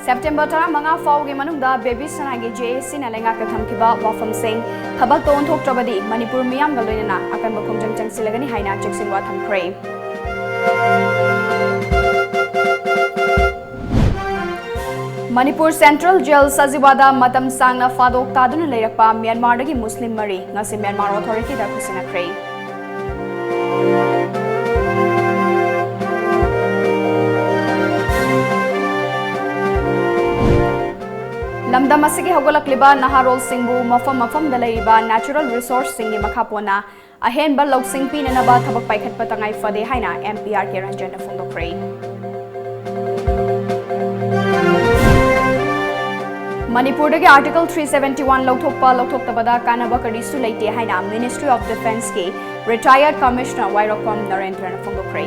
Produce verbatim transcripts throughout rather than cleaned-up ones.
September ꯇꯔꯥꯃꯉꯥ ꯐꯥꯎꯒꯤ ꯃꯅꯨꯡꯗ ꯕꯦꯕꯤ ꯁꯅꯥꯒꯤ JACꯅ ꯂꯩꯉꯥꯛꯇ ꯊꯝꯈꯤꯕ ꯋꯥꯐꯝꯁꯤꯡ ꯊꯕꯛꯇ ꯑꯣꯟꯊꯣꯛꯇ꯭ꯔꯕꯗꯤ ꯃꯅꯤꯄꯨꯔ ꯃꯤꯌꯥꯝꯒ ꯂꯣꯏꯅꯅ ꯑꯀꯟꯕ ꯈꯣꯡꯖꯪ ꯆꯪꯁꯤꯜꯂꯒꯅꯤ ꯍꯥꯏꯅ ꯆꯦꯛꯁꯤꯟꯋꯥ ꯊꯝꯈ꯭ꯔꯦ꯫ ꯃꯅꯤꯄꯨꯔ Central Jail ꯁꯖꯤꯋꯥꯗ ꯃꯇꯝ ꯁꯥꯡꯅ ꯐꯥꯗꯣꯛ ꯇꯥꯗꯨꯅ ꯂꯩꯔꯛꯄ ꯃ꯭ꯌꯥꯟꯃꯥꯔꯗꯒꯤ ꯃꯨꯁꯂꯤꯝ ꯃꯔꯤ ꯉꯁꯤ ꯃ꯭ꯌꯥꯟꯃꯥꯔ ꯑꯣꯊꯣꯔꯤꯇꯤꯗ ꯈꯨꯠꯁꯤꯟꯅꯈ꯭ꯔꯦ꯫ ꯂꯝꯗꯝ ꯑꯁꯤꯒꯤ ꯍꯧꯒꯠꯂꯛꯂꯤꯕ ꯅꯍꯥꯔꯣꯜꯁꯤꯡꯕꯨ ꯃꯐꯝ ꯃꯐꯝꯗ ꯂꯩꯔꯤꯕ natural resourceꯁꯤꯡꯒꯤ ꯃꯈꯥ ꯄꯣꯟꯅ ꯑꯍꯦꯟꯕ ꯂꯧꯁꯤꯡ ꯄꯤꯅꯅꯕ ꯊꯕꯛ ꯄꯥꯏꯈꯠꯄ ꯇꯉꯥꯏ ꯐꯗꯦ ꯍꯥꯏꯅ MP R K ꯔꯟꯖꯟꯅ ꯐꯣꯡꯗꯣꯛꯈ꯭ꯔꯦ꯫ ꯃꯅꯤꯄꯨꯔꯗꯒꯤ Article three seventy one ꯂꯧꯊꯣꯛꯄ ꯂꯧꯊꯣꯛꯇꯕꯗ ꯀꯥꯟꯅꯕ ꯀꯔꯤꯁꯨ ꯂꯩꯇꯦ ꯍꯥꯏꯅ Ministry of Defenceꯀꯤ retired Commissioner ꯋꯥꯏꯔꯣꯛꯄꯝ ꯅꯔꯦꯟꯗ꯭ꯔꯅ ꯐꯣꯡꯗꯣꯛꯈ꯭ꯔꯦ꯫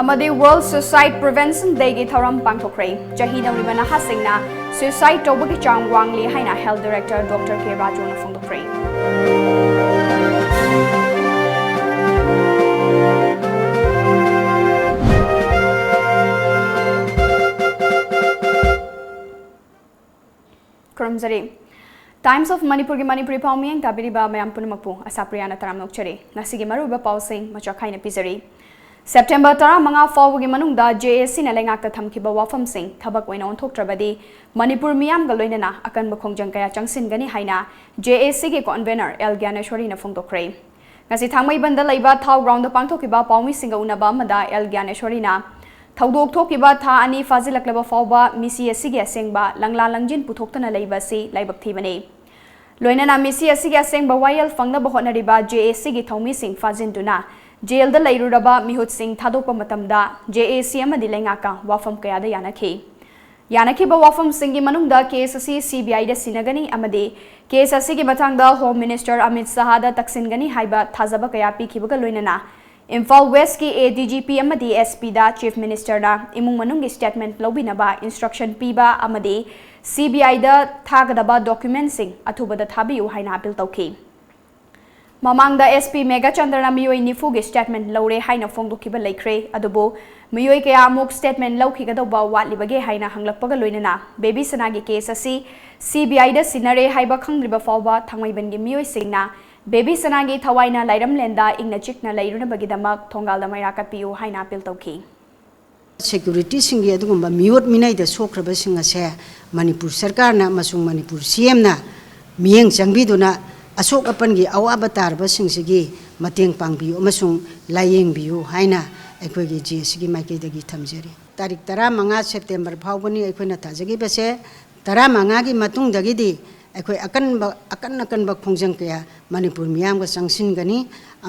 ꯑꯃꯗꯤ World Suicide Prevention Dayꯒꯤ ꯊꯧꯔꯝ ꯄꯥꯡꯊꯣꯛꯈ꯭ꯔꯦ꯫ ꯆꯍꯤ ꯅꯧꯔꯤꯕ ꯅꯍꯥꯁꯤꯡꯅ suicide ꯇꯧꯕꯒꯤ ꯆꯥꯡ ꯋꯥꯡꯂꯤ ꯍꯥꯏꯅ Health Director Doctor K ꯔꯥꯖꯨꯅ ꯐꯣꯡꯗꯣꯛꯈ꯭ꯔꯦ꯫ ꯈꯨꯔꯨꯝꯖꯔꯤ꯫ Times of Manipurꯒꯤ Manipuri ꯄꯥꯎ ꯃꯤꯠꯌꯦꯡ ꯇꯥꯕꯤꯔꯤꯕ ꯃꯌꯥꯝ ꯄꯨꯝꯅꯃꯛꯄꯨ ꯑꯁꯥꯄ꯭ꯔꯤꯌꯥꯅ ꯇꯔꯥꯝꯅ ꯑꯣꯛꯆꯔꯤ꯫ ꯉꯁꯤꯒꯤ ꯃꯔꯨꯑꯣꯏꯕ ꯄꯥꯎꯁꯤꯡ ꯃꯆꯥꯛ ꯈꯥꯏꯅ ꯄꯤꯖꯔꯤ꯫ ꯁꯦꯞꯇꯦꯝꯕꯔ ꯇꯔꯥꯃꯉꯥ ꯐꯥꯎꯕꯒꯤ ꯃꯅꯨꯡꯗ JACꯅ ꯂꯩꯉꯥꯛꯇ ꯊꯝꯈꯤꯕ ꯋꯥꯐꯝꯁꯤꯡ ꯊꯕꯛ ꯑꯣꯏꯅ ꯑꯣꯟꯊꯣꯛꯇ꯭ꯔꯕꯗꯤ ꯃꯅꯤꯄꯨꯔ ꯃꯤꯌꯥꯝꯒ ꯂꯣꯏꯅꯅ ꯑꯀꯟꯕ ꯈꯣꯡꯖꯪ ꯀꯌꯥ ꯆꯪꯁꯤꯟꯒꯅꯤ ꯍꯥꯏꯅ JACꯒꯤ convener L ꯒ꯭ꯌꯥꯅꯦꯁ꯭ꯋꯔꯤꯅ ꯐꯣꯡꯗꯣꯛꯈ꯭ꯔꯦ꯫ ꯉꯁꯤ ꯊꯥꯡꯃꯩꯕꯟꯗ ꯂꯩꯕ ꯊꯥꯎ groundꯗ ꯄꯥꯡꯊꯣꯛꯈꯤꯕ ꯄꯥꯎꯃꯤꯁꯤꯡꯒ ꯎꯅꯕ ꯑꯃꯗ L ꯒ꯭ꯌꯥꯅꯦꯁ꯭ꯋꯔꯤꯅ ꯊꯧꯗꯣꯛ ꯊꯣꯛꯈꯤꯕ ꯊꯥ ꯑꯅꯤ ꯐꯥꯖꯤꯜꯂꯛꯂꯕ ꯐꯥꯎꯕ ꯃꯤꯁꯤ ꯑꯁꯤꯒꯤ ꯑꯁꯦꯡꯕ ꯂꯪꯂꯥ ꯂꯪꯖꯤꯟ ꯄꯨꯊꯣꯛꯇꯅ ꯂꯩꯕ ꯑꯁꯤ ꯂꯥꯏꯕꯛ ꯊꯤꯕꯅꯤ꯫ ꯂꯣꯏꯅꯅ ꯃꯤꯁꯤ ꯑꯁꯤꯒꯤ ꯑꯁꯦꯡꯕ ꯋꯥꯌꯦꯜ ꯐꯪꯅꯕ ꯍꯣꯠꯅꯔꯤꯕ JACꯒꯤ ꯊꯧꯃꯤꯁꯤꯡ ꯐꯥꯖꯤꯟꯗꯨꯅ ꯖꯦꯜꯗ ꯂꯩꯔꯨꯔꯕ ꯃꯤꯍꯨꯠꯁꯤꯡ ꯊꯥꯗꯣꯛꯄ ꯃꯇꯝꯗ JAC ꯑꯃꯗꯤ ꯂꯩꯉꯥꯛꯀ ꯋꯥꯐꯝ ꯀꯌꯥꯗ ꯌꯥꯅꯈꯤ꯫ ꯌꯥꯅꯈꯤꯕ ꯋꯥꯐꯝꯁꯤꯡꯒꯤ ꯃꯅꯨꯡꯗ case ꯑꯁꯤ CBIꯗ ꯁꯤꯟꯅꯒꯅꯤ ꯑꯃꯗꯤ case ꯑꯁꯤꯒꯤ ꯃꯇꯥꯡꯗ Home Minister ꯑꯃꯤꯠ ꯁꯍꯥꯗ ꯇꯛꯁꯤꯟꯒꯅꯤ ꯍꯥꯏꯕ ꯊꯥꯖꯕ ꯀꯌꯥ ꯄꯤꯈꯤꯕꯒ ꯂꯣꯏꯅꯅ ꯏꯝꯐꯥꯜ Westꯀꯤ ADGP ꯑꯃꯗꯤ SPꯗ Chief Ministerꯅ ꯏꯃꯨꯡ ꯃꯅꯨꯡꯒꯤ statement ꯂꯧꯕꯤꯅꯕ instruction ꯄꯤꯕ ꯑꯃꯗꯤ CBIꯗ ꯊꯥꯒꯗꯕ documentꯁꯤꯡ ꯑꯊꯨꯕꯗ ꯊꯥꯕꯤꯌꯨ ꯍꯥꯏꯅ appeal ꯇꯧꯈꯤ꯫ ꯃꯃꯥꯡꯗ SP ꯃꯦꯘꯆꯟꯗ꯭ꯔꯅ ꯃꯤꯑꯣꯏ ꯅꯤꯐꯨꯒꯤ statement ꯂꯧꯔꯦ ꯍꯥꯏꯅ ꯐꯣꯡꯗꯣꯛꯈꯤꯕ ꯂꯩꯈ꯭ꯔꯦ꯫ ꯑꯗꯨꯕꯨ ꯃꯤꯑꯣꯏ ꯀꯌꯥꯃꯨꯛ statement ꯂꯧꯈꯤꯒꯗꯧꯕ ꯋꯥꯠꯂꯤꯕꯒꯦ ꯍꯥꯏꯅ ꯍꯪꯂꯛꯄꯒ ꯂꯣꯏꯅꯅ ꯕꯦꯕꯤ ꯁꯅꯥꯒꯤ case ꯑꯁꯤ CBIꯗ ꯁꯤꯟꯅꯔꯦ ꯍꯥꯏꯕ ꯈꯪꯗ꯭ꯔꯤꯕ ꯐꯥꯎꯕ ꯊꯥꯡꯃꯩꯕꯟꯒꯤ ꯃꯤꯑꯣꯏꯁꯤꯡꯅ ꯕꯦꯕꯤ ꯁꯅꯥꯒꯤ ꯊꯋꯥꯏꯅ ꯂꯥꯏꯔꯝꯂꯦꯟꯗ ꯏꯪꯅ ꯆꯤꯛꯅ ꯂꯩꯔꯨꯅꯕꯒꯤꯗꯃꯛ ꯊꯣꯡꯒꯥꯜꯗ ꯃꯩꯔꯥ ꯀꯠꯄꯤꯌꯨ ꯍꯥꯏꯅ appeal ꯇꯧꯈꯤ꯫ Securityꯁꯤꯡꯒꯤ ꯑꯗꯨꯒꯨꯝꯕ ꯃꯤꯑꯣꯠ ꯃꯤꯅꯩꯗ ꯁꯣꯛꯈ꯭ꯔꯕꯁꯤꯡ ꯑꯁꯦ ꯃꯅꯤꯄꯨꯔ ꯁꯔꯀꯥꯔꯅ ꯑꯃꯁꯨꯡ ꯃꯅꯤꯄꯨꯔ CMꯅ ꯃꯤꯠꯌꯦꯡ ꯆꯪꯕꯤꯗꯨꯅ ꯑꯁꯣꯛ ꯑꯄꯟꯒꯤ ꯑꯋꯥꯕ ꯇꯥꯔꯕꯁꯤꯡꯁꯤꯒꯤ ꯃꯇꯦꯡ ꯄꯥꯡꯕꯤꯌꯨ ꯑꯃꯁꯨꯡ ꯂꯥꯏꯌꯦꯡꯕꯤꯌꯨ ꯍꯥꯏꯅ ꯑꯩꯈꯣꯏꯒꯤ JACꯒꯤ ꯃꯥꯏꯀꯩꯗꯒꯤ ꯊꯝꯖꯔꯤ꯫ ꯇꯥꯔꯤꯛ ꯇꯔꯥꯃꯉꯥ September ꯐꯥꯎꯕꯅꯤ ꯑꯩꯈꯣꯏꯅ ꯊꯥꯖꯈꯤꯕꯁꯦ꯫ ꯇꯔꯥꯃꯉꯥꯒꯤ ꯃꯇꯨꯡꯗꯒꯤꯗꯤ ꯑꯩꯈꯣꯏ ꯑꯀꯟꯕ, ꯑꯀꯟ ꯑꯀꯟꯕ ꯈꯣꯡꯖꯪ ꯀꯌꯥ ꯃꯅꯤꯄꯨꯔ ꯃꯤꯌꯥꯝꯒ ꯆꯪꯁꯤꯟꯒꯅꯤ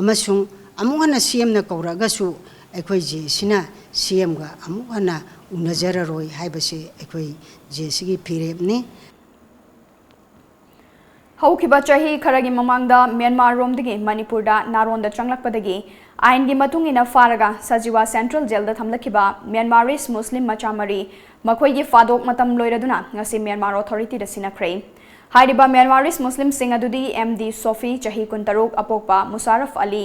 ꯑꯃꯁꯨꯡ ꯑꯃꯨꯛ ꯍꯟꯅ CMꯅ ꯀꯧꯔꯛꯑꯒꯁꯨ ꯑꯩꯈꯣꯏ JACꯅ CMꯒ ꯑꯃꯨꯛ ꯍꯟꯅ ꯎꯅꯖꯔꯔꯣꯏ ꯍꯥꯏꯕꯁꯤ ꯑꯩꯈꯣꯏ JACꯒꯤ ꯐꯤꯔꯦꯞꯅꯤ꯫ ꯍꯧꯈꯤꯕ ꯆꯍꯤ ꯈꯔꯒꯤ ꯃꯃꯥꯡꯗ ꯃ꯭ꯌꯥꯟꯃꯥꯔꯔꯣꯝꯗꯒꯤ ꯃꯅꯤꯄꯨꯔꯗ ꯅꯥꯔꯣꯟꯗ ꯆꯪꯂꯛꯄꯗꯒꯤ ꯑꯥꯏꯟꯒꯤ ꯃꯇꯨꯡ ꯏꯟꯅ ꯐꯥꯔꯒ ꯁꯖꯤꯋꯥ Central Jailꯗ ꯊꯝꯂꯛꯈꯤꯕ Myanmarese Muslim ꯃꯆꯥ ꯃꯔꯤ ꯃꯈꯣꯏꯒꯤ ꯐꯥꯗꯣꯛ ꯃꯇꯝ ꯂꯣꯏꯔꯗꯨꯅ ꯉꯁꯤ ꯃ꯭ꯌꯥꯟꯃꯥꯔ authorityꯗ ꯁꯤꯟꯅꯈ꯭ꯔꯦ꯫ ꯍꯥꯏꯔꯤꯕ Myanmarese Muslimꯁꯤꯡ ꯑꯗꯨꯗꯤ MD Sofi, ꯆꯍꯤ ꯀꯨꯟꯇꯔꯨꯛ, ꯑꯄꯣꯛꯄ ꯃꯨꯁꯥꯔꯐ ꯑꯂꯤ,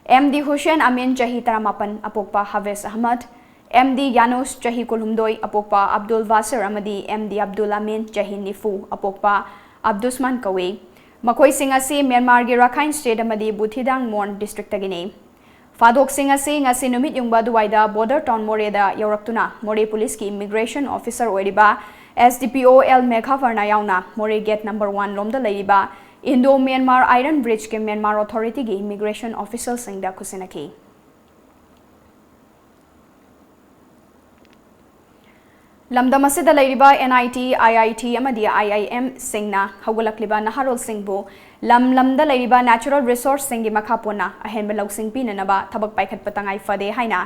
MD Hussein Amin, ꯆꯍꯤ ꯇꯔꯥꯃꯥꯄꯟ, ꯑꯄꯣꯛꯄ ꯍꯥꯐꯤꯖ ꯑꯍꯃꯗ, MD Yanus, ꯆꯍꯤ ꯀꯨꯟꯍꯨꯝꯗꯣꯏ, ꯑꯄꯣꯛꯄ ꯑꯕꯗꯨꯜ ꯕꯥꯁꯤꯔ, ꯑꯃꯗꯤ MD Abdul Amin, ꯆꯍꯤ ꯅꯤꯐꯨ, ꯑꯄꯣꯛꯄ ꯑꯕꯗꯨꯁꯃꯥꯟ ꯀꯧꯏ꯫ ꯃꯈꯣꯏꯁꯤꯡ ꯑꯁꯤ ꯃ꯭ꯌꯥꯟꯃꯥꯔꯒꯤ ꯔꯥꯈꯥꯏꯟ state ꯑꯃꯗꯤ ꯕꯨꯊꯤꯗꯥꯡ ꯃꯣꯟ districtꯇꯒꯤꯅꯤ꯫ ꯐꯥꯗꯣꯛꯁꯤꯡ ꯑꯁꯤ ꯉꯁꯤ ꯅꯨꯃꯤꯠ ꯌꯨꯡꯕ ꯑꯗꯨꯋꯥꯏꯗ border town ꯃꯣꯔꯦꯗ ꯌꯧꯔꯛꯇꯨꯅ ꯃꯣꯔꯦ ꯄꯨꯂꯤꯁꯀꯤ immigration officer ꯑꯣꯏꯔꯤꯕ SDPO L ꯃꯦꯘꯥꯚꯔꯅ ꯌꯥꯎꯅ ꯃꯣꯔꯦ gate number one ꯂꯣꯝꯗ ꯂꯩꯔꯤꯕ Indo Myanmar Iron Bridgeꯀꯤ ꯃ꯭ꯌꯥꯟꯃꯥꯔ authorityꯒꯤ immigration officialꯁꯤꯡꯗ ꯈꯨꯠꯁꯤꯟꯅꯈꯤ꯫ ꯂꯝꯗꯝ ꯑꯁꯤꯗ ꯂꯩꯔꯤꯕ NIT, IIT ꯑꯃꯗꯤ IIMꯁꯤꯡꯅ ꯍꯧꯒꯠꯂꯛꯂꯤꯕ ꯅꯍꯥꯔꯣꯜꯁꯤꯡꯕꯨ ꯂꯝ ꯂꯝꯗ ꯂꯩꯔꯤꯕ natural resourceꯁꯤꯡꯒꯤ ꯃꯈꯥ ꯄꯣꯟꯅ ꯑꯍꯦꯟꯕ ꯂꯧꯁꯤꯡ ꯄꯤꯅꯅꯕ ꯊꯕꯛ ꯄꯥꯏꯈꯠꯄ ꯇꯉꯥꯏ ꯐꯗꯦ ꯍꯥꯏꯅ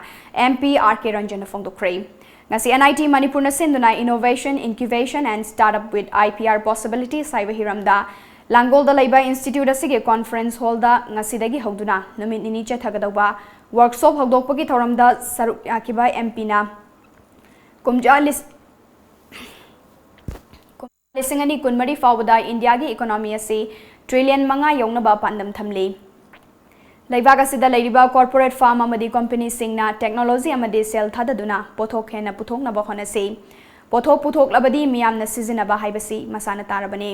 MP R K ꯔꯟꯖꯟꯅ ꯐꯣꯡꯗꯣꯛꯈ꯭ꯔꯦ꯫ ꯉꯁꯤ NIT ꯃꯅꯤꯄꯨꯔꯅ ꯁꯤꯟꯗꯨꯅ Innovation, Incubation and Startup with IPR Possibilities ꯍꯥꯏꯕ ꯍꯤꯔꯝꯗ ꯂꯥꯡꯒꯣꯜꯗ ꯂꯩꯕ institute ꯑꯁꯤꯒꯤ conference hallꯗ ꯉꯁꯤꯗꯒꯤ ꯍꯧꯗꯨꯅ ꯅꯨꯃꯤꯠ ꯅꯤꯅꯤ ꯆꯠꯊꯒꯗꯧꯕ workshop ꯍꯧꯗꯣꯛꯄꯒꯤ ꯊꯧꯔꯝꯗ ꯁꯔꯨꯛ ꯌꯥꯈꯤꯕ MPꯅ ꯀꯨꯝꯖꯥ ꯂꯤꯁ-, ꯀꯨꯝꯖꯥ ꯂꯤꯁꯤꯡ ꯑꯅꯤ ꯀꯨꯟꯃꯔꯤ ꯐꯥꯎꯕꯗ ꯏꯟꯗꯤꯌꯥꯒꯤ economy ꯑꯁꯤ ꯇ꯭ꯔꯤꯂꯤꯌꯟ ꯃꯉꯥ ꯌꯧꯅꯕ ꯄꯥꯟꯗꯝ ꯊꯝꯂꯤ꯫ ꯂꯩꯕꯥꯛ ꯑꯁꯤꯗ ꯂꯩꯔꯤꯕ ꯀꯣꯔꯄꯣꯔꯦꯠ ꯐꯥꯔꯝ ꯑꯃꯗꯤ ꯀꯝꯄꯦꯅꯤꯁꯤꯡꯅ ꯇꯦꯛꯅꯣꯂꯣꯖꯤ ꯑꯃꯗꯤ ꯁꯦꯜ ꯊꯥꯗꯗꯨꯅ ꯄꯣꯠꯊꯣꯛ ꯍꯦꯟꯅ ꯄꯨꯊꯣꯛꯅꯕ ꯍꯣꯠꯅꯁꯤ꯫ ꯄꯣꯠꯊꯣꯛ ꯄꯨꯊꯣꯛꯂꯕꯗꯤ ꯃꯤꯌꯥꯝꯅ ꯁꯤꯖꯤꯟꯅꯕ ꯍꯥꯏꯕꯁꯤ ꯃꯁꯥꯅ ꯇꯥꯔꯕꯅꯤ꯫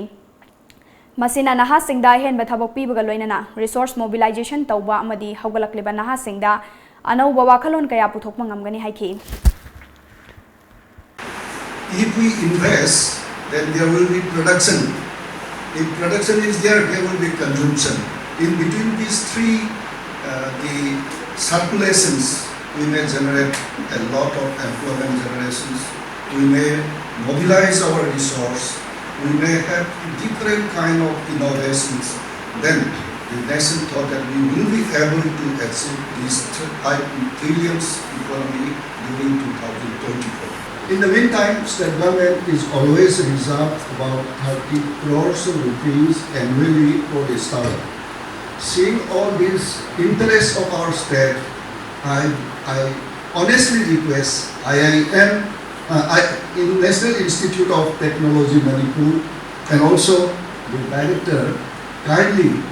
ꯃꯁꯤꯅ ꯅꯍꯥꯁꯤꯡꯗ ꯑꯍꯦꯟꯕ ꯊꯕꯛ ꯄꯤꯕꯒ ꯂꯣꯏꯅꯅ ꯔꯤꯁꯣꯔꯁ ꯃꯣꯕꯤꯂꯥꯏꯖꯦꯁꯟ ꯇꯧꯕ ꯑꯃꯗꯤ ꯍꯧꯒꯠꯂꯛꯂꯤꯕ ꯅꯍꯥꯁꯤꯡꯗ ꯑꯅꯧꯕ ꯋꯥꯈꯜꯂꯣꯟ ꯀꯌꯥ ꯄꯨꯊꯣꯛꯄ ꯉꯝꯒꯅꯤ ꯍꯥꯏꯈꯤ꯫ If we invest, then there will be production. If production is there, there will be consumption. In between these three, uh, the circulations, we may generate a lot of employment generations. We may mobilize our resource. We may have different kind of innovations. Then the nation thought that we will be able to achieve these th- five trillions economy during two thousand twenty-four. In the meantime, state government is always reserved about thirty crores of rupees annually for the startup. Seeing all these interests of our state, I, I honestly request I I M, uh, I, in National Institute of Technology Manipur and also the director kindly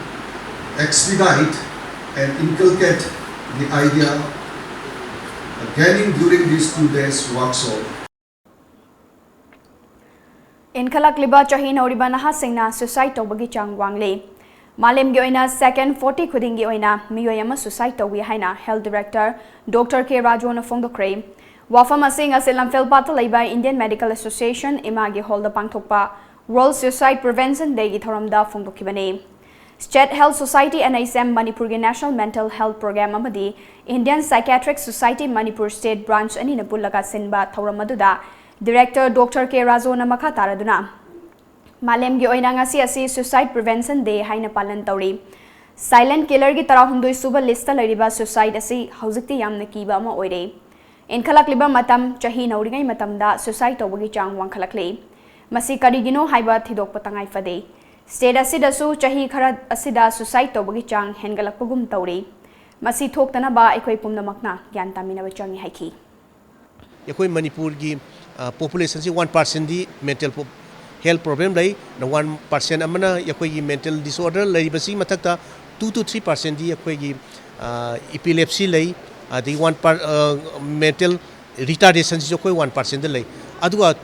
expedite and inculcate the idea gaining during these two days workshop. ꯏꯟꯈꯠꯂꯛꯂꯤꯕ ꯆꯍꯤ ꯅꯧꯔꯤꯕ ꯅꯍꯥꯁꯤꯡꯅ ꯁꯨꯏꯁꯥꯏꯗ ꯇꯧꯕꯒꯤ ꯆꯥꯡ ꯋꯥꯡꯂꯤ꯫ ꯃꯥꯂꯦꯝꯒꯤ ꯑꯣꯏꯅ second forty ꯈꯨꯗꯤꯡꯒꯤ ꯑꯣꯏꯅ ꯃꯤꯑꯣꯏ ꯑꯃ ꯁꯨꯏꯁꯥꯏꯗ ꯇꯧꯏ ꯍꯥꯏꯅ ꯍꯦꯜꯊ ꯗꯤꯔꯦꯛꯇꯔ ꯗꯣꯛꯇꯔ ꯀꯦ ꯔꯥꯖꯨꯅ ꯐꯣꯡꯗꯣꯛꯈ꯭ꯔꯦ꯫ ꯋꯥꯐꯝ ꯑꯁꯤ ꯉꯁꯤ ꯂꯝꯐꯦꯜꯄꯥꯠꯇ ꯂꯩꯕ ꯏꯟꯗꯤꯌꯟ ꯃꯦꯗꯤꯀꯦꯜ ꯑꯦꯁꯣꯁꯤꯌꯦꯁꯟ ꯏꯃꯥꯒꯤ ꯍꯣꯜꯗ ꯄꯥꯡꯊꯣꯛꯄ ꯋꯥꯔꯜꯗ ꯁꯨꯏꯁꯥꯏꯗ ꯄ꯭ꯔꯤꯚꯦꯟꯁꯟ ꯗꯦꯒꯤ ꯊꯧꯔꯝꯗ ꯐꯣꯡꯗꯣꯛꯈꯤꯕꯅꯤ꯫ State health society, N H M, ꯃꯅꯤꯄꯨꯔꯒꯤ ꯅꯦꯁꯅꯦꯜ ꯃꯦꯟꯇꯦꯜ ꯍꯦꯜꯊ ꯄ꯭ꯔꯣꯒ꯭ꯔꯥꯝ ꯑꯃꯗꯤ Indian psychiatric society Manipur state branch ꯑꯅꯤꯅ ꯄꯨꯜꯂꯒ ꯁꯤꯟꯕ ꯊꯧꯔꯝ ꯑꯗꯨꯗ ꯗꯤꯔꯦꯛꯇꯔ ꯗꯣꯛꯇꯔ ꯀꯦ ꯔꯥꯖꯨꯅ ꯃꯈꯥ ꯇꯥꯔꯗꯨꯅ, ꯃꯥꯂꯦꯝꯒꯤ ꯑꯣꯏꯅ ꯉꯁꯤ ꯑꯁꯤ ꯁꯨꯏꯁꯥꯏꯗ ꯄ꯭ꯔꯤꯚꯦꯟꯁꯟ ꯗꯦ ꯍꯥꯏꯅ ꯄꯥꯂꯟ ꯇꯧꯔꯤ꯫ ꯁꯥꯏꯂꯦꯟꯠ ꯀꯤꯂꯔꯒꯤ ꯇꯔꯥꯍꯨꯝꯗꯣꯏ ꯁꯨꯕ ꯂꯤꯁꯇ ꯂꯩꯔꯤꯕ ꯁꯨꯏꯁꯥꯏꯗ ꯑꯁꯤ ꯍꯧꯖꯤꯛꯇꯤ ꯌꯥꯝꯅ ꯀꯤꯕ ꯑꯃ ꯑꯣꯏꯔꯦ꯫ ꯏꯟꯈꯠꯂꯛꯂꯤꯕ ꯃꯇꯝ, ꯆꯍꯤ ꯅꯧꯔꯤꯉꯩ ꯃꯇꯝꯗ ꯁꯨꯏꯁꯥꯏꯗ ꯇꯧꯕꯒꯤ ꯆꯥꯡ ꯋꯥꯡꯈꯠꯂꯛꯂꯤ꯫ ꯃꯁꯤ ꯀꯔꯤꯒꯤꯅꯣ ꯍꯥꯏꯕ ꯊꯤꯗꯣꯛꯄ ꯇꯉꯥꯏ ꯐꯗꯦ꯫ ꯁ꯭ꯇꯦꯠ ꯑꯁꯤꯗꯁꯨ ꯆꯍꯤ ꯈꯔ ꯑꯁꯤꯗ ꯁꯨꯏꯁꯥꯏꯗ ꯇꯧꯕꯒꯤ ꯆꯥꯡ ꯍꯦꯟꯒꯠꯂꯛꯄꯒꯨꯝ ꯇꯧꯔꯤ꯫ ꯃꯁꯤ ꯊꯣꯛꯇꯅꯕ ꯑꯩꯈꯣꯏ ꯄꯨꯝꯅꯃꯛꯅ ꯒ꯭ꯌꯥꯟ ꯇꯥꯃꯤꯟꯅꯕ ꯆꯪꯏ ꯍꯥꯏꯈꯤ꯫ ꯑꯩꯈꯣꯏ ꯃꯅꯤꯄꯨꯔꯒꯤ ꯄꯣꯄꯨꯂꯦꯁꯟꯁꯤ ꯋꯥꯟ ꯄꯥꯔꯁꯦꯟꯗꯤ ꯃꯦꯟꯇꯦꯜ health problem ꯂꯩ꯫ ꯋꯥꯟ ꯄꯥꯔꯁꯦꯟ ꯑꯃꯅ ꯑꯩꯈꯣꯏꯒꯤ mental disorder ꯂꯩꯔꯤꯕꯁꯤꯒꯤ ꯃꯊꯛꯇ, ꯇꯨ to ꯊ꯭ꯔꯤ ꯄꯥꯔꯁꯦꯟꯗꯤ ꯑꯩꯈꯣꯏꯒꯤ epilepsy ꯂꯩ, ꯑꯗꯒꯤ ꯋꯥꯟ mental retardation ꯁꯤꯁꯨ ꯑꯩꯈꯣꯏ ꯋꯥꯟ ꯄꯥꯔꯁꯦꯟꯗ ꯂꯩ꯫ ꯑꯗꯨꯒ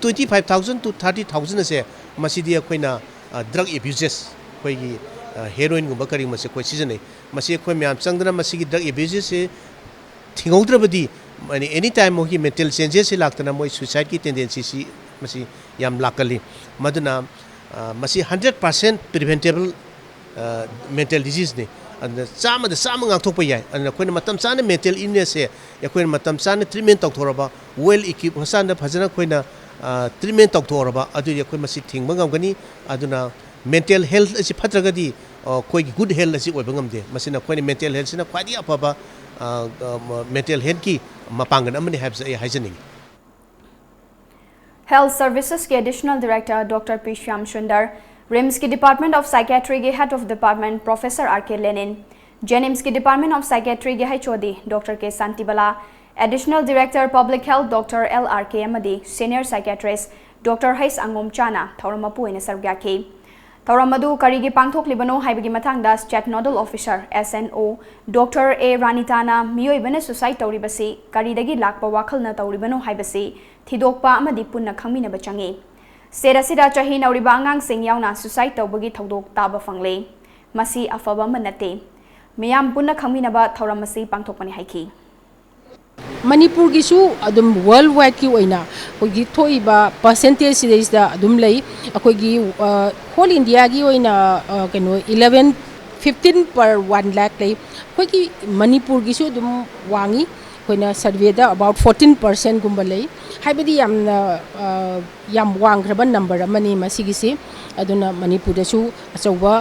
twenty five thousand to thirty thousand ꯑꯁꯦ, ꯃꯁꯤꯗꯤ ꯑꯩꯈꯣꯏꯅ drug abuses, ꯑꯩꯈꯣꯏꯒꯤ heroin ꯒꯨꯝꯕ ꯀꯔꯤꯒꯨꯝꯕꯁꯦ ꯑꯩꯈꯣꯏ ꯁꯤꯖꯤꯟꯅꯩ꯫ ꯃꯁꯤ ꯑꯩꯈꯣꯏ ꯃꯌꯥꯝ ꯆꯪꯗꯅ ꯃꯁꯤꯒꯤ drug abuses ꯁꯦ ꯊꯤꯡꯍꯧꯗ꯭ꯔꯕꯗꯤ, ꯑꯦꯅꯤ ꯇꯥꯏꯝ ꯃꯈꯣꯏꯒꯤ mental changes ꯁꯤ ꯂꯥꯛꯇꯅ ꯃꯣꯏ suicide ꯀꯤ tendency ꯁꯤ, ꯃꯁꯤ ꯌꯥꯝ ꯂꯥꯛꯀꯜꯂꯤ꯫ ꯃꯗꯨꯅ ꯃꯁꯤ hundred percent preventable mental disease ꯅꯤ꯫ ꯑꯗꯨꯅ ꯆꯥꯝꯃꯗ ꯆꯥꯝꯃ ꯉꯥꯛꯊꯣꯛꯄ ꯌꯥꯏ꯫ ꯑꯗꯨꯅ ꯑꯩꯈꯣꯏꯅ ꯃꯇꯝ ꯆꯥꯅ mental illness ꯁꯦ ꯑꯩꯈꯣꯏꯅ ꯃꯇꯝ ꯆꯥꯅ treatment ꯇꯧꯊꯣꯛꯑꯕ, well equipped hospital ꯗ ꯐꯖꯅ ꯑꯩꯈꯣꯏꯅ treatment ꯇꯧꯊꯣꯛꯑꯕ, ꯑꯗꯨꯗꯤ ꯑꯩꯈꯣꯏ ꯃꯁꯤ ꯊꯤꯡꯕ ꯉꯝꯒꯅꯤ꯫ ꯑꯗꯨꯅ mental health ꯑꯁꯤ ꯐꯠꯇ꯭ꯔꯒꯗꯤ ꯑꯩꯈꯣꯏꯒꯤ good health ꯑꯁꯤ ꯑꯣꯏꯕ ꯉꯝꯗꯦ꯫ ꯃꯁꯤꯅ ꯑꯩꯈꯣꯏꯅ mental health ꯁꯤꯅ ꯈ꯭ꯋꯥꯏꯗꯒꯤ ꯑꯐꯕ mental health ꯀꯤ ꯃꯄꯥꯡꯒꯜ ꯑꯃꯅꯤ ꯍꯥꯏꯕꯁꯤ ꯑꯩ ꯍꯥꯏꯖꯅꯤꯡꯏ꯫ Health Services ꯀꯤ Additional Director Doctor P Shyam Sundar, RIMS ꯀꯤ Department of Psychiatry ꯒꯤ Head of Department Professor R K Lenin, JNIMS ꯀꯤ Department of Psychiatry ꯒꯤ H O D Doctor K Santibala, Additional Director Public Health Doctor L R K ꯑꯃꯗꯤ Senior Psychiatrist Doctor H Angomchana ꯊꯧꯔꯝ ꯃꯄꯨ ꯑꯣꯏꯅ ꯁꯔꯨꯛ ꯌꯥꯈꯤ꯫ ꯊꯧꯔꯝ ꯑꯗꯨ ꯀꯔꯤꯒꯤ ꯄꯥꯡꯊꯣꯛꯂꯤꯕꯅꯣ ꯍꯥꯏꯕꯒꯤ ꯃꯇꯥꯡꯗ State Nodal Officer, S N O, Doctor A ꯔꯥꯅꯤꯇꯥꯅ ꯃꯤꯑꯣꯏꯕꯅ suicide ꯇꯧꯔꯤꯕꯁꯤ ꯀꯔꯤꯗꯒꯤ ꯂꯥꯛꯄ ꯋꯥꯈꯜꯅ ꯇꯧꯔꯤꯕꯅꯣ ꯍꯥꯏꯕꯁꯤ ꯊꯤꯗꯣꯛꯄ ꯑꯃꯗꯤ ꯄꯨꯟꯅ ꯈꯪꯃꯤꯟꯅꯕ ꯆꯪꯏ꯫ State ꯑꯁꯤꯗ ꯆꯍꯤ ꯅꯧꯔꯤꯕ ꯑꯉꯥꯡꯁꯤꯡ ꯌꯥꯎꯅ suicide ꯇꯧꯕꯒꯤ ꯊꯧꯗꯣꯛ ꯇꯥꯕ ꯐꯪꯂꯦ꯫ ꯃꯁꯤ ꯑꯐꯕ ꯑꯃ ꯅꯠꯇꯦ꯫ ꯃꯤꯌꯥꯝ ꯄꯨꯟꯅ ꯈꯪꯃꯤꯟꯅꯕ ꯊꯧꯔꯝ ꯑꯁꯤ ꯄꯥꯡꯊꯣꯛꯄꯅꯤ ꯍꯥꯏꯈꯤ꯫ ꯃꯅꯤꯄꯨꯔꯒꯤꯁꯨ ꯑꯗꯨꯝ world wide ꯀꯤ ꯑꯣꯏꯅ ꯑꯩꯈꯣꯏꯒꯤ ꯊꯣꯛꯏꯕ percentage ꯁꯤꯗꯩꯁꯤꯗ ꯑꯗꯨꯝ ꯂꯩ꯫ ꯑꯩꯈꯣꯏꯒꯤ whole India ꯒꯤ ꯑꯣꯏꯅ ꯀꯩꯅꯣ eleven fifteen per one lakh ꯂꯩ꯫ ꯑꯩꯈꯣꯏꯒꯤ ꯃꯅꯤꯄꯨꯔꯒꯤꯁꯨ ꯑꯗꯨꯝ ꯋꯥꯡꯉꯤ꯫ ꯑꯩꯈꯣꯏꯅ survey the about fourteen percent ꯒꯨꯝꯕ ꯂꯩ꯫ ꯍꯥꯏꯕꯗꯤ ꯌꯥꯝꯅ ꯌꯥꯝ ꯋꯥꯡꯈ꯭ꯔꯕ number ꯑꯃꯅꯤ ꯃꯁꯤꯒꯤꯁꯤ꯫ ꯑꯗꯨꯅ ꯃꯅꯤꯄꯨꯔꯗꯁꯨ ꯑꯆꯧꯕ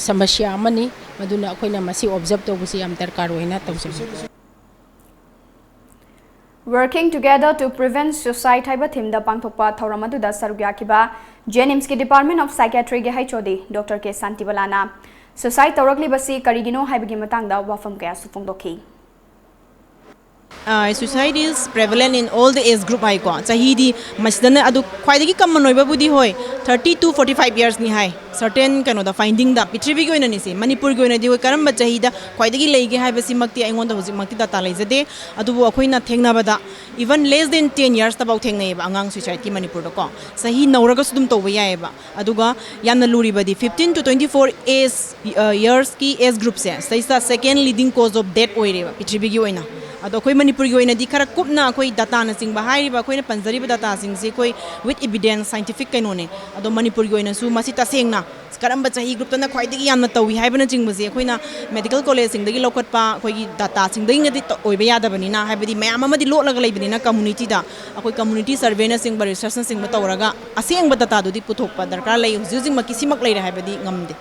ꯁꯃꯁ꯭ꯌꯥ ꯑꯃꯅꯤ꯫ ꯃꯗꯨꯅ ꯑꯩꯈꯣꯏꯅ ꯃꯁꯤ observe ꯇꯧꯕꯁꯤ ꯌꯥꯝ ꯗꯔꯀꯥꯔ ꯑꯣꯏꯅ ꯇꯧꯖꯩ꯫ Working Together to Prevent Suicide ꯍꯥꯏꯕ theme ꯗ ꯄꯥꯡꯊꯣꯛꯄ ꯊꯧꯔꯝ ꯑꯗꯨꯗ ꯁꯔꯨꯛ ꯌꯥꯈꯤꯕ JNIMS ꯀꯤ Department of Psychiatry ꯒꯤ H O D Doctor K ꯁꯥꯟꯇꯤꯕꯂꯥꯅ suicide ꯇꯧꯔꯛꯂꯤꯕꯁꯤ ꯀꯔꯤꯒꯤꯅꯣ ꯍꯥꯏꯕꯒꯤ ꯃꯇꯥꯡꯗ ꯋꯥꯐꯝ ꯀꯌꯥꯁꯨ ꯐꯣꯡꯗꯣꯛꯈꯤ꯫ Suicide is prevalent in all the age group ꯍꯥꯏꯀꯣ, ꯆꯍꯤꯗꯤ ꯃꯁꯤꯗꯅ ꯑꯗꯨ ꯈ꯭ꯋꯥꯏꯗꯒꯤ common ꯑꯣꯏꯕꯕꯨꯗꯤ ꯍꯣꯏ, thirty to forty five yearsꯅꯤ high, certain ꯀꯩꯅꯣꯗ findingꯗ, ꯄ꯭ꯔꯤꯊꯤꯕꯤꯒꯤ ꯑꯣꯏꯅꯅꯤꯁꯦ, ꯃꯅꯤꯄꯨꯔꯒꯤ ꯑꯣꯏꯅꯗꯤ ꯍꯣꯏ ꯀꯔꯝꯕ ꯆꯍꯤꯗ ꯈ꯭ꯋꯥꯏꯗꯒꯤ ꯂꯩꯒꯦ ꯍꯥꯏꯕꯁꯤꯃꯛꯇꯤ ꯑꯩꯉꯣꯟꯗ ꯍꯧꯖꯤꯛꯃꯛꯇꯤ data ꯂꯩꯖꯗꯦ꯫ ꯑꯗꯨꯕꯨ ꯑꯩꯈꯣꯏꯅ ꯊꯦꯡꯅꯕꯗ even less than ten yearsꯇꯐꯥꯎ ꯊꯦꯡꯅꯩꯌꯦꯕ ꯑꯉꯥꯡ suicideꯀꯤ ꯃꯅꯤꯄꯨꯔꯗꯀꯣ꯫ ꯆꯍꯤ ꯅꯧꯔꯒꯁꯨ ꯑꯗꯨꯝ ꯇꯧꯕ ꯌꯥꯏꯌꯦꯕ꯫ ꯑꯗꯨꯒ ꯌꯥꯝꯅ ꯂꯨꯔꯤꯕꯗꯤ fifteen to twenty four age yearsꯀꯤ age groupꯁꯦ, ꯁꯤꯗꯩꯁꯤꯗ second leading cause of death ꯑꯣꯏꯔꯦꯕ ꯄ꯭ꯔꯤꯊꯤꯕꯤꯒꯤ ꯑꯣꯏꯅ꯫ ꯑꯗꯣ ꯑꯩꯈꯣꯏ ꯃꯅꯤꯄꯨꯔꯒꯤ ꯑꯣꯏꯅꯗꯤ ꯈꯔ ꯀꯨꯞꯅ ꯑꯩꯈꯣꯏ dataꯅꯆꯤꯡꯕ ꯍꯥꯏꯔꯤꯕ, ꯑꯩꯈꯣꯏꯅ ꯄꯟꯖꯔꯤꯕ dataꯁꯤꯡꯁꯦ ꯑꯩꯈꯣꯏ with evidence, scientific ꯀꯩꯅꯣꯅꯦ꯫ ꯑꯗꯣ ꯃꯅꯤꯄꯨꯔꯒꯤ ꯑꯣꯏꯅꯁꯨ ꯃꯁꯤ ꯇꯁꯦꯡꯅ ꯀꯔꯝꯕ ꯆꯍꯤ groupꯇꯅ ꯈ꯭ꯋꯥꯏꯗꯒꯤ ꯌꯥꯝꯅ ꯇꯧꯏ ꯍꯥꯏꯕꯅꯆꯤꯡꯕꯁꯦ ꯑꯩꯈꯣꯏꯅ medical collegeꯁꯤꯡꯗꯒꯤ ꯂꯧꯈꯠꯄ ꯑꯩꯈꯣꯏꯒꯤ dataꯁꯤꯡꯗꯒꯤꯅꯗꯤ ꯇ-, ꯑꯣꯏꯕ ꯌꯥꯗꯕꯅꯤꯅ, ꯍꯥꯏꯕꯗꯤ ꯃꯌꯥꯝ ꯑꯃꯗꯤ ꯂꯣꯠꯂꯒ ꯂꯩꯕꯅꯤꯅ communityꯗ꯫ ꯑꯩꯈꯣꯏ community surveyꯅꯆꯤꯡꯕ, researchꯅꯆꯤꯡꯕ ꯇꯧꯔꯒ ꯑꯁꯦꯡꯕ dataꯗꯨꯗꯤ ꯄꯨꯊꯣꯛꯄ ꯗꯔꯀꯥꯔ ꯂꯩ꯫ ꯍꯧꯖꯤꯛ ꯍꯧꯖꯤꯛꯃꯛꯀꯤ ꯁꯤꯃꯛ ꯂꯩꯔꯦ ꯍꯥꯏꯕꯗꯤ ꯉꯝꯗꯦ꯫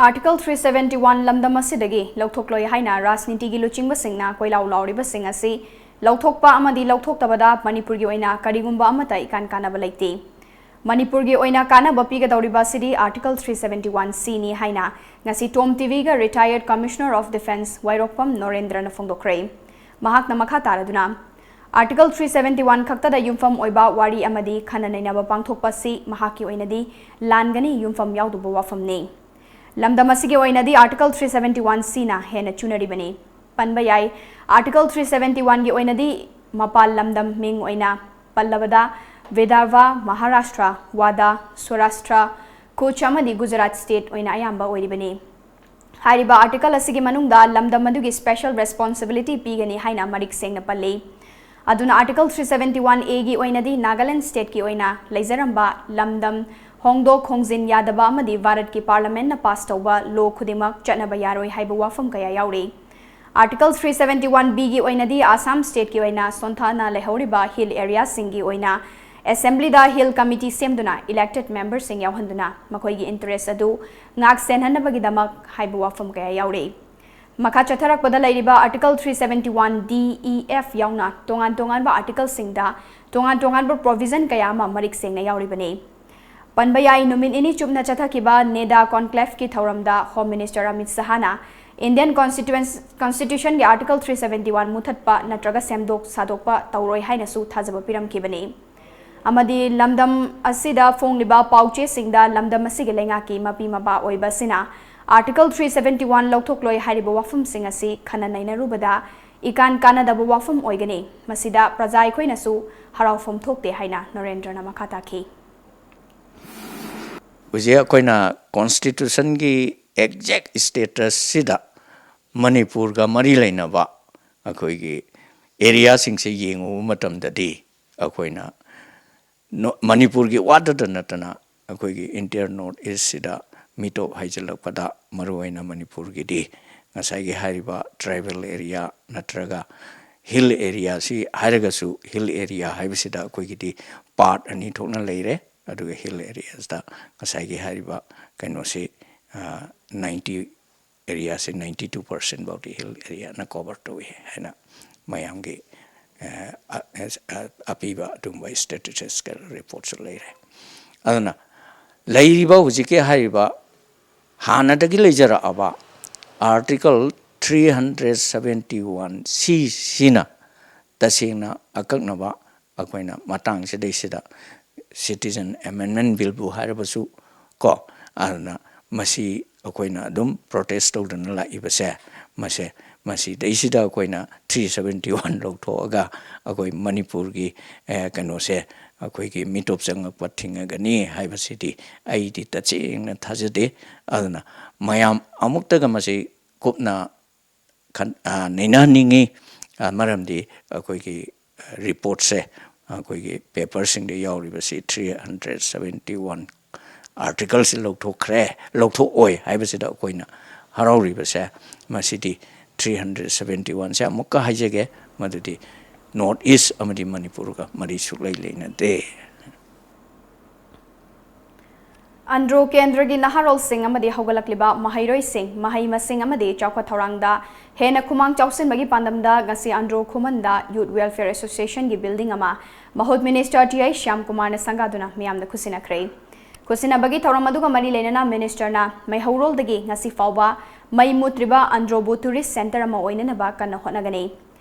Article three seventy one ꯂꯝꯗꯝ ꯑꯁꯤꯗꯒꯤ ꯂꯧꯊꯣꯛꯂꯣꯏ ꯍꯥꯏꯅ ꯔꯥꯖꯅꯤꯇꯤꯒꯤ ꯂꯨꯆꯤꯡꯕꯁꯤꯡꯅ ꯀꯣꯏꯂꯥꯎ ꯂꯥꯎꯔꯤꯕꯁꯤꯡ ꯑꯁꯤ ꯂꯧꯊꯣꯛꯄ ꯑꯃꯗꯤ ꯂꯧꯊꯣꯛꯇꯕꯗ ꯃꯅꯤꯄꯨꯔꯒꯤ ꯑꯣꯏꯅ ꯀꯔꯤꯒꯨꯝꯕ ꯑꯃꯠꯇ ꯏꯀꯥꯟ ꯀꯥꯟꯅꯕ ꯂꯩꯇꯦ꯫ ꯃꯅꯤꯄꯨꯔꯒꯤ ꯑꯣꯏꯅ ꯀꯥꯟꯅꯕ ꯄꯤꯒꯗꯧꯔꯤꯕ ꯑꯁꯤꯗꯤ Article three seventy one Cꯅꯤ ꯍꯥꯏꯅ ꯉꯁꯤ Tom TVꯒ retired Commissioner of Defence ꯋꯥꯏꯔꯣꯛꯄꯝ ꯅꯣꯔꯦꯟꯗ꯭ꯔꯅ ꯐꯣꯡꯗꯣꯛꯈ꯭ꯔꯦ꯫ ꯃꯍꯥꯛꯅ ꯃꯈꯥ ꯇꯥꯔꯗꯨꯅ, Article three seventy one ꯈꯛꯇꯗ ꯌꯨꯝꯐꯝ ꯑꯣꯏꯕ ꯋꯥꯔꯤ ꯑꯃꯗꯤ ꯈꯟꯅ ꯅꯩꯅꯕ ꯄꯥꯡꯊꯣꯛꯄ ꯑꯁꯤ ꯃꯍꯥꯛꯀꯤ ꯑꯣꯏꯅꯗꯤ ꯂꯥꯟꯒꯅꯤ ꯌꯨꯝꯐꯝ ꯌꯥꯎꯗꯕ ꯋꯥꯐꯝꯅꯤ꯫ ꯂꯝꯗꯝ ꯑꯁꯤꯒꯤ ꯑꯣꯏꯅꯗꯤ Article three seventy one Cꯅ ꯍꯦꯟꯅ ꯆꯨꯅꯔꯤꯕꯅꯤ꯫ ꯄꯟꯕ ꯌꯥꯏ, Article three seventy oneꯒꯤ ꯑꯣꯏꯅꯗꯤ ꯃꯄꯥꯜ ꯂꯝꯗꯝ ꯃꯤꯡ ꯑꯣꯏꯅ ꯄꯜꯂꯕꯗ ꯚꯤꯗꯔꯚꯥ, ꯃꯍꯥꯔꯥꯁꯇ꯭ꯔ, ꯋꯥꯗꯥ, ꯁꯣꯔꯥꯁꯇ꯭ꯔ, ꯀꯨꯆ ꯑꯃꯗꯤ ꯒꯨꯖꯔꯥꯠ state ꯑꯣꯏꯅ ꯑꯌꯥꯝꯕ ꯑꯣꯏꯔꯤꯕꯅꯤ꯫ ꯍꯥꯏꯔꯤꯕ article ꯑꯁꯤꯒꯤ ꯃꯅꯨꯡꯗ ꯂꯝꯗꯝ ꯑꯗꯨꯒꯤ special responsibility ꯄꯤꯒꯅꯤ ꯍꯥꯏꯅ ꯃꯔꯤꯛ ꯁꯦꯡꯅ ꯄꯜꯂꯤ꯫ ꯑꯗꯨꯅ Article three seventy one Aꯒꯤ ꯑꯣꯏꯅꯗꯤ ꯅꯥꯒꯥꯂꯦꯟ stateꯀꯤ ꯑꯣꯏꯅ ꯂꯩꯖꯔꯝꯕ ꯂꯝꯗꯝ ꯍꯣꯡꯗꯣꯛ ꯍꯣꯡꯖꯤꯟ ꯌꯥꯗꯕ ꯑꯃꯗꯤ ꯚꯥꯔꯠꯀꯤ parliamentꯅ pass ꯇꯧꯕ law ꯈꯨꯗꯤꯡꯃꯛ ꯆꯠꯅꯕ ꯌꯥꯔꯣꯏ ꯍꯥꯏꯕ ꯋꯥꯐꯝ ꯀꯌꯥ ꯌꯥꯎꯔꯤ꯫ Article three seventy one Bꯒꯤ ꯑꯣꯏꯅꯗꯤ ꯑꯁꯥꯝ stateꯀꯤ ꯑꯣꯏꯅ ꯁꯣꯟꯊꯅ ꯂꯩꯍꯧꯔꯤꯕ hill areaꯁꯤꯡꯒꯤ ꯑꯣꯏꯅ assemblyꯗ hill committee ꯁꯦꯝꯗꯨꯅ elected memberꯁꯤꯡ ꯌꯥꯎꯍꯟꯗꯨꯅ ꯃꯈꯣꯏꯒꯤ interest ꯑꯗꯨ ꯉꯥꯛ ꯁꯦꯟꯍꯟꯅꯕꯒꯤꯗꯃꯛ ꯍꯥꯏꯕ ꯋꯥꯐꯝ ꯀꯌꯥ ꯌꯥꯎꯔꯤ꯫ ꯃꯈꯥ ꯆꯠꯊꯔꯛꯄꯗ ꯂꯩꯔꯤꯕ Article three seventy one D, E, F ꯌꯥꯎꯅ ꯇꯣꯉꯥꯟ ꯇꯣꯉꯥꯟꯕ articleꯁꯤꯡꯗ ꯇꯣꯉꯥꯟ ꯇꯣꯉꯥꯟꯕ provision ꯀꯌꯥ ꯑꯃ ꯃꯔꯤꯛ ꯁꯦꯡꯅ ꯌꯥꯎꯔꯤꯕꯅꯤ꯫ ꯄꯟꯕ ꯌꯥꯏ, ꯅꯨꯃꯤꯠ ꯅꯤꯅꯤ ꯆꯨꯞꯅ ꯆꯠꯊꯈꯤꯕ NEDA conclaveꯀꯤ ꯊꯧꯔꯝꯗ Home Minister Amit ꯁꯍꯥꯅ Indian Constitution, Constitutionꯒꯤ Article three seventy one ꯃꯨꯊꯠꯄ ꯅꯠꯇ꯭ꯔꯒ ꯁꯦꯝꯗꯣꯛ ꯁꯥꯗꯣꯛꯄ ꯇꯧꯔꯣꯏ ꯍꯥꯏꯅꯁꯨ ꯊꯥꯖꯕ ꯄꯤꯔꯝꯈꯤꯕꯅꯤ꯫ ꯑꯃꯗꯤ ꯂꯝꯗꯝ ꯑꯁꯤꯗ ꯐꯣꯡꯂꯤꯕ ꯄꯥꯎꯆꯦꯁꯤꯡꯗ ꯂꯝꯗꯝ ꯑꯁꯤꯒꯤ ꯂꯩꯉꯥꯛꯀꯤ ꯃꯄꯤ ꯃꯄꯥ ꯑꯣꯏꯕ ꯑꯁꯤꯅ Article three seventy one ꯂꯧꯊꯣꯛꯂꯣꯏ ꯍꯥꯏꯔꯤꯕ ꯋꯥꯐꯝꯁꯤꯡ ꯑꯁꯤ ꯈꯟꯅ ꯅꯩꯅꯔꯨꯕꯗ ꯏꯀꯥꯟ ꯀꯥꯟꯅꯗꯕ ꯋꯥꯐꯝ ꯑꯣꯏꯒꯅꯤ꯫ ꯃꯁꯤꯗ ꯄ꯭ꯔꯖꯥ ꯑꯩꯈꯣꯏꯅꯁꯨ ꯍꯔꯥꯎꯐꯝ ꯊꯣꯛꯇꯦ ꯍꯥꯏꯅ ꯅꯔꯦꯟꯗ꯭ꯔꯅ ꯃꯈꯥ ꯇꯥꯈꯤ꯫ ꯍꯧꯖꯤꯛ ꯑꯩꯈꯣꯏꯅ Constitutionꯒꯤ exact statusꯁꯤꯗ ꯃꯅꯤꯄꯨꯔꯒ ꯃꯔꯤ ꯂꯩꯅꯕ ꯑꯩꯈꯣꯏꯒꯤ areaꯁꯤꯡꯁꯦ ꯌꯦꯡꯉꯨꯕ ꯃꯇꯝꯗꯗꯤ ꯑꯩꯈꯣꯏꯅ ꯅꯣ-, ꯃꯅꯤꯄꯨꯔꯒꯤ ꯋꯥꯗꯇ ꯅꯠꯇꯅ ꯑꯩꯈꯣꯏꯒꯤ entire North Eastꯁꯤꯗ ꯃꯤꯇꯣꯞ ꯍꯥꯏꯖꯤꯜꯂꯛꯄꯗ ꯃꯔꯨꯑꯣꯏꯅ ꯃꯅꯤꯄꯨꯔꯒꯤꯗꯤ ꯉꯁꯥꯏꯒꯤ ꯍꯥꯏꯔꯤꯕ tribal area ꯅꯠꯇ꯭ꯔꯒ hill areaꯁꯤ ꯍꯥꯏꯔꯒꯁꯨ hill area ꯍꯥꯏꯕꯁꯤꯗ ꯑꯩꯈꯣꯏꯒꯤꯗꯤ part ꯑꯅꯤ ꯊꯣꯛꯅ ꯂꯩꯔꯦ꯫ ꯑꯗꯨꯒ hill areasꯇ ꯉꯁꯥꯏꯒꯤ ꯍꯥꯏꯔꯤꯕ ꯀꯩꯅꯣꯁꯤ, ꯑ, ninety areaꯁꯤ ninety two percent ꯐꯥꯎꯗꯤ hill areaꯅ cover ꯇꯧꯏ ꯍꯥꯏꯅ ꯃꯌꯥꯝꯒꯤ, ꯑ, ꯑ, ꯑ, ꯑꯄꯤꯕ ꯑꯗꯨꯒꯨꯝꯕ statistical reportꯁꯨ ꯂꯩꯔꯦ꯫ ꯑꯗꯨꯅ ꯂꯩꯔꯤꯕ ꯍꯧꯖꯤꯛꯀꯤ ꯍꯥꯏꯔꯤꯕ ꯍꯥꯟꯅꯗꯒꯤ ꯂꯩꯖꯔꯛꯑꯕ Article three hundred seventy one C ꯁꯤꯅ ꯇꯁꯦꯡꯅ ꯑꯀꯛꯅꯕ ꯑꯩꯈꯣꯏꯅ ꯃꯇꯥꯡꯁꯤꯗꯩꯁꯤꯗ Citizen Amendment Billꯕꯨ ꯍꯥꯏꯔꯕꯁꯨ ꯀꯣ, ꯑꯗꯨꯅ ꯃꯁꯤ ꯑꯩꯈꯣꯏꯅ ꯑꯗꯨꯝ protest ꯇꯧꯗꯅ ꯂꯥꯛꯏꯕꯁꯦ, ꯃꯁꯦ, ꯃꯁꯤꯗꯩꯁꯤꯗ ꯑꯩꯈꯣꯏꯅ three seventy one ꯂꯧꯊꯣꯛꯑꯒ ꯑꯩꯈꯣꯏ ꯃꯅꯤꯄꯨꯔꯒꯤ, ꯑꯦ, ꯀꯩꯅꯣꯁꯦ ꯑꯩꯈꯣꯏꯒꯤ ꯃꯤꯇꯣꯞ ꯆꯪꯉꯛꯄ ꯊꯤꯡꯉꯒꯅꯤ ꯍꯥꯏꯕꯁꯤꯗꯤ ꯑꯩꯗꯤ ꯇꯁꯦꯡꯅ ꯊꯥꯖꯗꯦ꯫ ꯑꯗꯨꯅ ꯃꯌꯥꯝ ꯑꯃꯨꯛꯇꯒ ꯃꯁꯤ ꯀꯨꯞꯅ ꯈꯟ-, ꯑ, ꯅꯩꯅꯍꯟꯅꯤꯡꯉꯤ꯫ ꯑ, ꯃꯔꯝꯗꯤ ꯑꯩꯈꯣꯏꯒꯤ, ꯑ, reportꯁꯦ, ꯑꯩꯈꯣꯏꯒꯤ paperꯁꯤꯡꯗ ꯌꯥꯎꯔꯤꯕꯁꯤ three hundred seventy one articleꯁꯤ ꯂꯧꯊꯣꯛꯈ꯭ꯔꯦ, ꯂꯧꯊꯣꯛꯑꯣꯏ ꯍꯥꯏꯕꯁꯤꯗ ꯑꯩꯈꯣꯏꯅ ꯍꯔꯥꯎꯔꯤꯕꯁꯦ꯫ ꯃꯁꯤꯗꯤ three hundred seventy oneꯁꯦ ꯑꯃꯨꯛꯀ ꯍꯥꯏꯖꯒꯦ, ꯃꯗꯨꯗꯤ North East ꯑꯃꯗꯤ ꯃꯅꯤꯄꯨꯔꯒ ꯃꯔꯤ ꯁꯨꯛꯂꯩ ꯂꯩꯅꯗꯦ꯫ ꯑꯟꯗ꯭ꯔꯣ ꯀꯦꯟꯗ꯭ꯔꯒꯤ ꯅꯍꯥꯔꯣꯜꯁꯤꯡ ꯑꯃꯗꯤ ꯍꯧꯒꯠꯂꯛꯂꯤꯕ ꯃꯍꯩꯔꯣꯏꯁꯤꯡ ꯃꯍꯩ ꯃꯁꯤꯡ ꯑꯃꯗꯤ ꯆꯥꯎꯈꯠ ꯊꯧꯔꯥꯡꯗ ꯍꯦꯟꯅ ꯈꯨꯃꯥꯡ ꯆꯥꯎꯁꯤꯟꯕꯒꯤ ꯄꯥꯟꯗꯝꯗ ꯉꯁꯤ ꯑꯟꯗ꯭ꯔꯣ ꯈꯨꯃꯟꯗ Youth Welfare Associationꯒꯤ building ꯑꯃ ꯃꯍꯨꯠ Minister T I ꯁ꯭ꯌꯥꯝ ꯀꯨꯃꯥꯔꯅ ꯁꯪꯒꯥꯗꯨꯅ ꯃꯤꯌꯥꯝꯗ ꯈꯨꯠꯁꯤꯟꯅꯈ꯭ꯔꯦ꯫ ꯈꯨꯠꯁꯤꯟꯅꯕꯒꯤ ꯊꯧꯔꯝ ꯑꯗꯨꯒ ꯃꯔꯤ ꯂꯩꯅꯅ ministerꯅ ꯃꯩꯍꯧꯔꯣꯜꯗꯒꯤ ꯉꯁꯤ ꯐꯥꯎꯕ ꯃꯩ ꯃꯨꯠꯇ꯭ꯔꯤꯕ ꯑꯟꯗ꯭ꯔꯣꯕꯨ tourist centre ꯑꯃ ꯑꯣꯏꯅꯅꯕ ꯀꯟꯅ ꯍꯣꯠꯅꯒꯅꯤ꯫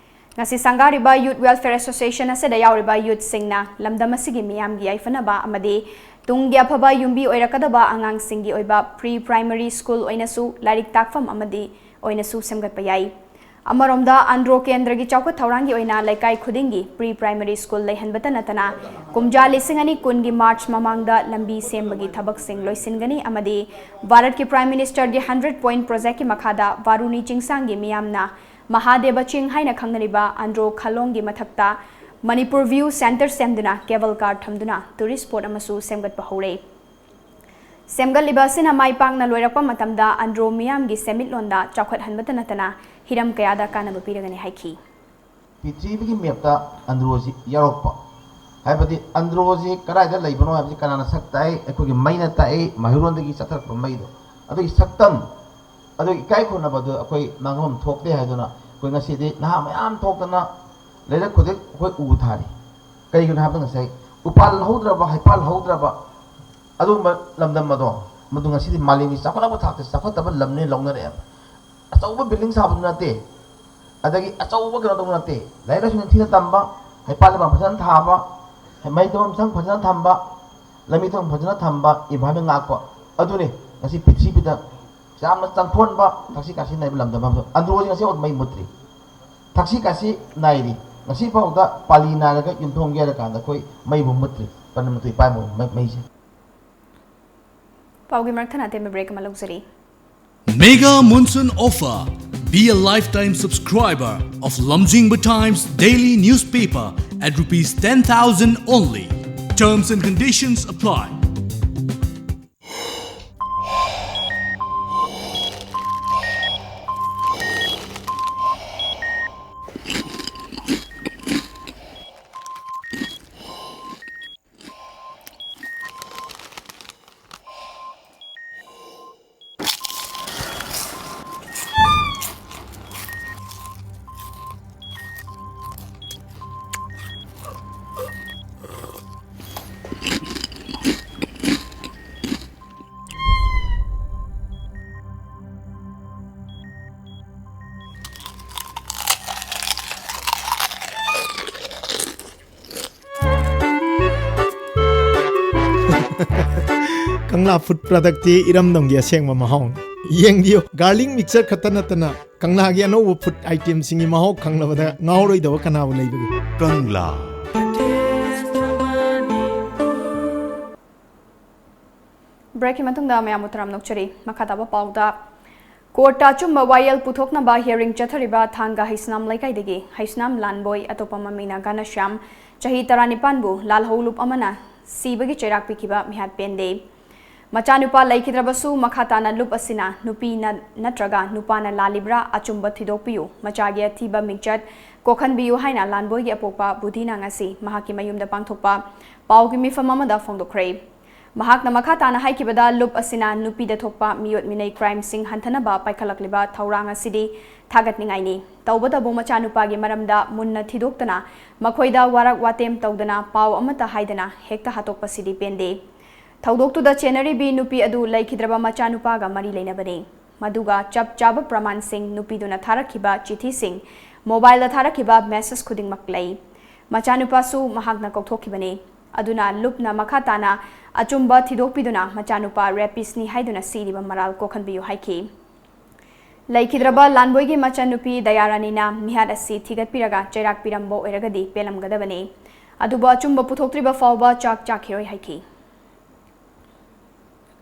ꯉꯁꯤ ꯁꯪꯒꯥꯔꯤꯕ Youth Welfare Association ꯑꯁꯤꯗ ꯌꯥꯎꯔꯤꯕ youthꯁꯤꯡꯅ ꯂꯝꯗꯝ ꯑꯁꯤꯒꯤ ꯃꯤꯌꯥꯝꯒꯤ ꯌꯥꯏꯐꯅꯕ ꯑꯃꯗꯤ ꯇꯨꯡꯒꯤ ꯑꯐꯕ ꯌꯨꯝꯕꯤ ꯑꯣꯏꯔꯛꯀꯗꯕ ꯑꯉꯥꯡꯁꯤꯡꯒꯤ ꯑꯣꯏꯕ pre primary school ꯑꯣꯏꯅꯁꯨ ꯂꯥꯏꯔꯤꯛ ꯇꯥꯛꯐꯝ ꯑꯃꯗꯤ ꯑꯣꯏꯅꯁꯨ ꯁꯦꯝꯒꯠꯄ ꯌꯥꯏ꯫ ꯑꯃꯔꯣꯝꯗ ꯑꯟꯗ꯭ꯔꯣ ꯀꯦꯟꯗ꯭ꯔꯒꯤ ꯆꯥꯎꯈꯠ ꯊꯧꯔꯥꯡꯒꯤ ꯑꯣꯏꯅ ꯂꯩꯀꯥꯏ ꯈꯨꯗꯤꯡꯒꯤ pre primary school ꯂꯩꯍꯟꯕꯇ ꯅꯠꯇꯅ ꯀꯨꯝꯖꯥ ꯂꯤꯁꯤꯡ ꯑꯅꯤ ꯀꯨꯟꯒꯤ March ꯃꯃꯥꯡꯗ ꯂꯝꯕꯤ ꯁꯦꯝꯕꯒꯤ ꯊꯕꯛꯁꯤꯡ ꯂꯣꯏꯁꯤꯟꯒꯅꯤ ꯑꯃꯗꯤ ꯚꯥꯔꯠꯀꯤ Prime Ministerꯒꯤ hundred point projectꯀꯤ ꯃꯈꯥꯗ ꯕꯥꯔꯨꯅꯤ ꯆꯤꯡꯁꯥꯡꯒꯤ ꯃꯤꯌꯥꯝꯅ ꯃꯍꯥꯗꯦꯕ ꯆꯤꯡ ꯍꯥꯏꯅ ꯈꯪꯅꯔꯤꯕ ꯑꯟꯗ꯭ꯔꯣ ꯈꯂꯣꯡꯒꯤ ꯃꯊꯛꯇ Manipur View Centre ꯁꯦꯝꯗꯨꯅ cable car ꯊꯝꯗꯨꯅ tourist spot ꯑꯃꯁꯨ ꯁꯦꯝꯒꯠꯄ ꯍꯧꯔꯦ꯫ ꯁꯦꯝꯒꯠꯂꯤꯕ ꯑꯁꯤꯅ ꯃꯥꯏ ꯄꯥꯛꯅ ꯂꯣꯏꯔꯛꯄ ꯃꯇꯝꯗ ꯑꯟꯗ꯭ꯔꯣ ꯃꯤꯌꯥꯝꯒꯤ ꯁꯦꯟꯃꯤꯠꯂꯣꯟꯗ ꯆꯥꯎꯈꯠꯍꯟꯕꯇ ꯅꯠꯇꯅ ꯍꯤꯔꯝ ꯀꯌꯥꯗ ꯀꯥꯟꯅꯕ ꯄꯤꯔꯒꯅꯤ ꯍꯥꯏꯈꯤ꯫ ꯄ꯭ꯔꯤꯊꯤꯕꯤꯒꯤ ꯃꯦꯞꯇ ꯑꯟꯗ꯭ꯔꯣꯁꯤ ꯌꯥꯎꯔꯛꯄ, ꯍꯥꯏꯕꯗꯤ ꯑꯟꯗ꯭ꯔꯣꯁꯤ ꯀꯗꯥꯏꯗ ꯂꯩꯕꯅꯣ ꯍꯥꯏꯕꯁꯤ ꯀꯅꯥꯅ ꯁꯛ ꯇꯥꯛꯏ? ꯑꯩꯈꯣꯏꯒꯤ ꯃꯩꯅ ꯇꯥꯛꯏ, ꯃꯩꯍꯧꯔꯣꯟꯗꯒꯤ ꯆꯠꯊꯔꯛꯄ ꯃꯩꯗꯣ꯫ ꯑꯗꯨꯒꯤ ꯁꯛꯇꯝ, ꯑꯗꯨꯒꯤ ꯏꯀꯥꯏ ꯈꯨꯝꯅꯕꯗꯨ ꯑꯩꯈꯣꯏ ꯃꯥꯡꯍꯟꯐꯝ ꯊꯣꯛꯇꯦ ꯍꯥꯏꯗꯨꯅ ꯑꯩꯈꯣꯏ ꯉꯁꯤꯗꯤ ꯅꯍꯥ ꯃꯌꯥꯝ ꯊꯣꯛꯇꯅ ꯂꯩꯔꯛ ꯈꯨꯗꯤꯡ ꯑꯩꯈꯣꯏ ꯎ ꯊꯥꯔꯤ꯫ ꯀꯩꯒꯤꯅꯣ ꯍꯥꯏꯕꯗ ꯉꯁꯥꯏ ꯎꯄꯥꯜ ꯍꯧꯗ꯭ꯔꯕ, ꯍꯩꯄꯥꯜ ꯍꯧꯗ꯭ꯔꯕ ꯑꯗꯨꯒꯨꯝꯕ ꯂꯝꯗꯝ ꯑꯗꯣ, ꯃꯗꯨ ꯉꯁꯤꯗꯤ ꯃꯥꯂꯦꯝꯒꯤ ꯆꯥꯎꯈꯠꯂꯕ ꯊꯥꯛꯇ ꯆꯥꯎꯈꯠꯇꯕ ꯂꯝꯅꯦ ꯂꯧꯅꯔꯛꯑꯦꯕ꯫ ꯑꯆꯧꯕ building ꯁꯥꯕꯁꯨ ꯅꯠꯇꯦ, ꯑꯗꯒꯤ ꯑꯆꯧꯕ ꯀꯩꯅꯣ ꯇꯧꯕ ꯅꯠꯇꯦ, ꯂꯥꯏꯔꯤꯛ ꯂꯥꯏꯁꯨ ꯅꯤꯡꯊꯤꯅ ꯇꯝꯕ, ꯍꯩꯄꯥꯜ ꯂꯩꯄꯥꯜ ꯐꯖꯅ ꯊꯥꯕ, ꯃꯩ ꯊꯝꯐꯝ ꯁꯪ ꯐꯖꯅ ꯊꯝꯕ, ꯂꯝꯕꯤ ꯊꯣꯡ ꯐꯖꯅ ꯊꯝꯕ, environment ꯉꯥꯛꯄ, ꯑꯗꯨꯅꯤ ꯉꯁꯤ ꯄ꯭ꯔꯤꯊꯤꯕꯤꯗ ꯌꯥꯝꯅ ꯆꯪꯐꯣꯟꯕ ꯊꯛꯁꯤ ꯈꯥꯁꯤ ꯅꯥꯏꯕ ꯂꯝꯗꯝ ꯑꯃꯁꯨ꯫ ꯑꯟꯗ꯭ꯔꯣꯁꯤ ꯉꯁꯤ ꯐꯥꯎ ꯃꯩ ꯃꯨꯠꯇ꯭ꯔꯤ, ꯊꯛꯁꯤ ꯈꯥꯁꯤ ꯅꯥꯏꯔꯤ꯫ ꯉꯁꯤ ꯐꯥꯎꯗ ꯄꯥꯂꯤ ꯅꯥꯏꯔꯒ ꯌꯨꯝꯊꯣꯡ ꯌꯩꯔꯀꯥꯟꯗ ꯑꯩꯈꯣꯏ ꯃꯩꯕꯨ ꯃꯨꯠꯇ꯭ꯔꯤ, ꯄꯟꯗ ꯃꯨꯠꯇ꯭ꯔꯤ ꯄꯥꯏꯕ ꯃꯩ-, ꯃꯩꯁꯦ꯫ ꯄꯥꯎꯒꯤ ꯃꯔꯛ ꯊꯠꯅ ꯑꯇꯦꯟꯕ break ꯑꯃ ꯂꯧꯖꯔꯤ꯫ Mega Monsoon Offer. Be a lifetime subscriber of Lamjingba Times daily newspaper at rupees ten thousand only. Terms and conditions apply. Kangla food ꯄ꯭ꯔꯗꯛꯇꯤ ꯏꯔꯝꯗꯝꯒꯤ ꯑꯁꯦꯡꯕ ꯃꯍꯥꯎꯅꯤ꯫ ꯌꯦꯡꯕꯤꯌꯨ, ꯒꯥꯔꯂꯤꯛ ꯃꯤꯛꯆꯔ ꯈꯛꯇ ꯅꯠꯇꯅ ꯀꯪꯂꯥꯒꯤ ꯑꯅꯧꯕ ꯐꯨꯗ ꯑꯥꯏꯇꯦꯝꯁꯤꯡꯒꯤ ꯃꯍꯥꯎ ꯈꯪꯂꯕꯗ ꯉꯥꯎꯔꯣꯏꯗꯕ ꯀꯅꯥꯕꯨ ꯂꯩꯕꯒꯦ? ꯀꯪꯂꯥ꯫ ꯕ꯭ꯔꯦꯛꯀꯤ ꯃꯇꯨꯡꯗ ꯃꯌꯥꯝꯕꯨ ꯇꯔꯥꯝꯅ ꯑꯣꯛꯆꯔꯤ꯫ ꯃꯈꯥ ꯇꯥꯕ ꯄꯥꯎꯗ, ꯀꯣꯔꯠꯇ ꯑꯆꯨꯝꯕ ꯋꯥꯌꯦꯜ ꯄꯨꯊꯣꯛꯅꯕ ꯍꯤꯌꯔꯤꯡ ꯆꯠꯊꯔꯤꯕ ꯊꯥꯡꯒ ꯍꯩꯁꯅꯥꯝ ꯂꯩꯀꯥꯏꯗꯒꯤ ꯍꯩꯁꯅꯥꯝ ꯂꯥꯟꯕꯣꯏ, ꯑꯇꯣꯞꯄ ꯃꯃꯤꯡꯅ ꯘꯅꯁ꯭ꯌꯥꯝ, ꯆꯍꯤ ꯇꯔꯥꯅꯤꯄꯥꯟꯕꯨ ꯂꯥꯜꯍꯧ ꯂꯨꯞ ꯑꯃꯅ ꯁꯤꯕꯒꯤ ꯆꯩꯔꯥꯛ ꯄꯤꯈꯤꯕ ꯃꯤꯍꯥꯠ ꯄꯦꯟꯗꯦ꯫ ꯃꯆꯥꯅꯨꯄꯥ ꯂꯩꯈꯤꯗ꯭ꯔꯕꯁꯨ ꯃꯈꯥ ꯇꯥꯅ ꯂꯨꯞ ꯑꯁꯤꯅ ꯅꯨꯄꯤꯅ ꯅꯠꯇ꯭ꯔꯒ ꯅꯨꯄꯥꯅ ꯂꯥꯜꯂꯤꯕ꯭ꯔꯥ ꯑꯆꯨꯝꯕ ꯊꯤꯗꯣꯛꯄꯤꯌꯨ, ꯃꯆꯥꯒꯤ ꯑꯊꯤꯕ ꯃꯤꯡꯆꯠ ꯀꯣꯛꯍꯟꯕꯤꯌꯨ ꯍꯥꯏꯅ ꯂꯥꯟꯕꯣꯏꯒꯤ ꯑꯄꯣꯛꯄ ꯕꯨꯙꯤꯅ ꯉꯁꯤ ꯃꯍꯥꯛꯀꯤ ꯃꯌꯨꯝꯗ ꯄꯥꯡꯊꯣꯛꯄ ꯄꯥꯎꯒꯤ ꯃꯤꯐꯝ ꯑꯃꯗ ꯐꯣꯡꯗꯣꯛꯈ꯭ꯔꯦ꯫ ꯃꯍꯥꯛꯅ ꯃꯈꯥ ꯇꯥꯅ ꯍꯥꯏꯈꯤꯕꯗ, ꯂꯨꯞ ꯑꯁꯤꯅ ꯅꯨꯄꯤꯗ ꯊꯣꯛꯄ ꯃꯤꯑꯣꯠ ꯃꯤꯅꯩ ꯀ꯭ꯔꯥꯏꯝꯁꯤꯡ ꯍꯟꯊꯅꯕ ꯄꯥꯏꯈꯠꯂꯛꯂꯤꯕ ꯊꯧꯔꯥꯡ ꯑꯁꯤꯗꯤ ꯊꯥꯒꯠꯅꯤꯡꯉꯥꯏꯅꯤ꯫ ꯇꯧꯕꯇꯕꯨ ꯃꯆꯥꯅꯨꯄꯥꯒꯤ ꯃꯔꯝꯗ ꯃꯨꯟꯅ ꯊꯤꯗꯣꯛꯇꯅ, ꯃꯈꯣꯏꯗ ꯋꯥꯔꯛ ꯋꯥꯇꯦꯝ ꯇꯧꯗꯅ, ꯄꯥꯎ ꯑꯃꯠꯇ ꯍꯥꯏꯗꯅ ꯍꯦꯛꯇ ꯍꯥꯠꯇꯣꯛꯄꯁꯤꯗꯤ ꯄꯦꯟꯗꯦ꯫ ꯊꯧꯗꯣꯛꯇꯨꯗ ꯆꯦꯟꯅꯔꯤꯕꯤ ꯅꯨꯄꯤ ꯑꯗꯨ ꯂꯩꯈꯤꯗ꯭ꯔꯕ ꯃꯆꯥꯅꯨꯄꯥꯒ ꯃꯔꯤ ꯂꯩꯅꯕꯅꯤ꯫ ꯃꯗꯨꯒ ꯆꯞ ꯆꯥꯕ ꯄ꯭ꯔꯃꯥꯟꯁꯤꯡ, ꯅꯨꯄꯤꯗꯨꯅ ꯊꯥꯔꯛꯈꯤꯕ ꯆꯤꯊꯤꯁꯤꯡ, ꯃꯣꯕꯥꯏꯜꯗ ꯊꯥꯔꯛꯈꯤꯕ ꯃꯦꯁꯦꯖ ꯈꯨꯗꯤꯡꯃꯛ ꯂꯩ꯫ ꯃꯆꯥꯅꯨꯄꯥꯁꯨ ꯃꯍꯥꯛꯅ ꯀꯧꯊꯣꯛꯈꯤꯕꯅꯤ꯫ ꯑꯗꯨꯅ ꯂꯨꯞꯅ ꯃꯈꯥ ꯇꯥꯅ ꯑꯆꯨꯝꯕ ꯊꯤꯗꯣꯛꯄꯤꯗꯨꯅ ꯃꯆꯥꯅꯨꯄꯥ ꯔꯦꯄꯤꯁꯅꯤ ꯍꯥꯏꯗꯨꯅ ꯁꯤꯔꯤꯕ ꯃꯔꯥꯜ ꯀꯣꯛꯍꯟꯕꯤꯌꯨ ꯍꯥꯏꯈꯤ꯫ ꯂꯩꯈꯤꯗ꯭ꯔꯕ ꯂꯥꯟꯕꯣꯏꯒꯤ ꯃꯆꯟꯅꯨꯄꯤ ꯗꯌꯥꯔꯥꯅꯤꯅ ꯃꯤꯍꯥꯠ ꯑꯁꯤ ꯊꯤꯒꯠꯄꯤꯔꯒ ꯆꯩꯔꯥꯛ ꯄꯤꯔꯝꯕ ꯑꯣꯏꯔꯒꯗꯤ ꯄꯦꯜꯂꯝꯒꯗꯕꯅꯤ꯫ ꯑꯗꯨꯕꯨ ꯑꯆꯨꯝꯕ ꯄꯨꯊꯣꯛꯇ꯭ꯔꯤꯕ ꯐꯥꯎꯕ ꯆꯥꯛ ꯆꯥꯈꯤꯔꯣꯏ ꯍꯥꯏꯈꯤ꯫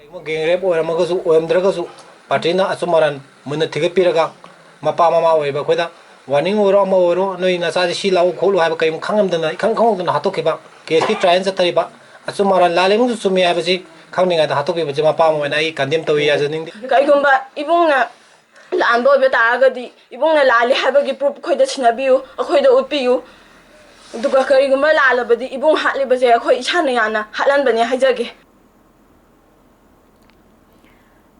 ꯀꯩꯒꯨꯝꯕ ꯒꯦꯡ ꯔꯦꯞ ꯑꯣꯏꯔꯝꯃꯒꯁꯨ, ꯑꯣꯏꯔꯝꯗ꯭ꯔꯒꯁꯨ, ꯄꯥꯔꯇꯤꯅ ꯑꯆꯨꯝ ꯑꯔꯥꯟ ꯃꯨꯟꯅ ꯊꯤꯒꯠꯄꯤꯔꯒ, ꯃꯄꯥ ꯃꯃꯥ ꯑꯣꯏꯕ ꯑꯩꯈꯣꯏꯗ ꯋꯥꯔꯅꯤꯡ ꯑꯣꯏꯔꯣ, ꯑꯃ ꯑꯣꯏꯔꯣ, ꯅꯣꯏ ꯅꯆꯥꯁꯦ ꯁꯤ ꯂꯥꯛꯎ ꯈꯣꯠꯂꯨ ꯍꯥꯏꯕ ꯀꯔꯤꯒꯨꯝꯕ ꯈꯪꯉꯝꯗꯅ, ꯏꯈꯪ ꯈꯪꯍꯧꯗꯅ ꯍꯥꯠꯇꯣꯛꯈꯤꯕ, ꯀꯦꯁꯀꯤ ꯇ꯭ꯔꯥꯏꯌꯦꯜ ꯆꯠꯊꯔꯤꯕ, ꯑꯆꯨꯝ ꯑꯔꯥꯟ ꯂꯥꯜꯂꯦ ꯑꯃꯁꯨꯡ ꯆꯨꯝꯃꯦ ꯍꯥꯏꯕꯁꯤ ꯈꯪꯅꯤꯡꯉꯥꯏꯗ ꯍꯥꯠꯇꯣꯛꯄꯤꯕꯁꯦ ꯃꯄꯥ ꯑꯃ ꯑꯣꯏꯅ ꯑꯩ ꯀꯟꯗꯦꯝ ꯇꯧꯏ ꯌꯥꯖꯅꯤꯡꯗꯦ꯫ ꯀꯩꯒꯨꯝꯕ ꯏꯕꯨꯡꯅ ꯂꯥꯟꯕ ꯑꯣꯏꯕ ꯇꯥꯔꯒꯗꯤ, ꯏꯕꯨꯡꯅ ꯂꯥꯜꯂꯤ ꯍꯥꯏꯕꯒꯤ ꯄ꯭ꯔꯨꯐ ꯑꯩꯈꯣꯏꯗ ꯁꯤꯟꯅꯕꯤꯌꯨ, ꯑꯩꯈꯣꯏꯗ ꯎꯠꯄꯤꯌꯨ꯫ ꯑꯗꯨꯒ ꯀꯔꯤꯒꯨꯝꯕ ꯂꯥꯜꯂꯕꯗꯤ, ꯏꯕꯨꯡ ꯍꯥꯠꯂꯤꯕꯁꯦ ꯑꯩꯈꯣꯏ ꯏꯁꯥꯅ ꯌꯥꯅ ꯍꯥꯠꯍꯟꯕꯅꯦ ꯍꯥꯏꯖꯒꯦ꯫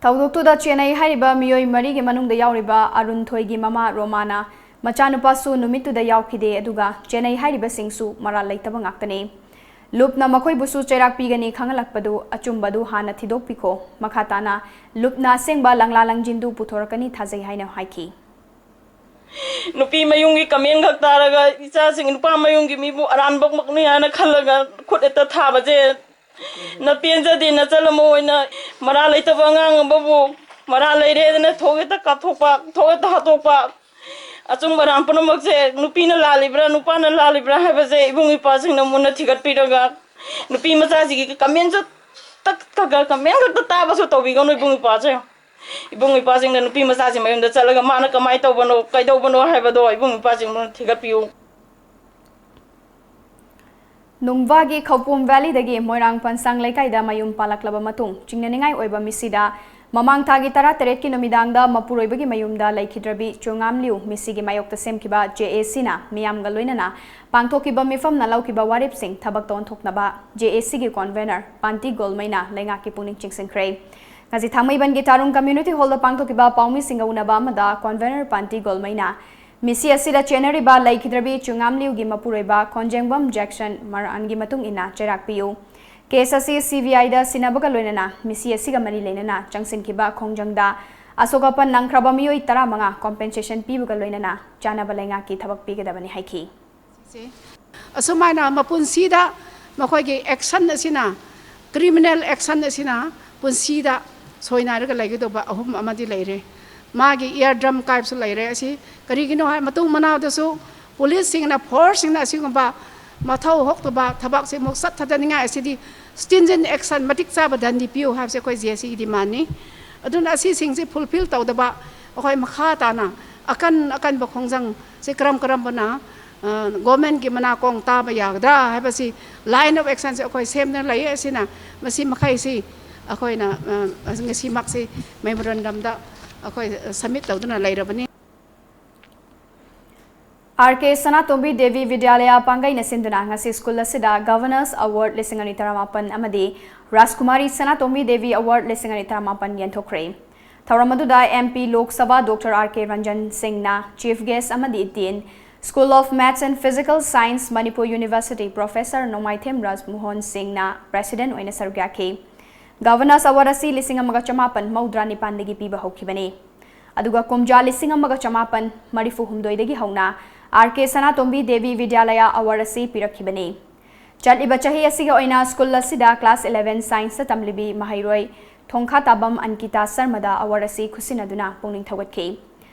ꯊꯧꯗꯣꯛꯇꯨꯗ ꯆꯦꯟꯅꯩ ꯍꯥꯏꯔꯤꯕ ꯃꯤꯑꯣꯏ ꯃꯔꯤꯒꯤ ꯃꯅꯨꯡꯗ ꯌꯥꯎꯔꯤꯕ ꯑꯔꯨꯟ ꯊꯣꯏꯒꯤ ꯃꯃꯥ ꯔꯣꯃꯥꯅ ꯃꯆꯥꯅꯨꯄꯥꯁꯨ ꯅꯨꯃꯤꯠꯇꯨꯗ ꯌꯥꯎꯈꯤꯗꯦ, ꯑꯗꯨꯒ ꯆꯦꯟꯅꯩ ꯍꯥꯏꯔꯤꯕꯁꯤꯡꯁꯨ ꯃꯔꯥꯜ ꯂꯩꯇꯕ ꯉꯥꯛꯇꯅꯤ꯫ ꯂꯨꯞꯅ ꯃꯈꯣꯏꯕꯨꯁꯨ ꯆꯩꯔꯥꯛ ꯄꯤꯒꯅꯤ, ꯈꯪꯍꯜꯂꯛꯄꯗꯨ ꯑꯆꯨꯝꯕꯗꯨ ꯍꯥꯟꯅ ꯊꯤꯗꯣꯛꯄꯤꯈꯣ꯫ ꯃꯈꯥ ꯇꯥꯅ ꯂꯨꯞꯅ ꯑꯁꯦꯡꯕ ꯂꯪꯂꯥ ꯂꯪꯖꯤꯟꯗꯨ ꯄꯨꯊꯣꯔꯛꯀꯅꯤ ꯊꯥꯖꯩ ꯍꯥꯏꯅ ꯍꯥꯏꯈꯤ꯫ ꯅꯨꯄꯤ ꯃꯌꯨꯝꯒꯤ ꯀꯃꯦꯟ ꯈꯛ ꯇꯥꯔꯒ ꯏꯆꯥꯁꯤꯡ ꯅꯨꯄꯥ ꯃꯌꯨꯝꯒꯤ ꯃꯤꯕꯨ ꯑꯔꯥꯟꯕꯃꯛꯅꯤ ꯍꯥꯏꯅ ꯈꯜꯂꯒ ꯈꯨꯠ ꯍꯦꯛꯇ ꯊꯥꯕꯁꯦ ꯅꯄꯦꯟꯖꯗꯦ, ꯅꯆꯜ ꯑꯃ ꯑꯣꯏꯅ ꯃꯔꯥ ꯂꯩꯇꯕ ꯑꯉꯥꯡ ꯑꯃꯕꯨ ꯃꯔꯥ ꯂꯩꯔꯦꯗꯅ ꯊꯣꯛ ꯍꯦꯛꯇ ꯀꯥꯞꯊꯣꯛꯄ, ꯊꯣꯛ ꯍꯦꯛꯇ ꯍꯥꯠꯇꯣꯛꯄ꯫ ꯑꯆꯨꯝꯕ ꯑꯔꯥꯟ ꯄꯨꯝꯅꯃꯛꯁꯦ ꯅꯨꯄꯤꯅ ꯂꯥꯜꯂꯤꯕ꯭ꯔꯥ, ꯅꯨꯄꯥꯅ ꯂꯥꯜꯂꯤꯕ꯭ꯔꯥ ꯍꯥꯏꯕꯁꯦ ꯏꯕꯨꯡ ꯏꯄ꯭ꯋꯥꯁꯤꯡꯅ ꯃꯨꯟꯅ ꯊꯤꯒꯠꯄꯤꯔꯒ, ꯅꯨꯄꯤ ꯃꯆꯥꯁꯤꯒꯤ ꯀꯃꯦꯟꯁꯨ ꯇꯛ ꯇꯛ ꯀꯃꯦꯟ ꯈꯛꯇ ꯇꯥꯕꯁꯨ ꯇꯧꯕꯤꯒꯅꯨ ꯏꯕꯨꯡ ꯏꯄ꯭ꯋꯥꯁꯦ꯫ ꯏꯕꯨꯡ ꯏꯄ꯭ꯋꯥꯁꯤꯡꯅ ꯅꯨꯄꯤ ꯃꯆꯥꯁꯤ ꯃꯌꯨꯝꯗ ꯆꯠꯂꯒ ꯃꯥꯅ ꯀꯃꯥꯏꯅ ꯇꯧꯕꯅꯣ, ꯀꯩꯗꯧꯕꯅꯣ ꯍꯥꯏꯕꯗꯣ ꯏꯕꯨꯡ ꯏꯄ꯭ꯋꯥꯁꯤꯡꯅ ꯊꯤꯒꯠꯄꯤꯌꯨ꯫ ꯅꯨꯡꯕꯥꯒꯤ ꯈꯧꯄꯨꯝ ꯚꯦꯂꯤꯗꯒꯤ ꯃꯣꯏꯔꯥꯡ ꯄꯟꯁꯥꯡ ꯂꯩꯀꯥꯏꯗ ꯃꯌꯨꯝ ꯄꯥꯜꯂꯛꯂꯕ ꯃꯇꯨꯡ ꯆꯤꯡꯅꯅꯤꯡꯉꯥꯏ ꯑꯣꯏꯕ ꯃꯤꯁꯤꯗ ꯃꯃꯥꯡ ꯊꯥꯒꯤ ꯇꯔꯥ ꯇꯔꯦꯠꯀꯤ ꯅꯨꯃꯤꯗꯥꯡꯗ ꯃꯄꯨꯔꯣꯏꯕꯒꯤ ꯃꯌꯨꯝꯗ ꯂꯩꯈꯤꯗ꯭ꯔꯕꯤ ꯆꯨꯉꯥꯝꯂꯤꯎ ꯃꯤꯁꯤꯒꯤ ꯃꯥꯌꯣꯛꯇ ꯁꯦꯝꯈꯤꯕ J A Cꯅ ꯃꯤꯌꯥꯝꯒ ꯂꯣꯏꯅꯅ ꯄꯥꯡꯊꯣꯛꯈꯤꯕ ꯃꯤꯐꯝꯅ ꯂꯧꯈꯤꯕ ꯋꯥꯔꯦꯞꯁꯤꯡ ꯊꯕꯛꯇ ꯑꯣꯟꯊꯣꯛꯅꯕ J A Cꯒꯤ convener ꯄꯥꯟꯇꯤ ꯒꯣꯜꯃꯩꯅ ꯂꯩꯉꯥꯛꯀꯤ ꯄꯨꯛꯅꯤꯡ ꯆꯤꯡꯁꯤꯟꯈ꯭ꯔꯦ꯫ ꯉꯁꯤ ꯊꯥꯡꯃꯩꯕꯟꯒꯤ ꯇꯥꯔꯨꯡ community hallꯗ ꯄꯥꯡꯊꯣꯛꯈꯤꯕ ꯄꯥꯎꯃꯤꯁꯤꯡꯒ ꯎꯅꯕ ꯑꯃꯗ convener ꯄꯥꯟꯇꯤ ꯒꯣꯜꯃꯩꯅ ꯃꯤꯁꯤ ꯑꯁꯤꯗ ꯆꯦꯟꯅꯔꯤꯕ ꯂꯩꯈꯤꯗ꯭ꯔꯕꯤ ꯆꯨꯉꯥꯝꯂꯤꯎꯒꯤ ꯃꯄꯨꯔꯣꯏꯕ ꯈꯣꯟꯖꯦꯡꯕꯝ ꯖꯦꯛꯁꯟ ꯃꯔꯥꯟꯒꯤ ꯃꯇꯨꯡ ꯏꯟꯅ ꯆꯩꯔꯥꯛ ꯄꯤꯌꯨ꯫ Case ꯑꯁꯤ C B Iꯗ ꯁꯤꯟꯅꯕꯒ ꯂꯣꯏꯅꯅ ꯃꯤꯁꯤ ꯑꯁꯤꯒ ꯃꯔꯤ ꯂꯩꯅꯅ ꯆꯪꯁꯤꯟꯈꯤꯕ ꯈꯣꯡꯖꯪꯗ ꯑꯁꯣꯛ ꯑꯄꯟ ꯅꯪꯈ꯭ꯔꯕ ꯃꯤꯑꯣꯏ ꯇꯔꯥꯃꯉꯥ compensation ꯄꯤꯕꯒ ꯂꯣꯏꯅꯅ ꯆꯥꯅꯕ ꯂꯩꯉꯥꯛꯀꯤ ꯊꯕꯛ ꯄꯤꯒꯗꯕꯅꯤ ꯍꯥꯏꯈꯤ꯫ ꯁꯦ꯫ ꯑꯁꯨꯃꯥꯏꯅ ꯃꯄꯨꯟꯁꯤꯗ ꯃꯈꯣꯏꯒꯤ action ꯑꯁꯤꯅ, criminal action ꯑꯁꯤꯅ ꯄꯨꯟꯁꯤꯗ ꯁꯣꯏꯅꯥꯏꯔꯒ ꯂꯩꯒꯗꯧꯕ ꯑꯍꯨꯝ ꯑꯃꯗꯤ ꯂꯩꯔꯦ꯫ ꯃꯥꯒꯤ ear drum ꯀꯥꯏꯕꯁꯨ ꯂꯩꯔꯦ꯫ ꯑꯁꯤ ꯀꯔꯤꯒꯤꯅꯣ ꯍꯥꯏ, ꯃꯇꯨꯡ ꯃꯅꯥꯎꯗꯁꯨ policeꯁꯤꯡꯅ, forceꯁꯤꯡꯅ ꯑꯁꯤꯒꯨꯝꯕ ꯃꯊꯧ ꯍꯧꯇꯕ ꯊꯕꯛꯁꯦ ꯑꯃꯨꯛ ꯆꯠꯊꯗꯅꯤꯡꯉꯥꯏ ꯑꯁꯤꯗꯤ stringent action, ꯃꯇꯤꯛ ꯆꯥꯕ ꯗꯟꯗꯤ ꯄꯤꯌꯨ ꯍꯥꯏꯕꯁꯦ ꯑꯩꯈꯣꯏ J A Cꯒꯤ demandꯅꯤ꯫ ꯑꯗꯨꯅ ꯑꯁꯤꯁꯤꯡꯁꯦ fulfil ꯇꯧꯗꯕ ꯑꯩꯈꯣꯏ ꯃꯈꯥ ꯇꯥꯅ ꯑꯀꯟ ꯑꯀꯟꯕ ꯈꯣꯡꯖꯪꯁꯦ ꯀꯔꯝ ꯀꯔꯝꯕꯅ, ꯑ, governmentꯀꯤ ꯃꯅꯥꯀꯣꯡ ꯇꯥꯕ ꯌꯥꯒꯗ꯭ꯔꯥ ꯍꯥꯏꯕꯁꯤ line of actionꯁꯦ ꯑꯩꯈꯣꯏ ꯁꯦꯝꯗꯨꯅ ꯂꯩꯌꯦ꯫ ꯑꯁꯤꯅ ꯃꯁꯤ ꯃꯈꯩꯁꯤ ꯑꯩꯈꯣꯏꯅ, ꯑ, ꯉꯁꯤꯃꯛꯁꯤ memorandumꯗ ꯑꯩꯈꯣꯏ submit ꯇꯧꯗꯨꯅ ꯂꯩꯔꯕꯅꯤ꯫ R K ꯁꯅꯥꯇꯣꯝꯕꯤ ꯗꯦꯕꯤ ꯕꯤꯗ꯭ꯌꯥꯂꯌꯥ ꯄꯥꯡꯒꯩꯅ ꯁꯤꯟꯗꯨꯅ ꯉꯁꯤ ꯁ꯭ꯀꯨꯜ ꯑꯁꯤꯗ Governor's Award ꯂꯤꯁꯤꯡ ꯑꯅꯤ ꯇꯔꯥꯃꯥꯄꯟ ꯑꯃꯗꯤ ꯔꯥꯖꯀꯨꯃꯥꯔꯤ ꯁꯅꯥꯇꯣꯝꯕꯤ ꯗꯦꯕꯤ Award ꯂꯤꯁꯤꯡ ꯑꯅꯤ ꯇꯔꯥꯃꯥꯄꯟ ꯌꯦꯟꯊꯣꯛꯈ꯭ꯔꯦ꯫ ꯊꯧꯔꯝ ꯑꯗꯨꯗ M P Lok Sabha Doctor R K Ranjan ꯁꯤꯡꯅ Chief Guest ꯑꯃꯗꯤ Dean, School of Maths and Physical Science, Manipur University, Professor ꯅꯣꯡꯃꯥꯏꯊꯦꯝ ꯔꯥꯖꯃꯣꯍꯟ ꯁꯤꯡꯅ President ꯑꯣꯏꯅ ꯁꯔꯨꯛ ꯌꯥꯈꯤ꯫ Governor's Award ꯑꯁꯤ ꯂꯤꯁꯤꯡ ꯑꯃꯒ ꯆꯃꯥꯄꯟ ꯃꯧꯗ꯭ꯔꯥ ꯅꯤꯄꯥꯟꯗꯒꯤ ꯄꯤꯕ ꯍꯧꯈꯤꯕꯅꯤ꯫ ꯑꯗꯨꯒ ꯀꯨꯝꯖꯥ ꯂꯤꯁꯤꯡ ꯑꯃꯒ ꯆꯃꯥꯄꯟ ꯃꯔꯤꯐꯨ ꯍꯨꯝꯗꯣꯏꯗꯒꯤ ꯍꯧꯅ R K ꯁꯅꯥꯇꯣꯝꯕꯤ ꯗꯦꯕꯤ ꯕꯤꯗ꯭ꯌꯥꯂꯌꯥ Award ꯑꯁꯤ ꯄꯤꯔꯛꯈꯤꯕꯅꯤ꯫ ꯆꯠꯂꯤꯕ ꯆꯍꯤ ꯑꯁꯤꯒꯤ ꯑꯣꯏꯅ ꯁ꯭ꯀꯨꯜ ꯑꯁꯤꯗ class eleven scienceꯇ ꯇꯝꯂꯤꯕꯤ ꯃꯍꯩꯔꯣꯏ ꯊꯣꯡꯈꯥ ꯇꯥꯕꯝ ꯑꯟꯀꯤꯇꯥ ꯁꯔꯃꯗ award ꯑꯁꯤ ꯈꯨꯠꯁꯤꯟꯅꯗꯨꯅ ꯄꯨꯛꯅꯤꯡ ꯊꯧꯒꯠꯈꯤ꯫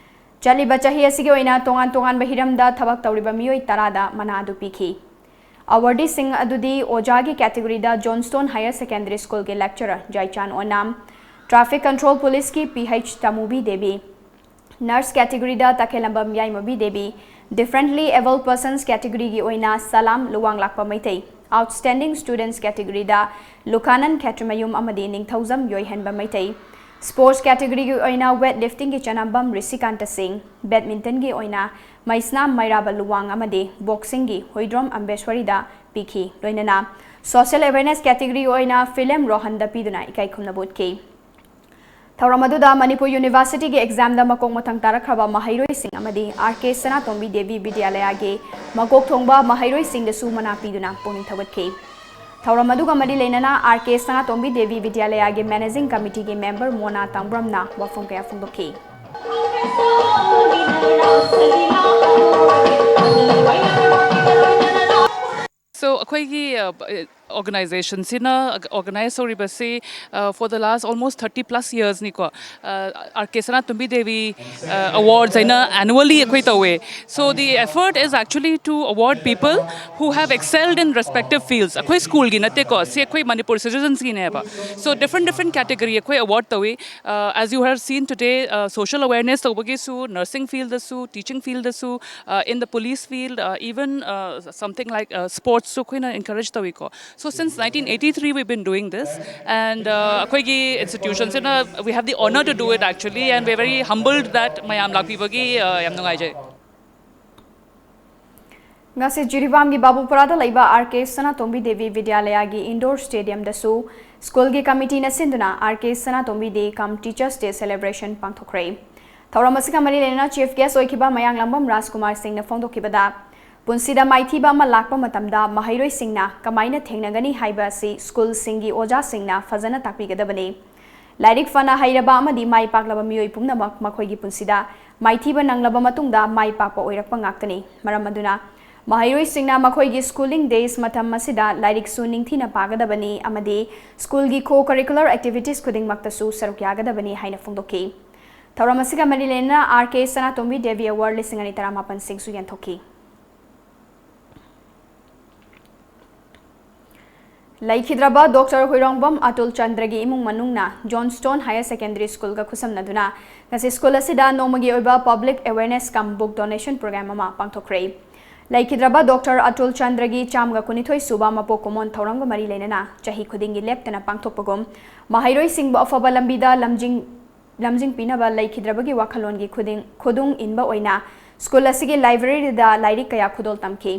ꯆꯠꯂꯤꯕ ꯆꯍꯤ ꯑꯁꯤꯒꯤ ꯑꯣꯏꯅ ꯇꯣꯉꯥꯟ ꯇꯣꯉꯥꯟꯕ ꯍꯤꯔꯝꯗ ꯊꯕꯛ ꯇꯧꯔꯤꯕ ꯃꯤꯑꯣꯏ ꯇꯔꯥꯗ ꯃꯅꯥ ꯑꯗꯨ ꯄꯤꯈꯤ꯫ Awardeeꯁꯤꯡ ꯑꯗꯨꯗꯤ ꯑꯣꯖꯥꯒꯤ categoryꯗ Johnstone Higher Secondary Schoolꯒꯤ lecturer ꯖꯥꯏꯆꯥꯟ ꯑꯣꯅꯥꯝ, Traffic Control Policeꯀꯤ P H ꯇꯃꯨꯕꯤ Devi, Nurse categoryꯗ ꯇꯈꯦꯂꯝꯕꯝ ꯌꯥꯏꯃꯕꯤ Devi, Differently Abled Persons categoryꯒꯤ ꯑꯣꯏꯅ ꯁꯂꯥꯝ ꯂꯨꯋꯥꯡꯂꯥꯛꯄ ꯃꯩꯇꯩ, Outstanding Students categoryꯗ ꯂꯨꯈꯥꯅꯟ ꯈꯦꯇ꯭ꯔꯤꯃꯌꯨꯝ ꯑꯃꯗꯤ ꯅꯤꯡꯊꯧꯖꯝ ꯌꯣꯏꯍꯟꯕ ꯃꯩꯇꯩ, Sports categoryꯒꯤ ꯑꯣꯏꯅ weightliftingꯒꯤ ꯆꯅꯝꯕꯝ ꯔꯤꯁꯤꯀꯥꯟꯇ ꯁꯤꯡ, Badmintonꯒꯤ ꯑꯣꯏꯅ ꯃꯩꯁꯅꯥꯝ ꯃꯩꯔꯥꯕ ꯂꯨꯋꯥꯡ ꯑꯃꯗꯤ Boxingꯒꯤ ꯍꯨꯏꯗ꯭ꯔꯣꯝ ꯑꯝꯕꯦꯁ꯭ꯋꯔꯤꯗ ꯄꯤꯈꯤ꯫ ꯂꯣꯏꯅꯅ Social Awareness categoryꯒꯤ ꯑꯣꯏꯅ ꯐꯤꯂꯦꯝ ꯔꯣꯍꯟꯗ ꯄꯤꯗꯨꯅ ꯏꯀꯥꯏ ꯈꯨꯝꯅꯕ ꯎꯠꯈꯤ꯫ ꯊꯧꯔꯝ ꯑꯗꯨꯗ ꯃꯅꯤꯄꯨꯔ Universityꯒꯤ examꯗ ꯃꯀꯣꯛ ꯃꯊꯪ ꯇꯥꯔꯛꯈ꯭ꯔꯕ ꯃꯍꯩꯔꯣꯏꯁꯤꯡ ꯑꯃꯗꯤ R K ꯁꯅꯥꯇꯣꯝꯕꯤ ꯗꯦꯕꯤ ꯕꯤꯗ꯭ꯌꯥꯂꯌꯥꯒꯤ ꯃꯀꯣꯛ ꯊꯣꯡꯕ ꯃꯍꯩꯔꯣꯏꯁꯤꯡꯗꯁꯨ ꯃꯅꯥ ꯄꯤꯗꯨꯅ ꯄꯨꯛꯅꯤꯡ ꯊꯧꯒꯠꯈꯤ꯫ ꯊꯧꯔꯝ ꯑꯗꯨꯒ ꯃꯔꯤ ꯂꯩꯅꯅ R K ꯁꯅꯥꯇꯣꯝꯕꯤ ꯗꯦꯕꯤ ꯕꯤꯗ꯭ꯌꯥꯂꯌꯥꯒꯤ Managing Committeeꯒꯤ member ꯃꯣꯅꯥ ꯇꯥꯡꯕ꯭ꯔꯝꯅ ꯋꯥꯐꯝ ꯀꯌꯥ ꯐꯣꯡꯗꯣꯛꯈꯤ꯫ So ꯑꯩꯈꯣꯏꯒꯤ organizationꯁꯤꯅ organize ꯇꯧꯔꯤꯕꯁꯤ for the last almost thirty plus yearsꯅꯤꯀꯣ꯫ R K Sanatombi Devi awards ꯍꯥꯏꯅ annually ꯑꯩꯈꯣꯏ ꯇꯧꯋꯦ꯫ So the effort is actually to award people who have excelled in respective fields. ꯑꯩꯈꯣꯏ schoolꯒꯤ ꯅꯠꯇꯦꯀꯣ, ꯁꯤ ꯑꯩꯈꯣꯏ Manipur citizensꯀꯤꯅꯦꯕ꯫ So different different category ꯑꯩꯈꯣꯏ award ꯇꯧꯋꯤ꯫ As you have seen today, social awareness ꯇꯧꯕꯒꯤꯁꯨ, nursing fieldꯗꯁꯨ, teaching fieldꯗꯁꯨ, in the police field, even something like sportsꯁꯨ ꯑꯩꯈꯣꯏꯅ encourage ꯇꯧꯋꯤꯀꯣ꯫ So since nineteen eighty three we've been doing this, and ꯑꯩꯈꯣꯏꯒꯤ institutionꯁꯤꯅ, we have the honour to do it actually, and we're very humbled that ꯃꯌꯥꯝ ꯂꯥꯛꯄꯤꯕꯒꯤ ꯌꯥꯝ ꯅꯨꯡꯉꯥꯏꯖꯩ꯫ ꯉꯁꯤ ꯖꯤꯔꯤꯕꯥꯝꯒꯤ ꯕꯥꯕꯨꯄꯨꯔꯥꯗ ꯂꯩꯕ R K ꯁꯅꯥꯇꯣꯝꯕꯤ Devi ꯕꯤꯗ꯭ꯌꯥꯂꯌꯥꯒꯤ indoor stadiumꯗꯁꯨ schoolꯒꯤ committeeꯅ ꯁꯤꯟꯗꯨꯅ R K ꯁꯅꯥꯇꯣꯝꯕꯤ Day cum Teachers Day celebration ꯄꯥꯡꯊꯣꯛꯈ꯭ꯔꯦ꯫ ꯊꯧꯔꯝ ꯑꯁꯤꯒ ꯃꯔꯤ ꯂꯩꯅꯅ chief guest ꯑꯣꯏꯈꯤꯕ ꯃꯌꯥꯡꯂꯥꯡꯕꯝ ꯔꯥꯖꯀꯨꯃꯥꯔ ꯁꯤꯡꯅ ꯐꯣꯡꯗꯣꯛꯈꯤꯕꯗ, ꯄꯨꯟꯁꯤꯗ ꯃꯥꯏꯊꯤꯕ ꯑꯃ ꯂꯥꯛꯄ ꯃꯇꯝꯗ ꯃꯍꯩꯔꯣꯏꯁꯤꯡꯅ ꯀꯃꯥꯏꯅ ꯊꯦꯡꯅꯒꯅꯤ ꯍꯥꯏꯕ ꯑꯁꯤ schoolꯁꯤꯡꯒꯤ ꯑꯣꯖꯥꯁꯤꯡꯅ ꯐꯖꯅ ꯇꯥꯛꯄꯤꯒꯗꯕꯅꯤ꯫ ꯂꯥꯏꯔꯤꯛ ꯐꯅ ꯍꯩꯔꯕ ꯑꯃꯗꯤ ꯃꯥꯏ ꯄꯥꯛꯂꯕ ꯃꯤꯑꯣꯏ ꯄꯨꯝꯅꯃꯛ ꯃꯈꯣꯏꯒꯤ ꯄꯨꯟꯁꯤꯗ ꯃꯥꯏꯊꯤꯕ ꯅꯪꯂꯕ ꯃꯇꯨꯡꯗ ꯃꯥꯏ ꯄꯥꯛꯄ ꯑꯣꯏꯔꯛꯄ ꯉꯥꯛꯇꯅꯤ꯫ ꯃꯔꯝ ꯑꯗꯨꯅ ꯃꯍꯩꯔꯣꯏꯁꯤꯡꯅ ꯃꯈꯣꯏꯒꯤ schooling days ꯃꯇꯝ ꯑꯁꯤꯗ ꯂꯥꯏꯔꯤꯛꯁꯨ ꯅꯤꯡꯊꯤꯅ ꯄꯥꯒꯗꯕꯅꯤ ꯑꯃꯗꯤ schoolꯒꯤ co-curricular activities ꯈꯨꯗꯤꯡꯃꯛꯇꯁꯨ ꯁꯔꯨꯛ ꯌꯥꯒꯗꯕꯅꯤ ꯍꯥꯏꯅ ꯐꯣꯡꯗꯣꯛꯈꯤ꯫ ꯊꯧꯔꯝ ꯑꯁꯤꯒ ꯃꯔꯤ ꯂꯩꯅꯅ R K Sanatombi Devi Award ꯂꯤꯁꯤꯡ ꯑꯅꯤ ꯇꯔꯥꯃꯥꯄꯟ ꯁꯤꯡꯁꯨ ꯌꯦꯟꯊꯣꯛꯈꯤ꯫ ꯂꯩꯈꯤꯗ꯭ꯔꯕ ꯗꯣꯛꯇꯔ ꯍꯨꯏꯔꯣꯡꯕꯝ ꯑꯇꯨꯜ ꯆꯟꯗ꯭ꯔꯒꯤ ꯏꯃꯨꯡ ꯃꯅꯨꯡꯅ Johnstone Higher Secondary Schoolꯒ ꯈꯨꯠꯁꯝꯅꯗꯨꯅ ꯉꯁꯤ school ꯑꯁꯤꯗ ꯅꯣꯡꯃꯒꯤ ꯑꯣꯏꯕ public awareness cum book donation program ꯑꯃ ꯄꯥꯡꯊꯣꯛꯈ꯭ꯔꯦ꯫ ꯂꯩꯈꯤꯗ꯭ꯔꯕ ꯗꯣꯛꯇꯔ ꯑꯇꯨꯜ ꯆꯟꯗ꯭ꯔꯒꯤ ꯆꯥꯝꯃꯒ ꯀꯨꯟꯅꯤꯊꯣꯏ ꯁꯨꯕ ꯃꯄꯣꯛ ꯀꯨꯝꯑꯣꯟ ꯊꯧꯔꯝꯒ ꯃꯔꯤ ꯂꯩꯅꯅ ꯆꯍꯤ ꯈꯨꯗꯤꯡꯒꯤ ꯂꯦꯞꯇꯅ ꯄꯥꯡꯊꯣꯛꯄꯒꯨꯝ ꯃꯍꯩꯔꯣꯏꯁꯤꯡꯕꯨ ꯑꯐꯕ ꯂꯝꯕꯤꯗ ꯂꯝꯖꯤꯡ ꯂꯝꯖꯤꯡꯕꯤꯅꯕ ꯂꯩꯈꯤꯗ꯭ꯔꯕꯒꯤ ꯋꯥꯈꯜꯂꯣꯟꯒꯤ ꯈꯨꯗꯤꯡ, ꯈꯨꯗꯨꯡ ꯏꯟꯕ ꯑꯣꯏꯅ school ꯑꯁꯤꯒꯤ libraryꯗ ꯂꯥꯏꯔꯤꯛ ꯀꯌꯥ ꯈꯨꯗꯣꯜ ꯇꯝꯈꯤ꯫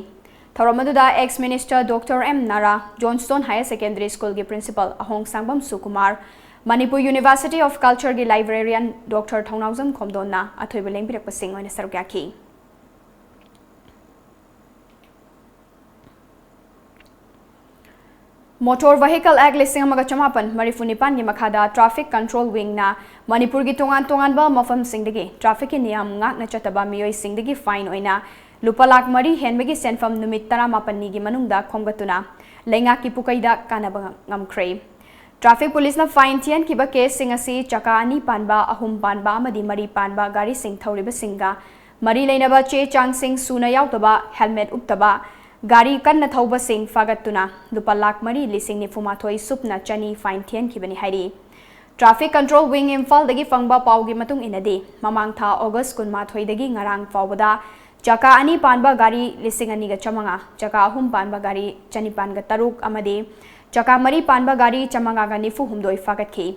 ꯊꯧꯔꯝ ꯑꯗꯨꯗ ex minister Doctor M Nara, Johnstone Higher Secondary Schoolꯒꯤ principal ꯑꯍꯣꯡ ꯁꯥꯡꯕꯝ ꯁꯨꯀꯨꯃꯥꯔ, Manipur University of Cultureꯒꯤ librarian Doctor ꯊꯧꯅꯥꯎꯖꯝ ꯈꯣꯝꯗꯣꯟꯅ ꯑꯊꯣꯏꯕ ꯂꯦꯡꯕꯤꯔꯛꯄꯁꯤꯡ ꯑꯣꯏꯅ ꯁꯔꯨꯛ ꯌꯥꯈꯤ꯫ Motor Vehicle Act ꯂꯤꯁꯤꯡ ꯑꯃꯒ ꯆꯃꯥꯄꯟ ꯃꯔꯤꯐꯨ ꯅꯤꯄꯥꯟꯒꯤ ꯃꯈꯥꯗ Traffic Control Wingꯅ ꯃꯅꯤꯄꯨꯔꯒꯤ ꯇꯣꯉꯥꯟ ꯇꯣꯉꯥꯟꯕ ꯃꯐꯝꯁꯤꯡꯗꯒꯤ trafficꯀꯤ ꯅꯤꯌꯝ ꯉꯥꯛꯅ ꯆꯠꯇꯕ ꯃꯤꯑꯣꯏꯁꯤꯡꯗꯒꯤ fine ꯑꯣꯏꯅ ꯂꯨꯄꯥ ꯂꯥꯈ ꯃꯔꯤ ꯍꯦꯟꯕꯒꯤ ꯁꯦꯟꯐꯝ ꯅꯨꯃꯤꯠ ꯇꯔꯥꯃꯥꯄꯟꯅꯤꯒꯤ ꯃꯅꯨꯡꯗ ꯈꯣꯝꯒꯠꯇꯨꯅ ꯂꯩꯉꯥꯛꯀꯤ ꯄꯨꯀꯩꯗ ꯀꯥꯟꯅꯕ ꯉꯝꯈ꯭ꯔꯦ꯫ Traffic Policeꯅ fine ꯊꯤꯍꯟꯈꯤꯕ caseꯁꯤꯡ ꯑꯁꯤ ꯆꯀꯥ ꯑꯅꯤ ꯄꯥꯟꯕ, ꯑꯍꯨꯝ ꯄꯥꯟꯕ ꯑꯃꯗꯤ ꯃꯔꯤ ꯄꯥꯟꯕ ꯒꯥꯔꯤꯁꯤꯡ ꯊꯧꯔꯤꯕꯁꯤꯡꯒ ꯃꯔꯤ ꯂꯩꯅꯕ ꯆꯦ ꯆꯥꯡꯁꯤꯡ ꯁꯨꯅ ꯌꯥꯎꯗꯕ, helmet ꯎꯞꯇꯕ, ꯒꯥꯔꯤ ꯀꯟꯅ ꯊꯧꯕꯁꯤꯡ ꯐꯥꯒꯠꯇꯨꯅ ꯂꯨꯄꯥ ꯂꯥꯈ ꯃꯔꯤ ꯂꯤꯁꯤꯡ ꯅꯤꯐꯨ ꯃꯥꯊꯣꯏ ꯁꯨꯞꯅ ꯆꯅꯤ fine ꯊꯤꯍꯟꯈꯤꯕꯅꯤ ꯍꯥꯏꯔꯤ꯫ Traffic Control Wing ꯏꯝꯐꯥꯜꯗꯒꯤ ꯐꯪꯕ ꯄꯥꯎꯒꯤ ꯃꯇꯨꯡ ꯏꯟꯅꯗꯤ, ꯃꯃꯥꯡ ꯊꯥ August ꯀꯨꯟꯃꯥꯊꯣꯏꯗꯒꯤ ꯉꯔꯥꯡ ꯐꯥꯎꯕꯗ ꯆꯀꯥ ꯑꯅꯤ ꯄꯥꯟꯕ ꯒꯥꯔꯤ ꯂꯤꯁꯤꯡ ꯑꯅꯤꯒ ꯆꯥꯃꯉꯥ, ꯆꯀꯥ ꯑꯍꯨꯝ ꯄꯥꯟꯕ ꯒꯥꯔꯤ ꯆꯅꯤꯄꯥꯟꯒ ꯇꯔꯨꯛ ꯑꯃꯗꯤ ꯆꯀꯥ ꯃꯔꯤ ꯄꯥꯟꯕ ꯒꯥꯔꯤ ꯆꯥꯃꯉꯥꯒ ꯅꯤꯐꯨ ꯍꯨꯝꯗꯣꯏ ꯐꯥꯒꯠꯈꯤ꯫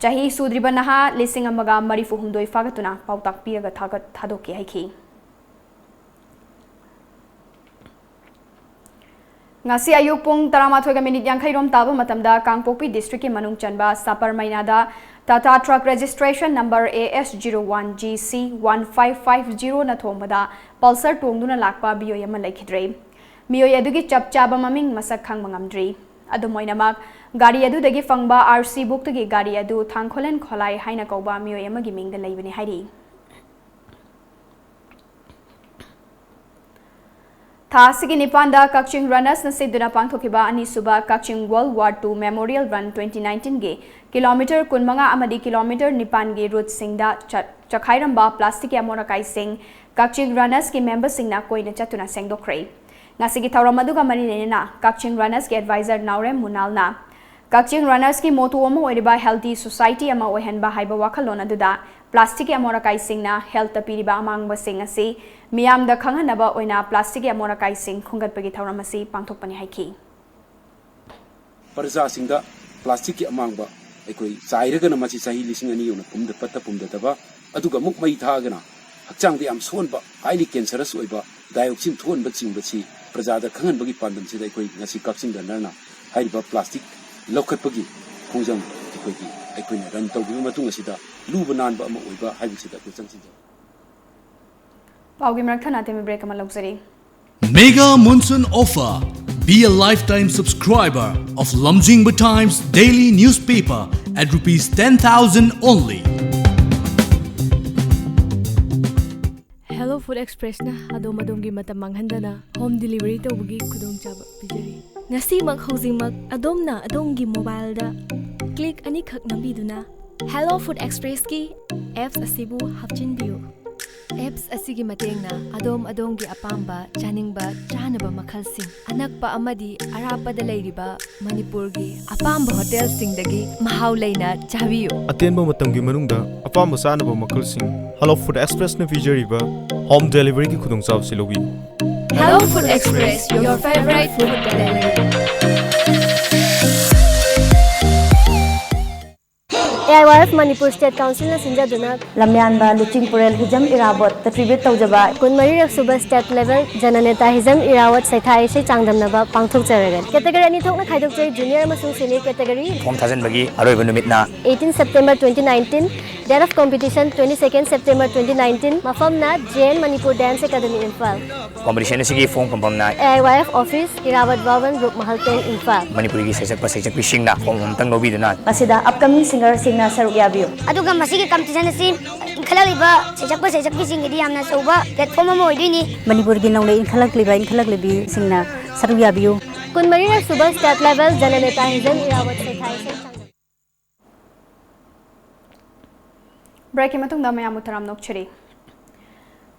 ꯆꯍꯤ ꯁꯨꯗ꯭ꯔꯤꯕ ꯅꯍꯥ ꯂꯤꯁꯤꯡ ꯑꯃꯒ ꯃꯔꯤꯐꯨ ꯍꯨꯝꯗꯣꯏ ꯐꯥꯒꯠꯇꯨꯅ ꯄꯥꯎꯇꯥꯛ ꯄꯤꯔꯒ ꯊꯥꯒꯠ-, ꯊꯥꯗꯣꯛꯈꯤ ꯍꯥꯏꯈꯤ꯫ ꯉꯁꯤ ꯑꯌꯨꯛ ꯄꯨꯡ ꯇꯔꯥꯃꯥꯊꯣꯏꯒ ꯃꯤꯅꯤꯠ ꯌꯥꯡꯈꯩ ꯔꯣꯝ ꯇꯥꯕ ꯃꯇꯝꯗ ꯀꯥꯡꯄꯣꯛꯄꯤ districtꯀꯤ ꯃꯅꯨꯡ ꯆꯟꯕ ꯁꯥꯄꯔꯃꯩꯅꯥꯗ Tata truck registration number A S zero one G C one five five zeroꯅ ꯊꯣꯡꯕꯗ Pulsar ꯇꯣꯡꯗꯨꯅ ꯂꯥꯛꯄ ꯃꯤꯑꯣꯏ ꯑꯃ ꯂꯩꯈꯤꯗ꯭ꯔꯦ꯫ ꯃꯤꯑꯣꯏ ꯑꯗꯨꯒꯤ ꯆꯞ ꯆꯥꯕ ꯃꯃꯤꯡ ꯃꯁꯛ ꯈꯪꯕ ꯉꯝꯗ꯭ꯔꯤ꯫ ꯑꯗꯨꯝ ꯑꯣꯏꯅꯃꯛ, ꯒꯥꯔꯤ ꯑꯗꯨꯗꯒꯤ ꯐꯪꯕ R C bookꯇꯒꯤ ꯒꯥꯔꯤ ꯑꯗꯨ ꯊꯥꯡꯈꯣꯂꯦꯟ ꯈꯣꯂꯥꯏ ꯍꯥꯏꯅ ꯀꯧꯕ ꯃꯤꯑꯣꯏ ꯑꯃꯒꯤ ꯃꯤꯡꯗ ꯂꯩꯕꯅꯤ ꯍꯥꯏꯔꯤ꯫ ꯊꯥ ꯑꯁꯤꯒꯤ ꯅꯤꯄꯥꯟꯗ ꯀꯛꯆꯤꯡ ꯔꯅꯔꯁꯅ ꯁꯤꯟꯗꯨꯅ ꯄꯥꯡꯊꯣꯛꯈꯤꯕ ꯑꯅꯤꯁꯨꯕ Kakching world war two memorial run twenty ꯅꯥꯏꯟꯇꯤꯟꯒꯤ ꯀꯤꯂꯣꯃꯤꯇꯔ ꯀꯨꯟꯃꯉꯥ ꯑꯃꯗꯤ ꯀꯤꯂꯣꯃꯤꯇꯔ ꯅꯤꯄꯥꯟꯒꯤ ꯔꯨꯠꯁꯤꯡꯗ ꯆꯠ-, ꯆꯈꯥꯏꯔꯝꯕ ꯄ꯭ꯂꯥꯁꯇꯤꯛꯀꯤ ꯑꯃꯣꯠ ꯑꯀꯥꯏꯁꯤꯡ ꯀꯛꯆꯤꯡ ꯔꯅꯔꯁꯀꯤ ꯃꯦꯝꯕꯔꯁꯤꯡꯅ ꯀꯣꯏꯅ ꯆꯠꯇꯨꯅ ꯁꯦꯡꯗꯣꯛꯈ꯭ꯔꯦ꯫ ꯉꯁꯤꯒꯤ ꯊꯧꯔꯝ ꯑꯗꯨꯒ ꯃꯔꯤ ꯂꯩꯅꯅ ꯀꯛꯆꯤꯡ ꯔꯅꯔꯁꯀꯤ ꯑꯦꯗꯚꯥꯏꯖꯔ ꯅꯥꯎꯔꯦꯝ ꯃꯨꯅꯥꯜꯅ ꯀꯛꯆꯤꯡ ꯔꯅꯔꯁꯀꯤ ꯃꯣꯇꯣ ꯑꯃ ꯑꯣꯏꯔꯤꯕ ꯍꯦꯜꯗꯤ ꯁꯣꯁꯥꯏꯇꯤ ꯑꯃ ꯑꯣꯏꯍꯟꯕ ꯍꯥꯏꯕ ꯋꯥꯈꯜꯂꯣꯟ ꯑꯗꯨꯗ ꯄ꯭ꯂꯥꯁꯇꯤꯛꯀꯤ ꯑꯃꯣꯠ ꯑꯀꯥꯏꯁꯤꯡꯅ ꯍꯦꯜꯠꯇ ꯄꯤꯔꯤꯕ ꯑꯃꯥꯡꯕꯁꯤꯡ ꯑꯁꯤ ꯃꯤꯌꯥꯝꯗ ꯈꯪꯍꯟꯅꯕ ꯑꯣꯏꯅ ꯄ꯭ꯂꯥꯁꯇꯤꯛꯀꯤ ꯑꯃꯣꯠ ꯑꯀꯥꯏꯁꯤꯡ ꯈꯣꯝꯒꯠꯄꯒꯤ ꯊꯧꯔꯝ ꯑꯁꯤ ꯄꯥꯡꯊꯣꯛꯄꯅꯤ ꯍꯥꯏꯈꯤ꯫ ꯄ꯭ꯔꯖꯥꯁꯤꯡꯗ ꯄ꯭ꯂꯥꯁꯇꯤꯛꯀꯤ ꯑꯃꯥꯡꯕ ꯑꯩꯈꯣꯏ ꯆꯥꯏꯔꯒꯅ ꯃꯁꯤ ꯆꯍꯤ ꯂꯤꯁꯤꯡ ꯑꯅꯤ ꯌꯧꯅ ꯄꯨꯝꯗ-, ꯄꯠꯊ ꯄꯨꯝꯗꯗꯕ, ꯑꯗꯨꯒ ꯑꯃꯨꯛ ꯃꯩ ꯊꯥꯛꯑꯒꯅ ꯍꯛꯆꯥꯡꯗ ꯌꯥꯝ ꯁꯣꯛꯍꯟꯕ, highly cancerous ꯑꯣꯏꯕ, dioxin ꯊꯣꯛꯍꯟꯕꯆꯤꯡꯕꯁꯤ ꯄ꯭ꯔꯖꯥꯗ ꯈꯪꯍꯟꯕꯒꯤ ꯄꯥꯟꯗꯝꯁꯤꯗ ꯑꯩꯈꯣꯏ ꯉꯁꯤ ꯀꯛꯆꯤꯡ ꯔꯟꯅꯔꯅ ꯍꯥꯏꯔꯤꯕ ꯄ꯭ꯂꯥꯁꯇꯤꯛ ꯂꯧꯈꯠꯄꯒꯤ ꯈꯣꯡꯖꯪ ꯑꯩꯈꯣꯏꯒꯤ, ꯑꯩꯈꯣꯏꯅ ꯔꯟ ꯇꯧꯈꯤꯕ ꯃꯇꯨꯡ ꯑꯁꯤꯗ ꯂꯨꯕ ꯅꯥꯟꯕ ꯑꯃ ꯑꯣꯏꯕ ꯍꯥꯏꯕꯁꯤꯗ ꯑꯩꯈꯣꯏ ꯆꯪꯁꯤꯟꯖꯕ꯫ ꯄꯥꯎꯒꯤ ꯃꯔꯛ ꯊꯠꯅ ꯑꯇꯦꯟꯕ ꯕ꯭ꯔꯦꯛ ꯑꯃ ꯂꯧꯖꯔꯤ꯫ Mega Monsoon Offer. Be a lifetime subscriber of Lamjingba Times daily newspaper at rupees ten thousand only. Hello Food Expressꯅ ꯑꯗꯣꯝ ꯑꯗꯣꯝꯒꯤ ꯃꯇꯝ ꯃꯥꯡꯍꯟꯗꯅ ꯍꯣꯝ ꯗꯤꯂꯤꯚꯔꯤ ꯇꯧꯕꯒꯤ ꯈꯨꯗꯣꯡꯆꯥꯕ ꯄꯤꯖꯔꯤ꯫ ꯉꯁꯤꯃꯛ ꯍꯧꯖꯤꯛꯃꯛ ꯑꯗꯣꯝꯅ ꯑꯗꯣꯝꯒꯤ ꯃꯣꯕꯥꯏꯜꯗ ꯀ꯭ꯂꯤꯛ ꯑꯅꯤꯈꯛ ꯅꯝꯕꯤꯗꯨꯅ Hello Food Expressꯀꯤ ꯑꯦꯞꯁ ꯑꯁꯤꯕꯨ ꯍꯥꯞꯆꯤꯟꯕꯤꯌꯨ꯫ ꯑꯦꯞꯁ ꯑꯁꯤꯒꯤ ꯃꯇꯦꯡꯅ ꯑꯗꯣꯝ ꯑꯗꯣꯝꯒꯤ ꯑꯄꯥꯝꯕ ꯆꯥꯅꯤꯡꯕ ꯆꯥꯅꯕ ꯃꯈꯜꯁꯤꯡ ꯑꯅꯛꯄ ꯑꯃꯗꯤ ꯑꯔꯥꯞꯄꯗ ꯂꯩꯔꯤꯕ ꯃꯅꯤꯄꯨꯔꯒꯤ ꯑꯄꯥꯝꯕ ꯍꯣꯇꯦꯜꯁꯤꯡꯗꯒꯤ ꯃꯍꯥꯎ ꯂꯩꯅ ꯆꯥꯕꯤꯌꯨ꯫ ꯑꯇꯦꯟꯕ ꯃꯇꯝꯒꯤ ꯃꯅꯨꯡꯗ ꯑꯄꯥꯝꯕ ꯆꯥꯅꯕ ꯃꯈꯜꯁꯤꯡ Hello Food Expressꯅ ꯄꯤꯖꯔꯤꯕ ꯍꯣꯝ ꯗꯦꯂꯤꯚꯔꯤꯒꯤ ꯈꯨꯗꯣꯡꯆꯥꯕꯁꯤ ꯂꯧꯕꯤꯌꯨ꯫ Hello Food Express, your favorite food delivery. A I Y F Manipur state ꯀꯥꯎꯟꯁꯤꯜꯅ ꯁꯤꯟꯖꯗꯨꯅ ꯂꯝꯌꯥꯟꯕ ꯂꯨꯆꯤꯡꯄꯨꯔꯦꯜ ꯍꯤꯖꯝ ꯏꯔꯥꯕꯣꯠꯇ tribute ꯇꯧꯖꯕ ꯀꯨꯟꯃꯔꯤꯔꯛ ꯁꯨꯕ ꯁ꯭ꯇꯦꯠ ꯂꯦꯚꯦꯜ ꯖꯅꯅꯦꯇꯥ ꯍꯤꯖꯝ ꯏꯔꯥꯕꯣꯠ ꯁꯩꯊꯥ ꯏꯁꯩ ꯆꯥꯡꯗꯝꯅꯕ ꯄꯥꯡꯊꯣꯛꯆꯔꯒꯅꯤ꯫ ꯀꯦꯇꯦꯒꯣꯔꯤ ꯑꯅꯤ ꯊꯣꯛꯅ ꯈꯥꯏꯗꯣꯛꯆꯩ, ꯖꯨꯅꯤꯌꯔ ꯑꯃꯁꯨꯡ ꯁꯦꯅꯤꯌꯔ ꯀꯦꯇꯦꯒꯣꯔꯤ꯫ ꯐꯣꯝ ꯊꯥꯖꯤꯟꯕꯒꯤ ꯑꯔꯣꯏꯕ ꯅꯨꯃꯤꯠꯅ eighteen September twenty nineteen, date of competition twenty second September twenty nineteen, ꯃꯐꯝꯅ J N Manipur dance academy Imphal. Competition ꯑꯁꯤꯒꯤ ꯐꯣꯝ ꯐꯪꯐꯝꯅ A I Y F office, Irabot Bhavan, group ꯃꯍꯜꯇꯦꯟ, ꯏꯝꯐꯥꯜ꯫ ꯃꯅꯤꯄꯨꯔꯤꯒꯤ ꯁꯩꯁꯛꯄ ꯁꯩꯁꯛꯄꯤꯁꯤꯡꯅ ꯐꯣꯝ ꯑꯃꯃꯝꯇꯪ ꯂꯧꯕꯤꯗꯨꯅ ꯃꯁꯤꯗ upcoming singerꯁꯤꯡꯅ ꯁꯔꯨꯛ ꯌꯥꯕꯤꯌꯨ꯫ ꯑꯗꯨꯒ ꯃꯁꯤꯒꯤ ꯀꯝꯄꯤꯇꯤꯁꯟ ꯑꯁꯤ ꯏꯟꯈꯠꯂꯛꯂꯤꯕ ꯁꯩꯁꯛꯄ ꯁꯩꯁꯛꯄꯤꯁꯤꯡꯒꯤꯗꯤ ꯌꯥꯝꯅ ꯑꯆꯧꯕ platform ꯑꯃ ꯑꯣꯏꯗꯣꯏꯅꯤ꯫ ꯃꯅꯤꯄꯨꯔꯒꯤ ꯅꯧꯅ ꯏꯟꯈꯠꯂꯛꯂꯤꯕ ꯏꯟꯈꯠꯂꯛꯂꯤꯕꯤꯁꯤꯡꯅ ꯁꯔꯨꯛ ꯌꯥꯕꯤꯌꯨ꯫ ꯀꯨꯟꯃꯔꯤꯔꯛ ꯁꯨꯕ state level Jananetha Hijam Irawat Sekhai ꯏꯁꯩ ꯁꯪꯒ- Breakꯀꯤ ꯃꯇꯨꯡꯗ ꯃꯌꯥꯝꯕꯨ ꯇꯔꯥꯝꯅ ꯑꯣꯛꯆꯔꯤ꯫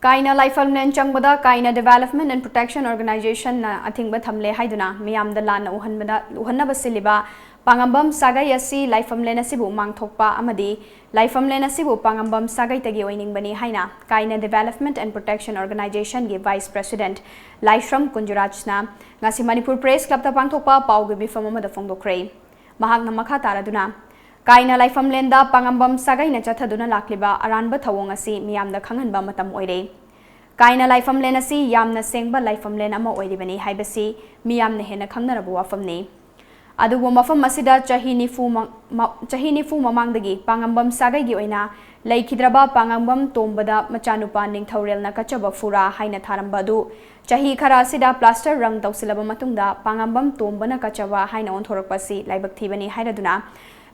ꯀꯥꯏꯅ ꯂꯥꯏꯐꯝꯂꯦꯟ ꯆꯪꯕꯗ ꯀꯥꯏꯅ Development and Protection Organizationꯅ ꯑꯊꯤꯡꯕ ꯊꯝꯂꯦ ꯍꯥꯏꯗꯨꯅ ꯃꯤꯌꯥꯝꯗ ꯂꯥꯟꯅ ꯎꯍꯟꯕꯗ, ꯎꯍꯟꯅꯕ ꯁꯤꯜꯂꯤꯕ ꯄꯥꯉꯝꯕꯝ ꯁꯥꯒꯩ ꯑꯁꯤ ꯂꯥꯏꯐꯝꯂꯦꯟ ꯑꯁꯤꯕꯨ ꯃꯥꯡꯊꯣꯛꯄ ꯑꯃꯗꯤ ꯂꯥꯏꯐꯝꯂꯦꯟ ꯑꯁꯤꯕꯨ ꯄꯥꯉꯝꯕꯝ ꯁꯥꯒꯩꯗꯒꯤ ꯑꯣꯏꯅꯤꯡꯕꯅꯤ ꯍꯥꯏꯅ ꯀꯥꯏꯅ Development and Protection Organizationꯒꯤ Vice President ꯂꯥꯏꯁ꯭ꯔꯝ ꯀꯨꯟꯖꯨꯔꯥꯖꯅ ꯉꯁꯤ ꯃꯅꯤꯄꯨꯔ Press Clubꯇ ꯄꯥꯡꯊꯣꯛꯄ ꯄꯥꯎꯒꯤ ꯃꯤꯐꯝ ꯑꯃꯗ ꯐꯣꯡꯗꯣꯛꯈ꯭ꯔꯦ꯫ ꯃꯍꯥꯛꯅ ꯃꯈꯥ ꯇꯥꯔꯗꯨꯅ, ꯀꯥꯏꯅ ꯂꯥꯏꯐꯝꯂꯦꯟꯗ ꯄꯥꯉꯝꯕꯝ ꯁꯥꯒꯩꯅ ꯆꯠꯊꯗꯨꯅ ꯂꯥꯛꯂꯤꯕ ꯑꯔꯥꯟꯕ ꯊꯧꯑꯣꯡ ꯑꯁꯤ ꯃꯤꯌꯥꯝꯗ ꯈꯪꯍꯟꯕ ꯃꯇꯝ ꯑꯣꯏꯔꯦ꯫ ꯀꯥꯏꯅ ꯂꯥꯏꯐꯝꯂꯦꯟ ꯑꯁꯤ ꯌꯥꯝꯅ ꯁꯦꯡꯕ ꯂꯥꯏꯐꯝꯂꯦꯟ ꯑꯃ ꯑꯣꯏꯔꯤꯕꯅꯤ ꯍꯥꯏꯕꯁꯤ ꯃꯤꯌꯥꯝꯅ ꯍꯦꯟꯅ ꯈꯪꯅꯔꯕ ꯋꯥꯐꯝꯅꯤ꯫ ꯑꯗꯨꯕꯨ ꯃꯐꯝ ꯑꯁꯤꯗ ꯆꯍꯤ ꯅꯤꯐꯨ ꯃ-, ꯃ-, ꯆꯍꯤ ꯅꯤꯐꯨ ꯃꯃꯥꯡꯗꯒꯤ ꯄꯥꯉꯝꯕꯝ ꯁꯥꯒꯩꯒꯤ ꯑꯣꯏꯅ ꯂꯩꯈꯤꯗ꯭ꯔꯕ ꯄꯥꯉꯝꯕꯝ ꯇꯣꯝꯕꯗ ꯃꯆꯥꯅꯨꯄꯥ ꯅꯤꯡꯊꯧꯔꯦꯜꯅ ꯀꯠꯆꯕ ꯐꯨꯔꯥ ꯍꯥꯏꯅ ꯊꯥꯔꯝꯕ ꯑꯗꯨ ꯆꯍꯤ ꯈꯔ ꯑꯁꯤꯗ plaster ꯔꯪ ꯇꯧꯁꯤꯜꯂꯕ ꯃꯇꯨꯡꯗ ꯄꯥꯉꯝꯕꯝ ꯇꯣꯝꯕꯅ ꯀꯠꯆꯕ ꯍꯥꯏꯅ ꯑꯣꯟꯊꯣꯔꯛꯄ ꯑꯁꯤ ꯂꯥꯏꯕꯛ ꯊꯤꯕꯅꯤ ꯍꯥꯏꯔꯗꯨꯅ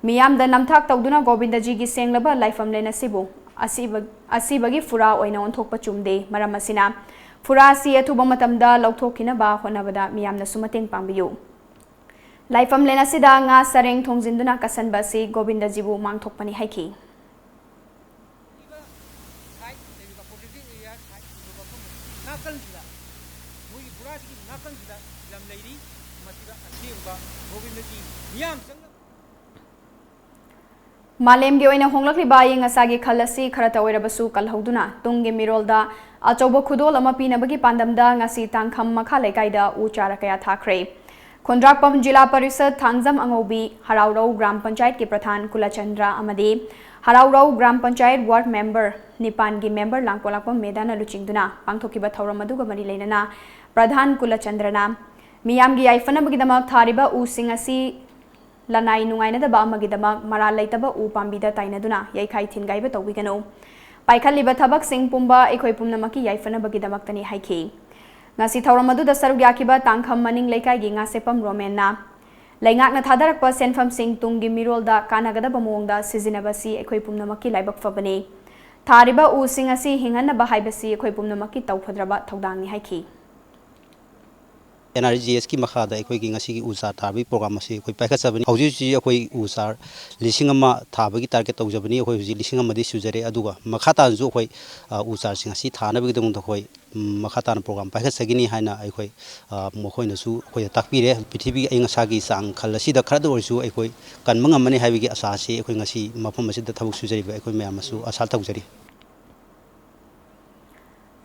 ꯃꯤꯌꯥꯝꯗ ꯅꯝꯊꯥꯛ ꯇꯧꯗꯨꯅ ꯒꯣꯕꯤꯟꯗꯖꯤꯒꯤ ꯁꯦꯡꯂꯕ ꯂꯥꯏꯐꯝꯂꯦꯟ ꯑꯁꯤꯕꯨ ꯑꯁꯤꯕ-, ꯑꯁꯤꯕꯒꯤ ꯐꯨꯔꯥ ꯑꯣꯏꯅ ꯑꯣꯟꯊꯣꯛꯄ ꯆꯨꯝꯗꯦ꯫ ꯃꯔꯝ ꯑꯁꯤꯅ ꯐꯨꯔꯥ ꯑꯁꯤ ꯑꯊꯨꯕ ꯃꯇꯝꯗ ꯂꯧꯊꯣꯛꯈꯤꯅꯕ ꯍꯣꯠꯅꯕꯗ ꯃꯤꯌꯥꯝꯅꯁꯨ ꯃꯇꯦꯡ ꯄꯥꯡꯕꯤꯌꯨ꯫ ꯂꯥꯏꯐꯝꯂꯦꯟ ꯑꯁꯤꯗ ꯉꯥ ꯁꯔꯦꯡ ꯊꯣꯡꯖꯤꯟꯗꯨꯅ ꯀꯠꯁꯟꯕ ꯑꯁꯤ ꯒꯣꯕꯤꯟꯗꯖꯤꯕꯨ ꯃꯥꯡꯊꯣꯛꯄꯅꯤ ꯍꯥꯏꯈꯤ꯫ ꯁꯥꯏꯠ ꯂꯩꯔꯤꯕ protected area ꯁꯥꯏꯠ ꯂꯩꯔꯤꯕ ꯃꯐꯝ ꯅꯥꯀꯜꯁꯤꯗ, ꯃꯣꯏꯒꯤ ꯐꯨꯔꯥꯁꯤꯒꯤ ꯅꯥꯀꯜꯁꯤꯗ ꯂꯝ ꯂꯩꯔꯤ꯫ ꯃꯁꯤꯗ ꯑꯁꯦꯡꯕ ꯒꯣꯕꯤꯟꯗꯒꯤ ꯃꯤꯌꯥꯝ ꯆꯪꯅ ꯃꯥꯂꯦꯝꯒꯤ ꯑꯣꯏꯅ ꯍꯣꯡꯂꯛꯂꯤꯕ ꯑꯏꯪ ꯑꯁꯥꯒꯤ ꯈꯜ ꯑꯁꯤ ꯈꯔꯇ ꯑꯣꯏꯔꯕꯁꯨ ꯀꯜꯍꯧꯗꯨꯅ ꯇꯨꯡꯒꯤ ꯃꯤꯔꯣꯜꯗ ꯑꯆꯧꯕ ꯈꯨꯗꯣꯜ ꯑꯃ ꯄꯤꯅꯕꯒꯤ ꯄꯥꯟꯗꯝꯗ ꯉꯁꯤ ꯇꯥꯡꯈꯝ ꯃꯈꯥ ꯂꯩꯀꯥꯏꯗ ꯎ ꯆꯥꯔ ꯀꯌꯥ ꯊꯥꯈ꯭ꯔꯦ꯫ ꯈꯣꯟꯗ꯭ꯔꯥꯛꯄꯝ ꯖꯤꯂꯥ ꯄꯔꯤꯁꯠ ꯊꯥꯡꯖꯝ ꯑꯉꯧꯕꯤ, ꯍꯔꯥꯎꯔꯧ ꯒ꯭ꯔꯥꯝ ꯄꯟꯆꯥꯌꯠꯀꯤ ꯄ꯭ꯔꯙꯥꯟ ꯀꯨꯂꯆꯟꯗ꯭ꯔ ꯑꯃꯗꯤ ꯍꯔꯥꯎꯔꯧ ꯒ꯭ꯔꯥꯝ ꯄꯟꯆꯥꯌꯠ ꯋꯥꯔꯗ ꯃꯦꯝꯕꯔ ꯅꯤꯄꯥꯟꯒꯤ ꯃꯦꯝꯕꯔ ꯂꯥꯡꯄꯣꯂꯥꯛꯄꯝ ꯃꯦꯗꯥꯅ ꯂꯨꯆꯤꯡꯗꯨꯅ ꯄꯥꯡꯊꯣꯛꯈꯤꯕ ꯊꯧꯔꯝ ꯑꯗꯨꯒ ꯃꯔꯤ ꯂꯩꯅꯅ ꯄ꯭ꯔꯙꯥꯟ ꯀꯨꯂꯆꯟꯗ꯭ꯔꯅ ꯃꯤꯌꯥꯝꯒꯤ ꯌꯥꯏꯐꯅꯕꯒꯤꯗꯃꯛ ꯊꯥꯔꯤꯕ ꯎꯁꯤꯡ ꯑꯁꯤ ꯂꯅꯥꯏ ꯅꯨꯡꯉꯥꯏꯅꯗꯕ ꯑꯃꯒꯤꯗꯃꯛ ꯃꯔꯥꯜ ꯂꯩꯇꯕ ꯎ ꯄꯥꯝꯕꯤꯗ ꯇꯥꯏꯅꯗꯨꯅ ꯌꯩꯈꯥꯏ ꯊꯤꯟꯒꯥꯏꯕ ꯇꯧꯕꯤꯒꯅꯨ꯫ ꯄꯥꯏꯈꯠꯂꯤꯕ ꯊꯕꯛꯁꯤꯡ ꯄꯨꯝꯕ ꯑꯩꯈꯣꯏ ꯄꯨꯝꯅꯃꯛꯀꯤ ꯌꯥꯏꯐꯅꯕꯒꯤꯗꯃꯛꯇꯅꯤ ꯍꯥꯏꯈꯤ꯫ ꯉꯁꯤ ꯊꯧꯔꯝ ꯑꯗꯨꯗ ꯁꯔꯨꯛ ꯌꯥꯈꯤꯕ ꯇꯥꯡꯈꯝ ꯃꯅꯤꯡ ꯂꯩꯀꯥꯏꯒꯤ ꯉꯥꯁꯦꯞꯄꯝ ꯔꯣꯃꯦꯟꯅ ꯂꯩꯉꯥꯛꯅ ꯊꯥꯗꯔꯛꯄ ꯁꯦꯟꯐꯝꯁꯤꯡ ꯇꯨꯡꯒꯤ ꯃꯤꯔꯣꯜꯗ ꯀꯥꯟꯅꯒꯗꯕ ꯃꯑꯣꯡꯗ ꯁꯤꯖꯤꯟꯅꯕꯁꯤ ꯑꯩꯈꯣꯏ ꯄꯨꯝꯅꯃꯛꯀꯤ ꯂꯥꯏꯕꯛ ꯐꯕꯅꯤ꯫ ꯊꯥꯔꯤꯕ ꯎꯁꯤꯡ ꯑꯁꯤ ꯍꯤꯡꯍꯟꯅꯕ ꯍꯥꯏꯕꯁꯤ ꯑꯩꯈꯣꯏ ꯄꯨꯝꯅꯃꯛꯀꯤ ꯇꯧꯐꯗ꯭ꯔꯕ ꯊꯧꯗꯥꯡꯅꯤ ꯍꯥꯏꯈꯤ꯫ ꯑꯦꯟ ꯑꯥꯔ ꯏ ꯖꯤ ꯑꯦꯁꯀꯤ ꯃꯈꯥꯗ ꯑꯩꯈꯣꯏꯒꯤ ꯉꯁꯤꯒꯤ ꯎ ꯆꯥꯔ ꯊꯥꯕꯒꯤ ꯄ꯭ꯔꯣꯒ꯭ꯔꯥꯝ ꯑꯁꯤ ꯑꯩꯈꯣꯏ ꯄꯥꯏꯈꯠꯆꯕꯅꯤ꯫ ꯍꯧꯖꯤꯛ ꯍꯧꯖꯤꯛ ꯑꯩꯈꯣꯏ ꯎ ꯆꯥꯔ ꯂꯤꯁꯤꯡ ꯑꯃ ꯊꯥꯕꯒꯤ ꯇꯥꯔꯒꯦꯠ ꯇꯧꯖꯕꯅꯤ꯫ ꯑꯩꯈꯣꯏ ꯍꯧꯖꯤꯛ ꯂꯤꯁꯤꯡ ꯑꯃꯗꯤ ꯁꯨꯖꯔꯦ, ꯑꯗꯨꯒ ꯃꯈꯥ ꯇꯥꯅꯁꯨ ꯑꯩꯈꯣꯏ, ꯑ, ꯎ ꯆꯥꯔꯁꯤꯡ ꯑꯁꯤ ꯊꯥꯅꯕꯒꯤꯗꯃꯛꯇ ꯑꯩꯈꯣꯏ, ꯎꯝ, ꯃꯈꯥ ꯇꯥꯅ ꯄ꯭ꯔꯣꯒ꯭ꯔꯥꯝ ꯄꯥꯏꯈꯠꯆꯒꯅꯤ ꯍꯥꯏꯅ ꯑꯩꯈꯣꯏ, ꯑ, ꯃꯈꯣꯏꯅꯁꯨ ꯑꯩꯈꯣꯏꯗ ꯇꯥꯛꯄꯤꯔꯦ꯫ ꯄ꯭ꯔꯤꯊꯤꯕꯤꯒꯤ ꯑꯏꯪ ꯑꯁꯥꯒꯤ ꯆꯥꯡ ꯈꯜ ꯑꯁꯤꯗ ꯈꯔꯗ ꯑꯣꯏꯔꯁꯨ ꯑꯩꯈꯣꯏ ꯀꯟꯕ ꯉꯝꯃꯅꯤ ꯍꯥꯏꯕꯒꯤ ꯑꯁꯥ ꯑꯁꯤ ꯑꯩꯈꯣꯏ ꯉꯁꯤ ꯃꯐꯝ ꯑꯁꯤꯗ ꯊꯕꯛ ꯁꯨꯖꯔꯤꯕ ꯑꯩꯈꯣꯏ ꯃꯌꯥꯝꯅꯁꯨ ꯑꯁꯥ ꯇꯧꯖꯔꯤ꯫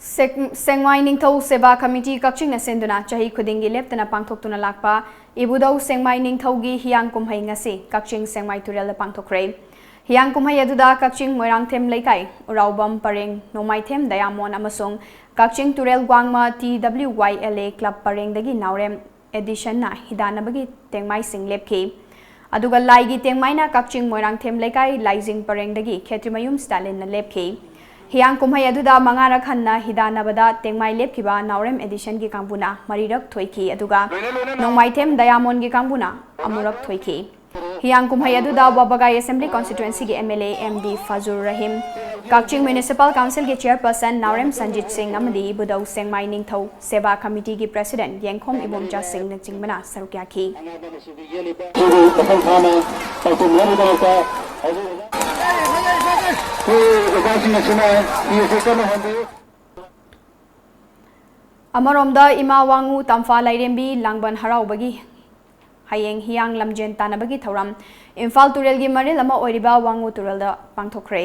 ꯁꯦꯛ-, ꯁꯦꯡꯃꯥꯏ ꯅꯤꯡꯊꯧ ꯁꯦꯕꯥ ꯀꯃꯤꯇꯤ ꯀꯛꯆꯤꯡꯅ ꯁꯤꯟꯗꯨꯅ ꯆꯍꯤ ꯈꯨꯗꯤꯡꯒꯤ ꯂꯦꯞꯇꯅ ꯄꯥꯡꯊꯣꯛꯇꯨꯅ ꯂꯥꯛꯄ ꯏꯕꯨꯙꯧ ꯁꯦꯡꯃꯥꯏ ꯅꯤꯡꯊꯧꯒꯤ ꯍꯤꯌꯥꯡ ꯀꯨꯝꯍꯩ ꯉꯁꯤ ꯀꯛꯆꯤꯡ ꯁꯦꯡꯃꯥꯏ ꯇꯨꯔꯦꯜꯗ ꯄꯥꯡꯊꯣꯛꯈ꯭ꯔꯦ꯫ ꯍꯤꯌꯥꯡ ꯀꯨꯝꯍꯩ ꯑꯗꯨꯗ ꯀꯛꯆꯤꯡ ꯃꯣꯏꯔꯥꯡꯊꯦꯝ ꯂꯩꯀꯥꯏ, ꯎꯔꯥꯎꯕꯝ ꯄꯔꯦꯡ, ꯅꯣꯡꯃꯥꯏꯊꯦꯝ ꯗꯌꯥꯃꯣꯟ ꯑꯃꯁꯨꯡ ꯀꯛꯆꯤꯡ ꯇꯨꯔꯦꯜ ꯋꯥꯡꯃ T W Y L A club ꯄꯔꯦꯡꯗꯒꯤ ꯅꯥꯎꯔꯦꯝ ꯑꯦꯗꯤꯁꯟꯅ ꯍꯤꯗꯥꯟꯅꯕꯒꯤ ꯇꯦꯡꯃꯥꯏꯁꯤꯡ ꯂꯦꯞꯈꯤ꯫ ꯑꯗꯨꯒ ꯂꯥꯏꯒꯤ ꯇꯦꯡꯃꯥꯏꯅ ꯀꯛꯆꯤꯡ ꯃꯣꯏꯔꯥꯡꯊꯦꯝ ꯂꯩꯀꯥꯏ ꯂꯥꯏꯖꯤꯡ ꯄꯔꯦꯡꯗꯒꯤ ꯈꯦꯇ꯭ꯔꯤꯃꯌꯨꯝ ꯁ꯭ꯇꯥꯂꯤꯟꯅ ꯂꯦꯞꯈꯤ꯫ ꯍꯤꯌꯥꯡ ꯀꯨꯝꯍꯩ ꯑꯗꯨꯗ ꯃꯉꯥꯔꯛ ꯍꯟꯅ ꯍꯤꯗꯥꯟꯅꯕꯗ ꯇꯦꯡꯃꯥꯏ ꯂꯦꯞꯈꯤꯕ ꯅꯥꯎꯔꯦꯝ ꯑꯦꯗꯤꯁꯟꯒꯤ ꯀꯥꯡꯕꯨꯅ ꯃꯔꯤꯔꯛ ꯊꯣꯏꯈꯤ, ꯑꯗꯨꯒ ꯅꯣꯡꯃꯥꯏꯊꯦꯝ ꯗꯌꯥꯃꯣꯟꯒꯤ ꯀꯥꯡꯕꯨꯅ ꯑꯃꯨꯔꯛ ꯊꯣꯏꯈꯤ꯫ ꯍꯤꯌꯥꯡ ꯀꯨꯝꯍꯩ ꯑꯗꯨꯗ ꯋꯥꯕꯒꯥꯏ ꯑꯦꯁꯦꯝꯕ꯭ꯂꯤ ꯀꯣꯟꯁꯇꯤꯇ꯭ꯋꯦꯟꯁꯤꯒꯤ M L A M D Fajur Rahim, Kakching municipal ꯀꯥꯎꯟꯁꯤꯜꯒꯤ ꯆꯤꯌꯔꯄꯔꯁꯟ ꯅꯥꯎꯔꯦꯝ ꯁꯟꯖꯤꯠ ꯁꯤꯡ ꯑꯃꯗꯤ ꯏꯕꯨꯙꯧ ꯁꯦꯡꯃꯥꯏ ꯅꯤꯡꯊꯧ ꯁꯦꯕꯥ ꯀꯃꯤꯇꯤꯒꯤ ꯄ꯭ꯔꯦꯁꯤꯗꯦꯟꯠ ꯌꯦꯡꯈꯣꯝ ꯏꯕꯣꯝꯆꯥ ꯁꯤꯡꯅꯆꯤꯡꯕꯅ ꯁꯔꯨꯛ ꯌꯥꯈꯤ꯫ ꯃꯐꯝ ꯆꯥꯅ ꯄꯥꯎꯈꯨꯝꯅꯅꯕꯒꯤꯗꯃꯛꯇ ꯍꯧꯖꯤꯛ ꯑꯩꯈꯣꯏ ꯑꯣꯖꯥꯁꯤꯡ ꯑꯁꯤꯅ ꯐꯤ ꯑꯁꯤ ꯀꯟꯅ ꯍꯣꯟꯕꯤꯌꯨ꯫ ꯑꯃꯔꯣꯝꯗ ꯏꯃꯥ ꯋꯥꯉꯨ ꯇꯝꯐꯥ ꯂꯥꯏꯔꯦꯝꯕꯤ ꯂꯥꯡꯕꯟ ꯍꯔꯥꯎꯕꯒꯤ ꯍꯌꯦꯡ ꯍꯤꯌꯥꯡ ꯂꯝꯖꯦꯟ ꯇꯥꯟꯅꯕꯒꯤ ꯊꯧꯔꯝ ꯏꯝꯐꯥꯜ ꯇꯨꯔꯦꯜꯒꯤ ꯃꯔꯤꯜ ꯑꯃ ꯑꯣꯏꯔꯤꯕ ꯋꯥꯉꯨ ꯇꯨꯔꯦꯜꯗ ꯄꯥꯡꯊꯣꯛꯈ꯭ꯔꯦ꯫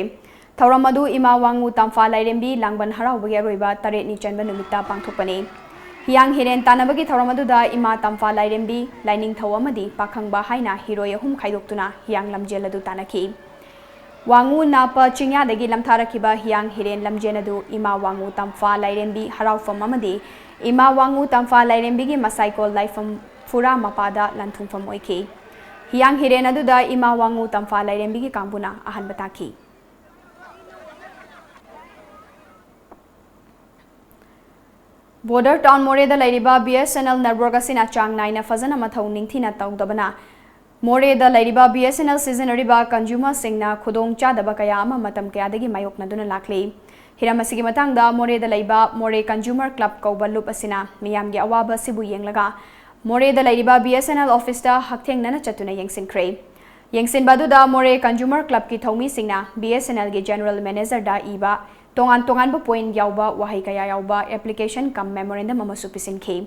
ꯊꯧꯔꯝ ꯑꯗꯨ ꯏꯃꯥ ꯋꯥꯉꯨ ꯇꯝꯐꯥ ꯂꯥꯏꯔꯦꯝꯕꯤ ꯂꯥꯡꯕꯟ ꯍꯔꯥꯎꯕꯒꯤ ꯑꯔꯣꯏꯕ ꯇꯔꯦꯠꯅꯤ ꯆꯟꯕ ꯅꯨꯃꯤꯠꯇ ꯄꯥꯡꯊꯣꯛꯄꯅꯤ꯫ ꯍꯤꯌꯥꯡ ꯍꯤꯔꯦꯟ ꯇꯥꯟꯅꯕꯒꯤ ꯊꯧꯔꯝ ꯑꯗꯨꯗ ꯏꯃꯥ ꯇꯝꯐꯥ ꯂꯥꯏꯔꯦꯝꯕꯤ, ꯂꯥꯏꯅꯤꯡꯊꯧ ꯑꯃꯗꯤ ꯄꯥꯈꯪꯕ ꯍꯥꯏꯅ ꯍꯤꯔꯣꯏ ꯑꯍꯨꯝ ꯈꯥꯏꯗꯣꯛꯇꯨꯅ ꯍꯤꯌꯥꯡ ꯂꯝꯖꯦꯜ ꯑꯗꯨ ꯇꯥꯟꯅꯈꯤ꯫ ꯋꯥꯉꯨ ꯅꯥꯄ ꯆꯤꯡꯌꯥꯗꯒꯤ ꯂꯝꯊꯥꯔꯛꯈꯤꯕ ꯍꯤꯌꯥꯡ ꯍꯤꯔꯦꯟ ꯂꯝꯖꯦꯜ ꯑꯗꯨ ꯏꯃꯥ ꯋꯥꯉꯨ ꯇꯝꯐꯥ ꯂꯥꯏꯔꯦꯝꯕꯤ ꯍꯔꯥꯎꯐꯝ ꯑꯃꯗꯤ ꯏꯃꯥ ꯋꯥꯉꯨ ꯇꯝꯐꯥ ꯂꯥꯏꯔꯦꯝꯕꯤꯒꯤ ꯃꯁꯥꯏꯀꯣꯜ ꯂꯥꯏꯐꯝ ꯐꯨꯔꯥ ꯃꯄꯥꯗ ꯂꯟꯊꯨꯡꯐꯝ ꯑꯣꯏꯈꯤ꯫ ꯍꯤꯌꯥꯡ ꯍꯤꯔꯦꯟ ꯑꯗꯨꯗ ꯏꯃꯥ ꯋꯥꯉꯨ ꯇꯝꯐꯥ ꯂꯥꯏꯔꯦꯝꯕꯤꯒꯤ ꯀꯥꯡꯕꯨꯅ ꯑꯍꯥꯟꯕ ꯇꯥꯈꯤ꯫ ꯕꯣꯔꯗꯔ ꯇꯥꯎꯟ ꯃꯣꯔꯦꯗ ꯂꯩꯔꯤꯕ B S N L network ꯑꯁꯤꯅ ꯆꯥꯡ ꯅꯥꯏꯅ ꯐꯖꯅ ꯃꯊꯧ ꯅꯤꯡꯊꯤꯅ ꯇꯧꯗꯕꯅ ꯃꯣꯔꯦꯗ ꯂꯩꯔꯤꯕ BSNL ꯁꯤꯖꯤꯟꯅꯔꯤꯕ consumerꯁꯤꯡꯅ ꯈꯨꯗꯣꯡ ꯆꯥꯗꯕ ꯀꯌꯥ ꯑꯃ ꯃꯇꯝ ꯀꯌꯥꯗꯒꯤ ꯃꯥꯌꯣꯛꯅꯗꯨꯅ ꯂꯥꯛꯂꯤ꯫ ꯍꯤꯔꯝ ꯑꯁꯤꯒꯤ ꯃꯇꯥꯡꯗ ꯃꯣꯔꯦꯗ ꯂꯩꯕ ꯃꯣꯔꯦ Consumer Club ꯀꯧꯕ ꯂꯨꯞ ꯑꯁꯤꯅ ꯃꯤꯌꯥꯝꯒꯤ ꯑꯋꯥꯕ ꯑꯁꯤꯕꯨ ꯌꯦꯡꯂꯒ ꯃꯣꯔꯦꯗ ꯂꯩꯔꯤꯕ BSNL officeꯇ ꯍꯛꯊꯦꯡꯅꯅ ꯆꯠꯇꯨꯅ ꯌꯦꯡꯁꯤꯟꯈ꯭ꯔꯦ꯫ ꯌꯦꯡꯁꯤꯟꯕ ꯑꯗꯨꯗ ꯃꯣꯔꯦ Consumer Clubꯀꯤ ꯊꯧꯃꯤꯁꯤꯡꯅ BSNLꯒꯤ general managerꯗ ꯏꯕ ꯇꯣꯉꯥꯟ ꯇꯣꯉꯥꯟꯕ point ꯌꯥꯎꯕ ꯋꯥꯍꯩ ꯀꯌꯥ ꯌꯥꯎꯕ application cum memorandum ꯑꯃꯁꯨ ꯄꯤꯁꯤꯟꯈꯤ꯫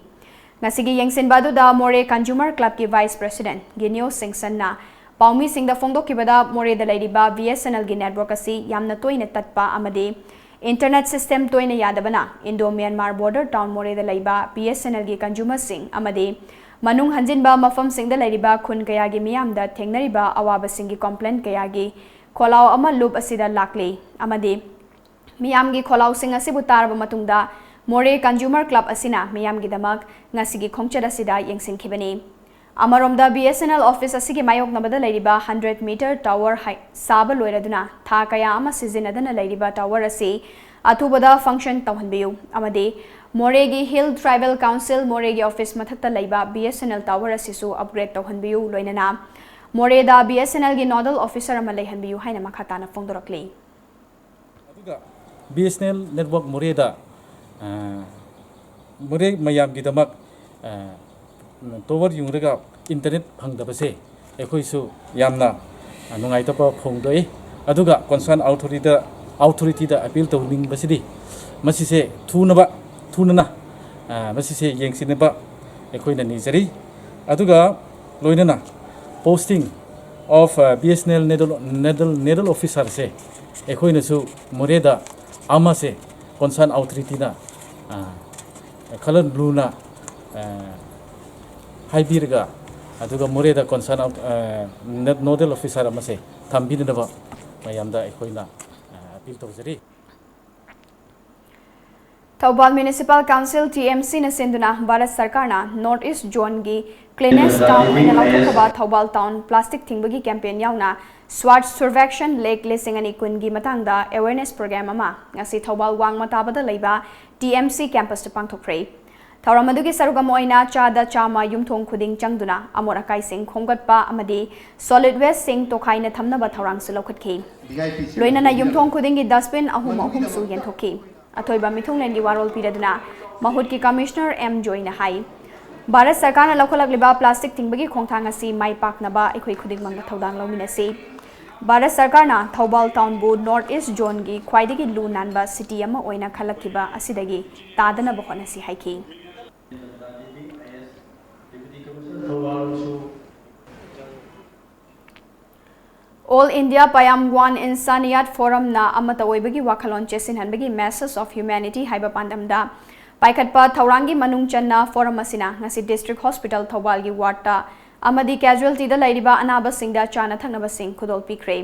ꯉꯁꯤꯒꯤ ꯌꯦꯡꯁꯤꯟꯕ ꯑꯗꯨꯗ ꯃꯣꯔꯦ Consumer Clubꯀꯤ vice president ꯒꯤꯅꯤꯌꯣ ꯁꯤꯡꯁꯟꯅ ꯄꯥꯎꯃꯤꯁꯤꯡꯗ ꯐꯣꯡꯗꯣꯛꯈꯤꯕꯗ, ꯃꯣꯔꯦꯗ ꯂꯩꯔꯤꯕ BSNLꯒꯤ network ꯑꯁꯤ ꯌꯥꯝꯅ ꯇꯣꯏꯅ ꯇꯠꯄ ꯑꯃꯗꯤ internet system ꯇꯣꯏꯅ ꯌꯥꯗꯕꯅ Indo Myanmar border town ꯃꯣꯔꯦꯗ ꯂꯩꯕ BSNLꯒꯤ consumerꯁꯤꯡ ꯑꯃꯗꯤ ꯃꯅꯨꯡ ꯍꯟꯖꯤꯟꯕ ꯃꯐꯝꯁꯤꯡꯗ ꯂꯩꯔꯤꯕ ꯈꯨꯟ ꯀꯌꯥꯒꯤ ꯃꯤꯌꯥꯝꯗ ꯊꯦꯡꯅꯔꯤꯕ ꯑꯋꯥꯕꯁꯤꯡꯒꯤ complaint ꯀꯌꯥꯒꯤ ꯈꯣꯜꯂꯥꯎ ꯑꯃ ꯂꯨꯞ ꯑꯁꯤꯗ ꯂꯥꯛꯂꯤ ꯑꯃꯗꯤ ꯃꯤꯌꯥꯝꯒꯤ ꯈꯣꯜꯂꯥꯎꯁꯤꯡ ꯑꯁꯤꯕꯨ ꯇꯥꯔꯕ ꯃꯇꯨꯡꯗ ꯃꯣꯔꯦ Consumer Club ꯑꯁꯤꯅ ꯃꯤꯌꯥꯝꯒꯤꯗꯃꯛ ꯉꯁꯤꯒꯤ ꯈꯣꯡꯆꯠ ꯑꯁꯤꯗ ꯌꯦꯡꯁꯤꯟꯈꯤꯕꯅꯤ꯫ ꯑꯃꯔꯣꯝꯗ BSNL office ꯑꯁꯤꯒꯤ ꯃꯥꯌꯣꯛꯅꯕꯗ ꯂꯩꯔꯤꯕ hundred meter tower ꯍꯥꯏ-, ꯁꯥꯕ ꯂꯣꯏꯔꯗꯨꯅ ꯊꯥ ꯀꯌꯥ ꯑꯃ ꯁꯤꯖꯤꯟꯅꯗꯅ ꯂꯩꯔꯤꯕ tower ꯑꯁꯤ ꯑꯊꯨꯕꯗ function ꯇꯧꯍꯟꯕꯤꯌꯨ ꯑꯃꯗꯤ ꯃꯣꯔꯦꯒꯤ Hill Tribal Council ꯃꯣꯔꯦꯒꯤ office ꯃꯊꯛꯇ ꯂꯩꯕ BSNL tower ꯑꯁꯤꯁꯨ upgrade ꯇꯧꯍꯟꯕꯤꯌꯨ, ꯂꯣꯏꯅꯅ ꯃꯣꯔꯦꯗ BSNLꯒꯤ nodal officer ꯑꯃ ꯂꯩꯍꯟꯕꯤꯌꯨ ꯍꯥꯏꯅ ꯃꯈꯥ ꯇꯥꯅ ꯐꯣꯡꯗꯣꯔꯛꯂꯤ꯫ ꯑꯗꯨꯒ BSNL network ꯃꯣꯔꯦꯗ, ꯑ, ꯃꯣꯔꯦ ꯃꯌꯥꯝꯒꯤꯗꯃꯛ, ꯑ, tower ꯌꯨꯡꯂꯒ internet ꯐꯪꯗꯕꯁꯦ ꯑꯩꯈꯣꯏꯁꯨ ꯌꯥꯝꯅ, ꯑ, ꯅꯨꯡꯉꯥꯏꯇꯕ ꯐꯣꯡꯗꯣꯛꯏ꯫ ꯑꯗꯨꯒ concern authorityꯗ, authorityꯗ appeal ꯇꯧꯅꯤꯡꯕꯁꯤꯗꯤ ꯃꯁꯤꯁꯦ ꯊꯨꯅꯕ, ꯊꯨꯅꯅ, ꯑ, ꯃꯁꯤꯁꯦ ꯌꯦꯡꯁꯤꯟꯅꯕ ꯑꯩꯈꯣꯏꯅ ꯅꯤꯖꯔꯤ꯫ ꯑꯗꯨꯒ ꯂꯣꯏꯅꯅ posting of, ꯑ, BSNL nodal, nodal, nodal officerꯁꯦ ꯑꯩꯈꯣꯏꯅꯁꯨ ꯃꯣꯔꯦꯗ ꯑꯃꯁꯦ concern authorityꯅ, ꯑ, ꯈꯔ ꯂꯨꯅ, ꯑ, ꯍꯥꯏꯕꯤꯔꯒ, ꯑꯗꯨꯒ ꯃꯣꯔꯦꯗ concern of, ꯑ, nodal officer ꯑꯃꯁꯦ ꯊꯝꯕꯤꯅꯅꯕ ꯃꯌꯥꯝꯗ ꯑꯩꯈꯣꯏꯅ, ꯑ, appeal ꯇꯧꯖꯔꯤ꯫ ꯊꯧꯕꯥꯜ Municipal Council, TMCꯅ ꯁꯤꯟꯗꯨꯅ ꯚꯥꯔꯠ ꯁꯔꯀꯥꯔꯅ North East Zoneꯒꯤ cleanest town ꯑꯣꯏꯅ ꯂꯥꯎꯊꯣꯛꯈ꯭ꯔꯕ ꯊꯧꯕꯥꯜ town plastic ꯊꯤꯡꯕꯒꯤ campaign ꯌꯥꯎꯅ Swachh Survekshan Lakh ꯂꯤꯁꯤꯡ ꯑꯅꯤ ꯀꯨꯟꯒꯤ ꯃꯇꯥꯡꯗ awareness program ꯑꯃ ꯉꯁꯤ ꯊꯧꯕꯥꯜ ꯋꯥꯡꯃ ꯇꯥꯕꯗ ꯂꯩꯕ TMC campusꯇ ꯄꯥꯡꯊꯣꯛꯈ꯭ꯔꯦ꯫ ꯊꯧꯔꯝ ꯑꯗꯨꯒꯤ ꯁꯔꯨꯛ ꯑꯃ ꯑꯣꯏꯅ ꯆꯥꯗ ꯆꯥꯝꯃ ꯌꯨꯝꯊꯣꯡ ꯈꯨꯗꯤꯡ ꯆꯪꯗꯨꯅ ꯑꯃꯣꯠ ꯑꯀꯥꯏꯁꯤꯡ ꯈꯣꯝꯒꯠꯄ ꯑꯃꯗꯤ solid wasteꯁꯤꯡ ꯇꯣꯈꯥꯏꯅ ꯊꯝꯅꯕ ꯊꯧꯔꯥꯡꯁꯨ ꯂꯧꯈꯠꯈꯤ꯫ ꯂꯣꯏꯅꯅ ꯌꯨꯝꯊꯣꯡ ꯈꯨꯗꯤꯡꯒꯤ dustbin ꯑꯍꯨꯝ ꯑꯍꯨꯝꯁꯨ ꯌꯦꯟꯊꯣꯛꯈꯤ꯫ ꯑꯊꯣꯏꯕ ꯃꯤꯊꯨꯡꯂꯦꯟꯒꯤ ꯋꯥꯔꯣꯜ ꯄꯤꯔꯗꯨꯅ ꯃꯍꯨꯠꯀꯤ Commissioner ꯑꯦꯝ ꯖꯣꯏꯅ ꯍꯥꯏ, ꯚꯥꯔꯠ ꯁꯔꯀꯥꯔꯅ ꯂꯧꯈꯠꯂꯛꯂꯤꯕ plastic ꯊꯤꯡꯕꯒꯤ ꯈꯣꯡꯊꯥꯡ ꯑꯁꯤ ꯃꯥꯏ ꯄꯥꯛꯅꯕ ꯑꯩꯈꯣꯏ ꯈꯨꯗꯤꯡꯃꯛꯅ ꯊꯧꯗꯥꯡ ꯂꯧꯃꯤꯟꯅꯁꯤ꯫ ꯚꯥꯔꯠ ꯁꯔꯀꯥꯔꯅ ꯊꯧꯕꯥꯜ townꯕꯨ North East zoneꯒꯤ ꯈ꯭ꯋꯥꯏꯗꯒꯤ ꯂꯨ ꯅꯥꯟꯕ city ꯑꯃ ꯑꯣꯏꯅ ꯈꯜꯂꯛꯈꯤꯕ ꯑꯁꯤꯗꯒꯤ ꯇꯥꯗꯅꯕ ꯍꯣꯠꯅꯁꯤ ꯍꯥꯏꯈꯤ꯫ All India Payam Wan Insaniyat Forumꯅ ꯑꯃꯠꯇ ꯑꯣꯏꯕꯒꯤ ꯋꯥꯈꯜꯂꯣꯟ ꯆꯦꯠꯁꯤꯟꯍꯟꯕꯒꯤ Message of Humanity ꯍꯥꯏꯕ ꯄꯥꯟꯗꯝꯗ ꯄꯥꯏꯈꯠꯄ ꯊꯧꯔꯥꯡꯒꯤ ꯃꯅꯨꯡ ꯆꯟꯅ forum ꯑꯁꯤꯅ ꯉꯁꯤ District Hospital ꯊꯧꯕꯥꯜꯒꯤ wardꯇ ꯑꯃꯗꯤ casualtyꯗ ꯂꯩꯔꯤꯕ ꯑꯅꯥꯕꯁꯤꯡꯗ ꯆꯥꯅ ꯊꯛꯅꯕꯁꯤꯡ ꯈꯨꯗꯣꯜ ꯄꯤꯈ꯭ꯔꯦ꯫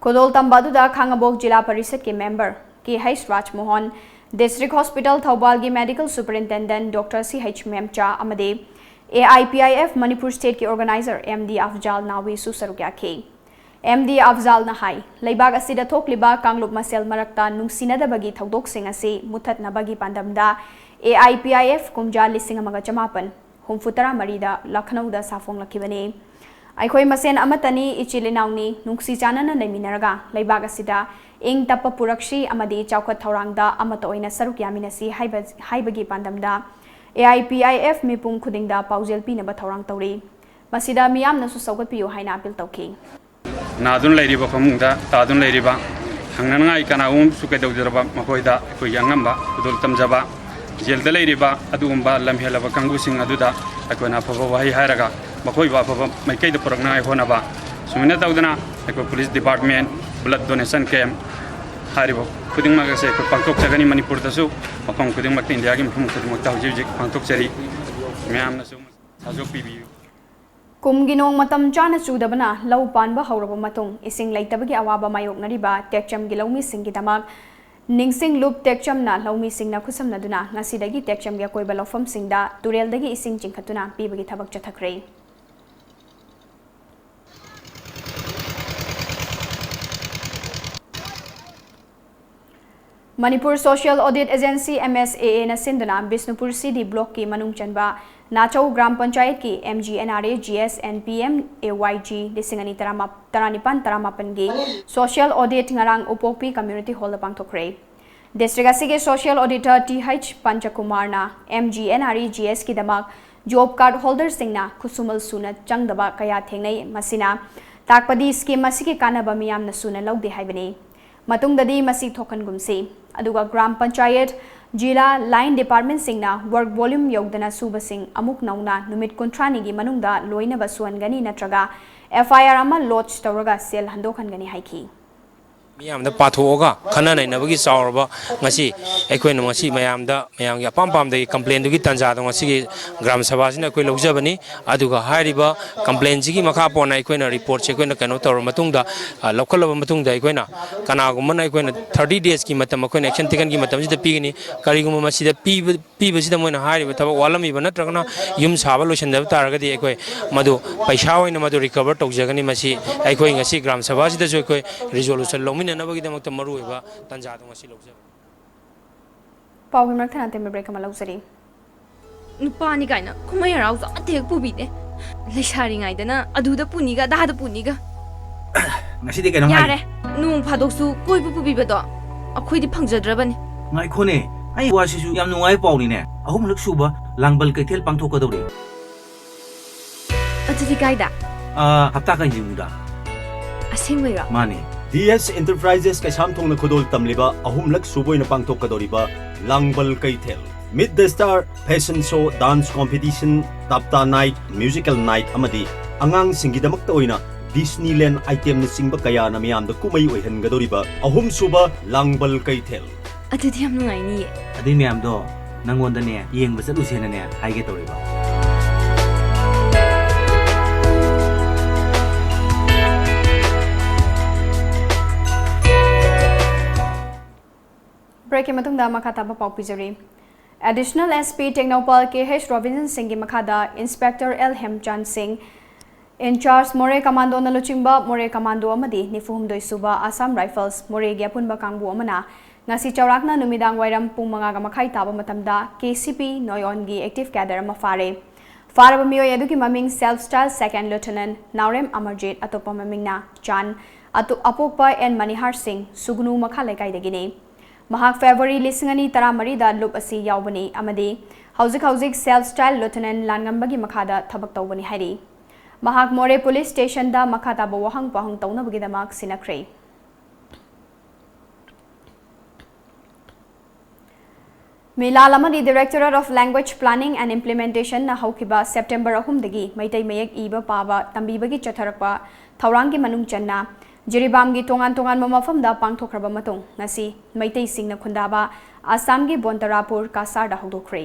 ꯈꯨꯗꯣꯜ ꯇꯝꯕ ꯑꯗꯨꯗ ꯈꯥꯉꯕꯣꯛ ꯖꯤꯂꯥ ꯄꯔꯤꯁꯠꯀꯤ member ꯀꯦ ꯍꯩꯁ ꯔꯥꯖꯃꯣꯍꯟ, District Hospital ꯊꯧꯕꯥꯜꯒꯤ Medical Superintendent Doctor C H Memcha ꯑꯃꯗꯤ A I P I F Manipur stateꯀꯤ organizer ꯑꯦꯝ ꯗꯤ ꯑꯐꯖꯥꯜ ꯅꯥꯋꯤꯁꯨ ꯁꯔꯨꯛ ꯌꯥꯈꯤ꯫ ꯑꯦꯝ ꯗꯤ ꯑꯐꯖꯥꯜꯅ ꯍꯥꯏ, ꯂꯩꯕꯥꯛ ꯑꯁꯤꯗ ꯊꯣꯛꯂꯤꯕ ꯀꯥꯡꯂꯨꯞ ꯃꯁꯦꯜ ꯃꯔꯛꯇ ꯅꯨꯡꯁꯤꯅꯗꯕꯒꯤ ꯊꯧꯗꯣꯛꯁꯤꯡ ꯑꯁꯤ ꯃꯨꯠꯊꯠꯅꯕꯒꯤ ꯄꯥꯟꯗꯝꯗ ꯑꯦ ꯑꯥꯏ ꯄꯤ ꯑꯥꯏ ꯑꯦꯐ ꯀꯨꯝꯖꯥ ꯂꯤꯁꯤꯡ ꯑꯃꯒ ꯆꯃꯥꯄꯟ ꯍꯨꯝꯐꯨ ꯇꯔꯥ ꯃꯔꯤꯗ ꯂꯈꯅꯧꯗ ꯁꯥꯐꯣꯡꯂꯛꯈꯤꯕꯅꯤ꯫ ꯑꯩꯈꯣꯏ ꯃꯁꯦꯟ ꯑꯃꯠꯇꯅꯤ, ꯏꯆꯤꯜ ꯏꯅꯥꯎꯅꯤ, ꯅꯨꯡꯁꯤ ꯆꯥꯟꯅꯅ ꯂꯩꯃꯤꯟꯅꯔꯒ ꯂꯩꯕꯥꯛ ꯑꯁꯤꯗ ꯏꯪ ꯇꯞꯄ ꯄꯨꯔꯛꯁꯤ ꯑꯃꯗꯤ ꯆꯥꯎꯈꯠ ꯊꯧꯔꯥꯡꯗ ꯑꯃꯠꯇ ꯑꯣꯏꯅ ꯁꯔꯨꯛ ꯌꯥꯃꯤꯟꯅꯁꯤ ꯍꯥꯏꯕ, ꯍꯥꯏꯕꯒꯤ ꯄꯥꯟꯗꯝꯗ ꯑꯦ ꯑꯥꯏ ꯄꯤ ꯑꯥꯏ ꯑꯦꯐ ꯃꯤꯄꯨꯝ ꯈꯨꯗꯤꯡꯗ ꯄꯥꯎꯖꯦꯜ ꯄꯤꯅꯕ ꯊꯧꯔꯥꯡ ꯇꯧꯔꯤ꯫ ꯃꯁꯤꯗ ꯃꯤꯌꯥꯝꯅꯁꯨ ꯁꯧꯒꯠꯄꯤꯌꯨ ꯍꯥꯏꯅ appeal ꯇꯧꯈꯤ꯫ ꯅꯥꯗꯨꯅ ꯂꯩꯔꯤꯕ, ꯐꯃꯨꯡꯗ ꯇꯥꯗꯨꯅ ꯂꯩꯔꯤꯕ, ꯍꯪꯅꯅꯉꯥꯏ ꯀꯅꯥꯒꯨꯝꯕꯁꯨ ꯀꯩꯗꯧꯖꯔꯕ ꯃꯈꯣꯏꯗ ꯑꯩꯈꯣꯏꯒꯤ ꯑꯉꯝꯕ ꯈꯨꯗꯣꯜ ꯇꯝꯖꯕ, ꯖꯦꯜꯗ ꯂꯩꯔꯤꯕ ꯑꯗꯨꯒꯨꯝꯕ ꯂꯝꯍꯦꯜꯂꯕ ꯀꯥꯡꯕꯨꯁꯤꯡ ꯑꯗꯨꯗ ꯑꯩꯈꯣꯏꯅ ꯑꯐꯕ ꯋꯥꯍꯩ ꯍꯥꯏꯔꯒ ꯃꯈꯣꯏꯕꯨ ꯑꯐꯕ ꯃꯥꯏꯀꯩꯗ ꯄꯨꯔꯛꯅꯉꯥꯏ ꯍꯣꯠꯅꯕ, ꯁꯨꯃꯥꯏꯅ ꯇꯧꯗꯅ ꯑꯩꯈꯣꯏ police department, blood donation camp ꯍꯥꯏꯔꯤꯕ ꯈꯨꯗꯤꯡꯃꯛ ꯑꯁꯦ ꯑꯩꯈꯣꯏ ꯄꯥꯡꯊꯣꯛꯆꯒꯅꯤ꯫ ꯃꯅꯤꯄꯨꯔꯗꯁꯨ ꯃꯐꯝ ꯈꯨꯗꯤꯡꯃꯛꯇ, ꯏꯟꯗꯤꯌꯥꯒꯤ ꯃꯐꯝ ꯈꯨꯗꯤꯡꯃꯛꯇ ꯍꯧꯖꯤꯛ ꯍꯧꯖꯤꯛ ꯄꯥꯡꯊꯣꯛꯆꯔꯤ꯫ ꯃꯌꯥꯝꯅꯁꯨ ꯁꯥꯖꯣꯛꯄꯤꯕꯤꯌꯨ꯫ ꯀꯨꯝꯒꯤ ꯅꯣꯡ ꯃꯇꯝ ꯆꯥꯅ ꯆꯨꯗꯕꯅ ꯂꯧ ꯄꯥꯟꯕ ꯍꯧꯔꯕ ꯃꯇꯨꯡ ꯏꯁꯤꯡ ꯂꯩꯇꯕꯒꯤ ꯑꯋꯥꯕ ꯃꯥꯌꯣꯛꯅꯔꯤꯕ ꯇꯦꯛꯆꯝꯒꯤ ꯂꯧꯃꯤꯁꯤꯡꯒꯤꯗꯃꯛ ꯅꯤꯡꯁꯤꯡ ꯂꯨꯞ ꯇꯦꯛꯆꯝꯅ ꯂꯧꯃꯤꯁꯤꯡꯅ ꯈꯨꯠꯁꯝꯅꯗꯨꯅ ꯉꯁꯤꯗꯒꯤ ꯇꯦꯛꯆꯝꯒꯤ ꯑꯀꯣꯏꯕ ꯂꯧꯐꯝꯁꯤꯡꯗ ꯇꯨꯔꯦꯜꯗꯒꯤ ꯏꯁꯤꯡ ꯆꯤꯡꯈꯠꯇꯨꯅ ꯄꯤꯕꯒꯤ ꯊꯕꯛ ꯆꯠꯊꯈ꯭ꯔꯦ꯫ Manipur Social Audit Agency, M S A A ꯅ ꯁꯤꯟꯗꯨꯅ ꯕꯤꯁꯅꯨꯄꯨꯔ C D block ꯀꯤ ꯃꯅꯨꯡ ꯆꯟꯕ ꯅꯥꯆꯧ ꯒ꯭ꯔꯥꯝ ꯄꯟꯆꯥꯌꯠꯀꯤ M G N R A G S and P M A Y G ꯂꯤꯁꯤꯡ ꯑꯅꯤ ꯇꯔꯥꯅꯤꯄꯥꯟ ꯇꯔꯥꯃꯥꯄꯟꯒꯤ social audit ꯉꯔꯥꯡ ꯎꯄꯣꯛꯄꯤ community hall ꯗ ꯄꯥꯡꯊꯣꯛꯈ꯭ꯔꯦ꯫ District ꯑꯁꯤꯒꯤ social auditor T H ꯄꯟꯆꯀꯨꯃꯥꯔꯅ M G N R A G S ꯀꯤꯗꯃꯛ job card holder ꯁꯤꯡꯅ ꯈꯨꯠꯁꯨꯃꯜ ꯁꯨꯅ ꯆꯪꯗꯕ ꯀꯌꯥ ꯊꯦꯡꯅꯩ, ꯃꯁꯤꯅ ꯇꯥꯛꯄꯗꯤ scheme ꯑꯁꯤꯒꯤ ꯀꯥꯟꯅꯕ ꯃꯤꯌꯥꯝꯅ ꯁꯨꯅ ꯂꯧꯗꯦ ꯍꯥꯏꯕꯅꯤ꯫ ꯃꯇꯨꯡꯗꯗꯤ ꯃꯁꯤ ꯊꯣꯛꯍꯟꯒꯨꯝꯁꯤ꯫ ꯑꯗꯨꯒ ꯒ꯭ꯔꯥꯝ ꯄꯟꯆꯥꯌꯠ, ꯖꯤꯂꯥ, line department ꯁꯤꯡꯅ work volume ꯌꯧꯗꯅ ꯁꯨꯕꯁꯤꯡ ꯑꯃꯨꯛ ꯅꯧꯅ ꯅꯨꯃꯤꯠ ꯀꯨꯟꯊ꯭ꯔꯥꯅꯤꯒꯤ ꯃꯅꯨꯡꯗ ꯂꯣꯏꯅꯕ ꯁꯨꯍꯟꯒꯅꯤ ꯅꯠꯇ꯭ꯔꯒ F I R ꯑꯃ lodge ꯇꯧꯔꯒ ꯁꯦꯜ ꯍꯟꯗꯣꯛꯍꯟꯒꯅꯤ ꯍꯥꯏꯈꯤ꯫ ꯃꯤꯌꯥꯝꯗ ꯄꯥꯊꯣꯛꯑꯒ ꯈꯟꯅ ꯅꯩꯅꯕꯒꯤ ꯆꯥꯎꯔꯕ ꯉꯁꯤ ꯑꯩꯈꯣꯏꯅ ꯉꯁꯤ ꯃꯌꯥꯝꯗ, ꯃꯌꯥꯝꯒꯤ ꯑꯄꯥꯝ ꯄꯥꯝꯗꯒꯤ complain ꯗꯨꯒꯤ ꯇꯥꯟꯖꯥꯗꯣ ꯉꯁꯤꯒꯤ ꯒ꯭ꯔꯥꯝ ꯁꯚꯥꯁꯤꯅ ꯑꯩꯈꯣꯏ ꯂꯧꯖꯕꯅꯤ꯫ ꯑꯗꯨꯒ ꯍꯥꯏꯔꯤꯕ complain ꯁꯤꯒꯤ ꯃꯈꯥ ꯄꯣꯟꯅ ꯑꯩꯈꯣꯏꯅ report ꯁꯦ ꯑꯩꯈꯣꯏꯅ ꯀꯩꯅꯣ ꯇꯧꯔꯕ ꯃꯇꯨꯡꯗ, ꯑ, ꯂꯧꯈꯠꯂꯕ ꯃꯇꯨꯡꯗ ꯑꯩꯈꯣꯏꯅ ꯀꯅꯥꯒꯨꯝꯕꯅ ꯑꯩꯈꯣꯏꯅ thirty days ꯀꯤ ꯃꯇꯝ ꯑꯩꯈꯣꯏꯅ action taken ꯒꯤ ꯃꯇꯝꯁꯤꯗ ꯄꯤꯒꯅꯤ꯫ ꯀꯔꯤꯒꯨꯝꯕ ꯃꯁꯤꯗ ꯄꯤꯕ, ꯄꯤꯕꯁꯤꯗ ꯃꯣꯏꯅ ꯍꯥꯏꯔꯤꯕ ꯊꯕꯛ ꯋꯥꯠꯂꯝꯃꯤꯕ ꯅꯠꯇ꯭ꯔꯒꯅ ꯌꯨꯝ ꯁꯥꯕ ꯂꯣꯏꯁꯤꯟꯗꯕ ꯇꯥꯔꯒꯗꯤ ꯑꯩꯈꯣꯏ ꯃꯗꯨ ꯄꯩꯁꯥ ꯑꯣꯏꯅ ꯃꯗꯨ recover ꯇꯧꯖꯒꯅꯤ꯫ ꯃꯁꯤ ꯑꯩꯈꯣꯏ ꯉꯁꯤ ꯒ꯭ꯔꯥꯝ ꯁꯚꯥꯁꯤꯗꯁꯨ ꯑꯩꯈꯣꯏ resolution ꯂꯧꯃꯤꯟꯅꯅꯕꯒꯤꯗꯃꯛꯇ ꯃꯔꯨꯑꯣꯏꯕ ꯇꯥꯟꯖꯥꯗꯣ ꯉꯁꯤ ꯂꯧꯖꯕꯅꯤ꯫ ꯄꯥꯎꯒꯤ ꯃꯔꯛ ꯊꯠꯅ ꯑꯇꯦꯟꯕ break ꯑꯃ ꯂꯧꯖꯔꯤ꯫ ꯅꯨꯄꯥꯅꯤ ꯀꯥꯏꯅ ꯀꯨꯝꯍꯩ ꯍꯔꯥꯎꯁꯨ ꯑꯃꯠꯇ ꯍꯦꯛ ꯄꯨꯕꯤꯗꯦ꯫ ꯂꯩꯁꯥꯔꯤꯉꯩꯗꯅ ꯑꯗꯨꯗ ꯄꯨꯅꯤꯒ ꯑꯗꯥꯗ ꯄꯨꯅꯤꯒ꯫ ꯉꯁꯤꯗꯤ ꯀꯩꯅꯣꯝ ꯍꯥꯏꯒꯦ꯫ ꯌꯥꯔꯦ, ꯅꯣꯡ ꯐꯥꯗꯣꯛꯁꯨ ꯀꯣꯏꯕ ꯄꯨꯕꯤꯕꯗꯣ ꯑꯩꯈꯣꯏꯗꯤ ꯐꯪꯖꯗ꯭ꯔꯕꯅꯤ꯫ ꯉꯥꯏꯈꯣꯅꯦ, ꯑꯩ ꯋꯥꯁꯤꯁꯨ ꯌꯥꯝ ꯅꯨꯡꯉꯥꯏꯕ ꯄꯥꯎꯅꯤꯅꯦ꯫ ꯑꯍꯨꯝꯂꯛ ꯁꯨꯕ ꯂꯥꯡꯕꯜ ꯀꯩꯊꯦꯜ ꯄꯥꯡꯊꯣꯛꯀꯗꯧꯔꯤ꯫ ꯑꯗꯨꯗꯤ ꯀꯥꯏꯗ? ꯑꯥ, ꯍꯞꯇꯥ ꯀꯥꯏ ꯅꯤꯡꯗ꯫ ꯑꯁꯦꯡꯕꯩꯔꯣ? ꯃꯥꯅꯦ꯫ D S Enterprises ꯀꯩꯁꯥꯝꯊꯣꯡꯅ ꯈꯨꯗꯣꯜ ꯇꯝꯂꯤꯕ ꯑꯍꯨꯝꯂꯛ ꯁꯨꯕ ꯑꯣꯏꯅ ꯄꯥꯡꯊꯣꯛꯀꯗꯧꯔꯤꯕ ꯂꯥꯡꯕꯜ ꯀꯩꯊꯦꯜ, Meet the Star, fashion show, dance competition, ꯇꯞꯇꯥ night, musical night ꯑꯃꯗꯤ ꯑꯉꯥꯡꯁꯤꯡꯒꯤꯗꯃꯛꯇ ꯑꯣꯏꯅ Disneyland item ꯅꯆꯤꯡꯕ ꯀꯌꯥꯅ ꯃꯤꯌꯥꯝꯗ ꯀꯨꯝꯍꯩ ꯑꯣꯏꯍꯟꯒꯗꯧꯔꯤꯕ ꯑꯍꯨꯝꯁꯨꯕ ꯂꯥꯡꯕꯜ ꯀꯩꯊꯦꯜ꯫ ꯑꯗꯨꯗꯤ ꯌꯥꯝ ꯅꯨꯡꯉꯥꯏꯅꯤꯌꯦ꯫ ꯑꯗꯨꯏ ꯃꯌꯥꯝꯗꯣ ꯅꯪꯉꯣꯟꯗꯅꯦ ꯌꯦꯡꯕ ꯆꯠꯂꯨꯁꯦꯅꯅꯦ ꯍꯥꯏꯒꯦ ꯇꯧꯔꯤꯕ꯫ Break ꯀꯤ ꯃꯇꯨꯡꯗ ꯃꯈꯥ ꯇꯥꯕ ꯄꯥꯎ ꯄꯤꯖꯔꯤ꯫ Additional S P Tengnoupal K H Robinson ꯁꯤꯡꯒꯤ ꯃꯈꯥꯗ Inspector L ꯍꯦꯝꯆꯥꯟ ꯁꯤꯡ, in charge Moreh Commando ꯅ ꯂꯨꯆꯤꯡꯕ Moreh Commando ꯑꯃꯗꯤ ꯅꯤꯐꯨ ꯍꯨꯝꯗꯣꯏ ꯁꯨꯕ Assam Rifles ꯃꯣꯔꯦꯒꯤ ꯑꯄꯨꯟꯕ ꯀꯥꯡꯕꯨ ꯑꯃꯅ ꯉꯁꯤ ꯆꯥꯎꯔꯥꯛꯅ ꯅꯨꯃꯤꯗꯥꯡ ꯋꯥꯏꯔꯝ ꯄꯨꯡ ꯃꯉꯥꯒ ꯃꯈꯥꯏ ꯇꯥꯕ ꯃꯇꯝꯗ ꯀꯦ ꯁꯤ ꯄꯤ ꯅꯣꯌꯣꯟꯒꯤ active cadre ꯑꯃ ꯐꯥꯔꯦ꯫ ꯐꯥꯔꯕ ꯃꯤꯑꯣꯏ ꯑꯗꯨꯒꯤ ꯃꯃꯤꯡ Self Style Second Lieutenant ꯅꯥꯎꯔꯦꯝ ꯑꯃꯔꯖꯤꯠ, ꯑꯇꯣꯞꯄ ꯃꯃꯤꯡꯅ ꯆꯥꯟ, ꯑꯇꯣ-, ꯑꯄꯣꯛꯄ ꯑꯦꯟ ꯃꯅꯤꯍꯥꯔ ꯁꯤꯡ, ꯁꯨꯒꯅꯨ ꯃꯈꯥ ꯂꯩꯀꯥꯏꯗꯒꯤꯅꯤ꯫ ꯃꯍꯥꯛ ꯐꯦꯕ꯭ꯔꯨꯋꯥꯔꯤ ꯂꯤꯁꯤꯡ ꯑꯅꯤ ꯇꯔꯥꯃꯔꯤꯗ ꯂꯨꯞ ꯑꯁꯤ ꯌꯥꯎꯕꯅꯤ ꯑꯃꯗꯤ ꯍꯧꯖꯤꯛ ꯍꯧꯖꯤꯛ Self Style Lieutenant ꯂꯥꯟꯉꯝꯕꯒꯤ ꯃꯈꯥꯗ ꯊꯕꯛ ꯇꯧꯕꯅꯤ ꯍꯥꯏꯔꯤ꯫ ꯃꯍꯥꯛ ꯃꯣꯔꯦ ꯄꯨꯂꯤꯁ ꯁ꯭ꯇꯦꯁꯟꯗ ꯃꯈꯥ ꯇꯥꯕ ꯋꯥꯍꯪ ꯄꯥꯎꯍꯪ ꯇꯧꯅꯕꯒꯤꯗꯃꯛ ꯁꯤꯟꯅꯈ꯭ꯔꯦ꯫ ꯃꯤꯂꯥꯜ ꯑꯃꯗꯤ Directorate of Language Planning and Implementation ꯅ ꯍꯧꯈꯤꯕ ꯁꯦꯞꯇꯦꯝꯕꯔ ꯑꯍꯨꯝꯗꯒꯤ ꯃꯩꯇꯩ ꯃꯌꯦꯛ ꯏꯕ ꯄꯥꯕ ꯇꯝꯕꯤꯕꯒꯤ ꯆꯠꯊꯔꯛꯄ ꯊꯧꯔꯥꯡꯒꯤ ꯃꯅꯨꯡ ꯆꯟꯅ ꯖꯤꯔꯤꯕꯥꯝꯒꯤ ꯇꯣꯉꯥꯟ ꯇꯣꯉꯥꯟꯕ ꯃꯐꯝꯗ ꯄꯥꯡꯊꯣꯛꯈ꯭ꯔꯕ ꯃꯇꯨꯡ, ꯉꯁꯤ ꯃꯩꯇꯩꯁꯤꯡꯅ ꯈꯨꯟꯗꯥꯕ ꯑꯁꯥꯝꯒꯤ ꯕꯣꯟꯇꯔꯥꯄꯨꯔ ꯀꯁꯥꯔꯗ ꯍꯧꯗꯣꯛꯈ꯭ꯔꯦ꯫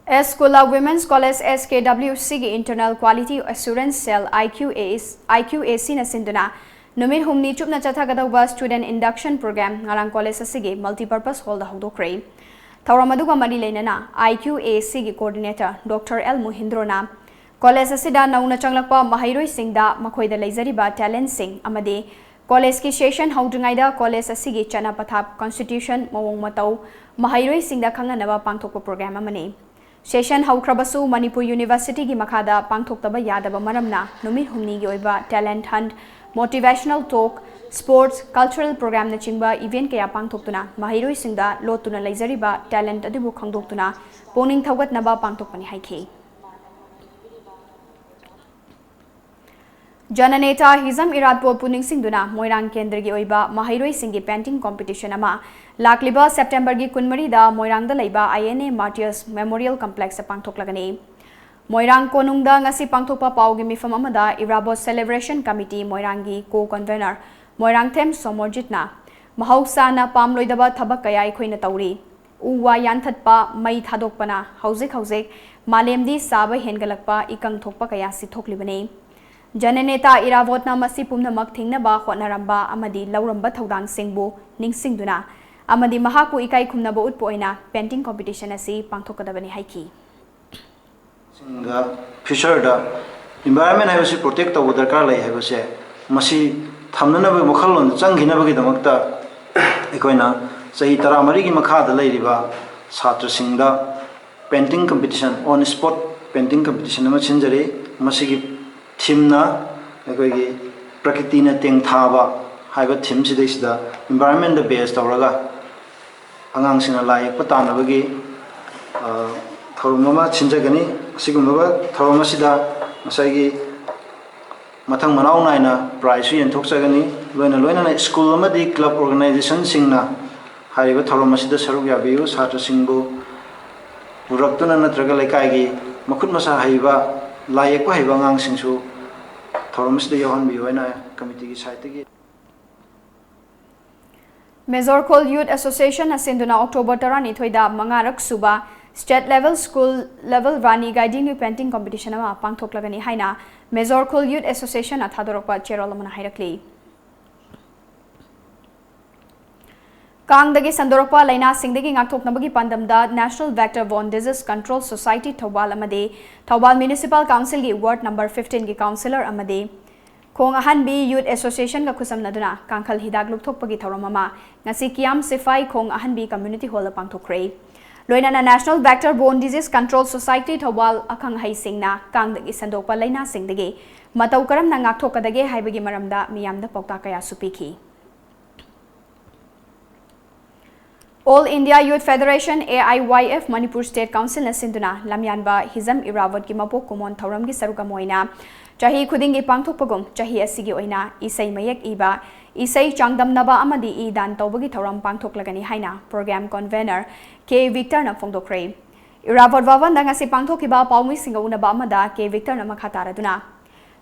ꯑꯦꯁ ꯁ꯭ꯀꯨꯂꯥ Women's College, S K W C ꯒꯤ Internal Quality Assurance Cell, I Q A, I Q A C ꯅ ꯁꯤꯟꯗꯨꯅ ꯅꯨꯃꯤꯠ ꯍꯨꯝꯅꯤ ꯆꯨꯞꯅ ꯆꯠꯊꯒꯗꯧꯕ Student Induction Program ꯉꯔꯥꯡ ꯀꯣꯂꯦꯖ ꯑꯁꯤꯒꯤ Multipurpose Hall ꯗ ꯍꯧꯗꯣꯛꯈ꯭ꯔꯦ꯫ ꯊꯧꯔꯝ ꯑꯗꯨꯒ ꯃꯔꯤ ꯂꯩꯅꯅ I Q A C ꯒꯤ Coordinator Doctor L ꯃꯨꯍꯤꯟꯗ꯭ꯔꯣꯅ ꯀꯣꯂꯦꯖ ꯑꯁꯤꯗ ꯅꯧꯅ ꯆꯪꯂꯛꯄ ꯃꯍꯩꯔꯣꯏꯁꯤꯡꯗ ꯃꯈꯣꯏꯗ ꯂꯩꯖꯔꯤꯕ talent ꯁꯤꯡ ꯑꯃꯗꯤ ꯀꯣꯂꯦꯖꯀꯤ session ꯍꯧꯗ꯭ꯔꯤꯉꯩꯗ ꯀꯣꯂꯦꯖ ꯑꯁꯤꯒꯤ ꯆꯠꯅ ꯄꯊꯥꯞ, constitution, ꯃꯑꯣꯡ ꯃꯇꯧ ꯃꯍꯩꯔꯣꯏꯁꯤꯡꯗ ꯈꯪꯍꯟꯅꯕ ꯄꯥꯡꯊꯣꯛꯄ program ꯑꯃꯅꯤ꯫ Session ꯍꯧꯈ꯭ꯔꯕꯁꯨ ꯃꯅꯤꯄꯨꯔ University ꯒꯤ ꯃꯈꯥꯗ ꯄꯥꯡꯊꯣꯛꯇꯕ ꯌꯥꯗꯕ ꯃꯔꯝꯅ ꯅꯨꯃꯤꯠ ꯍꯨꯝꯅꯤꯒꯤ ꯑꯣꯏꯕ talent hunt, motivational talk, sports, cultural program ꯅꯆꯤꯡꯕ event ꯀꯌꯥ ꯄꯥꯡꯊꯣꯛꯇꯨꯅ ꯃꯍꯩꯔꯣꯏꯁꯤꯡꯗ ꯂꯣꯠꯇꯨꯅ ꯂꯩꯖꯔꯤꯕ talent ꯑꯗꯨꯕꯨ ꯈꯪꯗꯣꯛꯇꯨꯅ ꯄꯨꯛꯅꯤꯡ ꯊꯧꯒꯠꯅꯕ ꯄꯥꯡꯊꯣꯛꯄꯅꯤ ꯍꯥꯏꯈꯤ꯫ ꯖꯅꯅꯦꯇꯥ ꯍꯤꯖꯝ ꯏꯔꯥꯠꯄꯨ ꯅꯤꯡꯁꯤꯡꯗꯨꯅ ꯃꯣꯏꯔꯥꯡ ꯀꯦꯟꯗ꯭ꯔꯒꯤ ꯑꯣꯏꯕ ꯃꯍꯩꯔꯣꯏꯁꯤꯡꯒꯤ painting competition ꯑꯃ ꯂꯥꯛꯂꯤꯕ ꯁꯦꯞꯇꯦꯝꯕꯔꯒꯤ ꯀꯨꯟꯃꯔꯤꯗ ꯃꯣꯏꯔꯥꯡꯗ ꯂꯩꯕ I N A Martyrs Memorial Complex ꯇ ꯄꯥꯡꯊꯣꯛꯂꯒꯅꯤ꯫ ꯃꯣꯏꯔꯥꯡ ꯀꯣꯅꯨꯡꯗ ꯉꯁꯤ ꯄꯥꯡꯊꯣꯛꯄ ꯄꯥꯎꯒꯤ ꯃꯤꯐꯝ ꯑꯃꯗ ꯏꯔꯥꯕꯣꯠ Celebration Committee ꯃꯣꯏꯔꯥꯡꯒꯤ co-convenor ꯃꯣꯏꯔꯥꯡꯊꯦꯝ ꯁꯣꯃꯣꯔꯖꯤꯠꯅ, "ꯃꯍꯧꯁꯥꯅ ꯄꯥꯝꯂꯣꯏꯗꯕ ꯊꯕꯛ ꯀꯌꯥ ꯑꯩꯈꯣꯏꯅ ꯇꯧꯔꯤ꯫ ꯎ ꯋꯥ ꯌꯥꯟꯊꯠꯄ, ꯃꯩ ꯊꯥꯗꯣꯛꯄꯅ ꯍꯧꯖꯤꯛ ꯍꯧꯖꯤꯛ ꯃꯥꯂꯦꯝꯗꯤ ꯁꯥꯕ ꯍꯦꯟꯒꯠꯂꯛꯄ, ꯏꯀꯪ ꯊꯣꯛꯄ ꯀꯌꯥ ꯁꯤ ꯊꯣꯛꯂꯤꯕꯅꯤ꯫ ꯖꯅꯅꯦꯇꯥ ꯏꯔꯥꯕꯣꯠꯅ ꯃꯁꯤ ꯄꯨꯝꯅꯃꯛ ꯊꯤꯡꯅꯕ ꯍꯣꯠꯅꯔꯝꯕ ꯑꯃꯗꯤ ꯂꯧꯔꯝꯕ ꯊꯧꯗꯥꯡꯁꯤꯡꯕꯨ ꯅꯤꯡꯁꯤꯡꯗꯨꯅ ꯑꯃꯗꯤ ꯃꯍꯥꯛꯄꯨ ꯏꯀꯥꯏ ꯈꯨꯝꯅꯕ ꯎꯠꯄ ꯑꯣꯏꯅ painting competition ꯑꯁꯤ ꯄꯥꯡꯊꯣꯛꯀꯗꯕꯅꯤ" ꯍꯥꯏꯈꯤ꯫ ꯁꯤꯡꯗ future ꯗ environment ꯍꯥꯏꯕꯁꯤ protect ꯇꯧꯕ ꯗꯔꯀꯥꯔ ꯂꯩ ꯍꯥꯏꯕꯁꯦ ꯃꯁꯤ ꯊꯝꯅꯅꯕ ꯋꯥꯈꯜꯂꯣꯟꯗ ꯆꯪꯈꯤꯅꯕꯒꯤꯗꯃꯛꯇ ꯑꯩꯈꯣꯏꯅ ꯆꯍꯤ ꯇꯔꯥꯃꯔꯤꯒꯤ ꯃꯈꯥꯗ ꯂꯩꯔꯤꯕ ꯁꯥꯇ꯭ꯔꯁꯤꯡꯗ painting competition, on spot painting competition ꯑꯃ ꯁꯤꯟꯖꯔꯤ꯫ ꯃꯁꯤꯒꯤ ꯊꯤꯝꯅ ꯑꯩꯈꯣꯏꯒꯤ ꯄ꯭ꯔꯀꯤꯇꯤꯅ ꯇꯦꯡꯊꯥꯕ ꯍꯥꯏꯕ ꯊꯤꯝꯁꯤꯗꯩꯁꯤꯗ environment ꯗ base ꯇꯧꯔꯒ ꯑꯉꯥꯡꯁꯤꯡꯅ ꯂꯥꯏ ꯌꯦꯛꯄ ꯇꯥꯟꯅꯕꯒꯤ ꯊꯧꯔꯝ ꯑꯃ ꯁꯤꯟꯖꯒꯅꯤ꯫ ꯑꯁꯤꯒꯨꯝꯂꯕ ꯊꯧꯔꯝ ꯑꯁꯤꯗ ꯉꯁꯥꯏꯒꯤ ꯃꯊꯪ ꯃꯅꯥꯎ ꯅꯥꯏꯅ prize ꯁꯨ ꯌꯦꯟꯊꯣꯛꯆꯒꯅꯤ꯫ ꯂꯣꯏꯅ ꯂꯣꯏꯅꯅ ꯁ꯭ꯀꯨꯜ ꯑꯃꯗꯤ club organization ꯁꯤꯡꯅ ꯍꯥꯏꯔꯤꯕ ꯊꯧꯔꯝ ꯑꯁꯤꯗ ꯁꯔꯨꯛ ꯌꯥꯕꯤꯌꯨ꯫ ꯁꯥꯇ꯭ꯔꯁꯤꯡꯕꯨ ꯄꯨꯔꯛꯇꯨꯅ ꯅꯠꯇ꯭ꯔꯒ ꯂꯩꯀꯥꯏꯒꯤ ꯃꯈꯨꯠ ꯃꯁꯥ ꯍꯩꯕ, ꯂꯥꯏ ꯌꯦꯛꯄ ꯍꯩꯕ ꯑꯉꯥꯡꯁꯤꯡꯁꯨ ꯊꯧꯔꯝ ꯑꯁꯤꯗ ꯌꯥꯎꯍꯟꯕꯤꯌꯨ ꯍꯥꯏꯅ ꯀꯃꯤꯇꯤꯒꯤ side ꯇꯒꯤ꯫ ꯃꯦꯖꯣꯔ ꯈꯨꯜ Youth Association ꯅ ꯁꯤꯟꯗꯨꯅ October ꯇꯔꯥꯅꯤꯊꯣꯏꯗ ꯃꯉꯥꯔꯛ ꯁꯨꯕ State Level School Level ꯔꯥꯅꯤ ꯒꯥꯏꯗꯤꯡꯒꯤ painting competition ꯑꯃ ꯄꯥꯡꯊꯣꯛꯂꯒꯅꯤ ꯍꯥꯏꯅ ꯃꯦꯖꯣꯔ ꯈꯨꯜ Youth Association ꯅ ꯊꯥꯗꯣꯔꯛꯄ ꯆꯦꯔꯣꯜ ꯑꯃꯅ ꯍꯥꯏꯔꯛꯂꯤ꯫ ꯀꯥꯡꯗꯒꯤ ꯁꯟꯗꯣꯔꯛꯄ ꯂꯥꯏꯅꯥꯁꯤꯡꯗꯒꯤ ꯉꯥꯛꯊꯣꯛꯅꯕꯒꯤ ꯄꯥꯟꯗꯝꯗ National Vector Borne Disease Control Society Thoubal ꯑꯃꯗꯤ ꯊꯧꯕꯥꯜ Municipal Council ꯒꯤ Ward number fifteen ꯒꯤ councillor ꯑꯃꯗꯤ ꯈꯣꯡ ꯑꯍꯟꯕꯤ Youth Association ꯒ ꯈꯨꯠꯁꯝꯅꯗꯨꯅ ꯀꯥꯡꯈꯜ ꯍꯤꯗꯥꯛ ꯂꯨꯞꯊꯣꯛꯄꯒꯤ ꯊꯧꯔꯝ ꯑꯃ ꯉꯁꯤ ꯀꯤꯌꯥꯝ ꯁꯤꯐꯥꯏ ꯈꯣꯡ ꯑꯍꯟꯕꯤ Community Hall ꯗ ꯄꯥꯡꯊꯣꯛꯈ꯭ꯔꯦ꯫ ꯂꯣꯏꯅꯅ National Vector Borne Disease Control Society Thoubal ꯑꯈꯪ ꯑꯍꯩꯁꯤꯡꯅ ꯀꯥꯡꯗꯒꯤ ꯁꯟꯗꯣꯛꯄ ꯂꯥꯏꯅꯥꯁꯤꯡꯗꯒꯤ ꯃꯇꯧ ꯀꯔꯝꯅ ꯉꯥꯛꯊꯣꯛꯀꯗꯒꯦ ꯍꯥꯏꯕꯒꯤ ꯃꯔꯝꯗ ꯃꯤꯌꯥꯝꯗ ꯄꯥꯎꯇꯥꯛ ꯀꯌꯥꯁꯨ ꯄꯤꯈꯤ꯫ All India Youth Federation, A I Y F, Manipur State Council ꯅ ꯁꯤꯟꯗꯨꯅ ꯂꯝꯌꯥꯟꯕ ꯍꯤꯖꯝ ꯏꯔꯥꯕꯣꯠꯀꯤ ꯃꯄꯣꯛ ꯀꯨꯝꯑꯣꯟ ꯊꯧꯔꯝꯒꯤ ꯁꯔꯨꯛ ꯑꯃ ꯑꯣꯏꯅ ꯆꯍꯤ ꯈꯨꯗꯤꯡꯒꯤ ꯄꯥꯡꯊꯣꯛꯄꯒꯨꯝ ꯆꯍꯤ ꯑꯁꯤꯒꯤ ꯑꯣꯏꯅ ꯏꯁꯩ ꯃꯌꯦꯛ ꯏꯕ, ꯏꯁꯩ ꯆꯥꯡꯗꯝꯅꯕ ꯑꯃꯗꯤ ꯏ ꯗꯥꯟ ꯇꯧꯕꯒꯤ ꯊꯧꯔꯝ ꯄꯥꯡꯊꯣꯛꯂꯒꯅꯤ ꯍꯥꯏꯅ program convenor K Victor ꯅ ꯐꯣꯡꯗꯣꯛꯈ꯭ꯔꯦ꯫ ꯏꯔꯥꯕꯣꯠ ꯚꯕꯟꯗ ꯉꯁꯤ ꯄꯥꯡꯊꯣꯛꯈꯤꯕ ꯄꯥꯎꯃꯤꯁꯤꯡꯒ ꯎꯅꯕ ꯑꯃꯗ K Victor ꯅ ꯃꯈꯥ ꯇꯥꯔꯗꯨꯅ,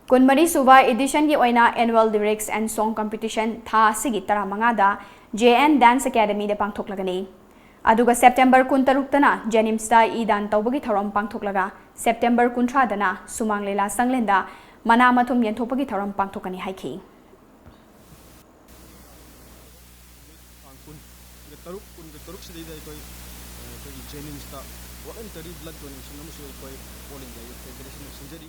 ꯀꯨꯟꯃꯔꯤ ꯁꯨꯕ edition ꯒꯤ ꯑꯣꯏꯅ Annual Lyrics and Song Competition ꯊꯥ ꯑꯁꯤꯒꯤ ꯇꯔꯥꯃꯉꯥꯗ J N Dance Academy ꯗ ꯄꯥꯡꯊꯣꯛꯂꯒꯅꯤ꯫ ꯑꯗꯨꯒ September ꯀꯨꯟꯇꯔꯨꯛꯇꯅ JNIMS ꯇ ꯏ ꯗꯥꯟ ꯇꯧꯕꯒꯤ ꯊꯧꯔꯝ ꯄꯥꯡꯊꯣꯛꯂꯒ September ꯀꯨꯟꯊ꯭ꯔꯥꯗꯅ ꯁꯨꯃꯥꯡ ꯂꯤꯂꯥ ꯁꯪꯂꯦꯟꯗ ꯃꯅꯥ ꯃꯊꯨꯝ ꯌꯦꯟꯊꯣꯛꯄꯒꯤ ꯊꯧꯔꯝ ꯄꯥꯡꯊꯣꯛꯀꯅꯤ ꯍꯥꯏꯈꯤ꯫ ꯇꯥꯡ ꯀꯨꯟꯒ ꯇꯔꯨꯛ, ꯀꯨꯟꯒ ꯇꯔꯨꯛꯁꯤꯗꯩꯗ ꯑꯩꯈꯣꯏ, ꯑꯩꯈꯣꯏꯒꯤ JNIMS ꯇ Voluntary Blood Donation ꯑꯃꯁꯨ ꯑꯩꯈꯣꯏ All India Youth Federation ꯅ ꯁꯤꯟꯖꯔꯤ꯫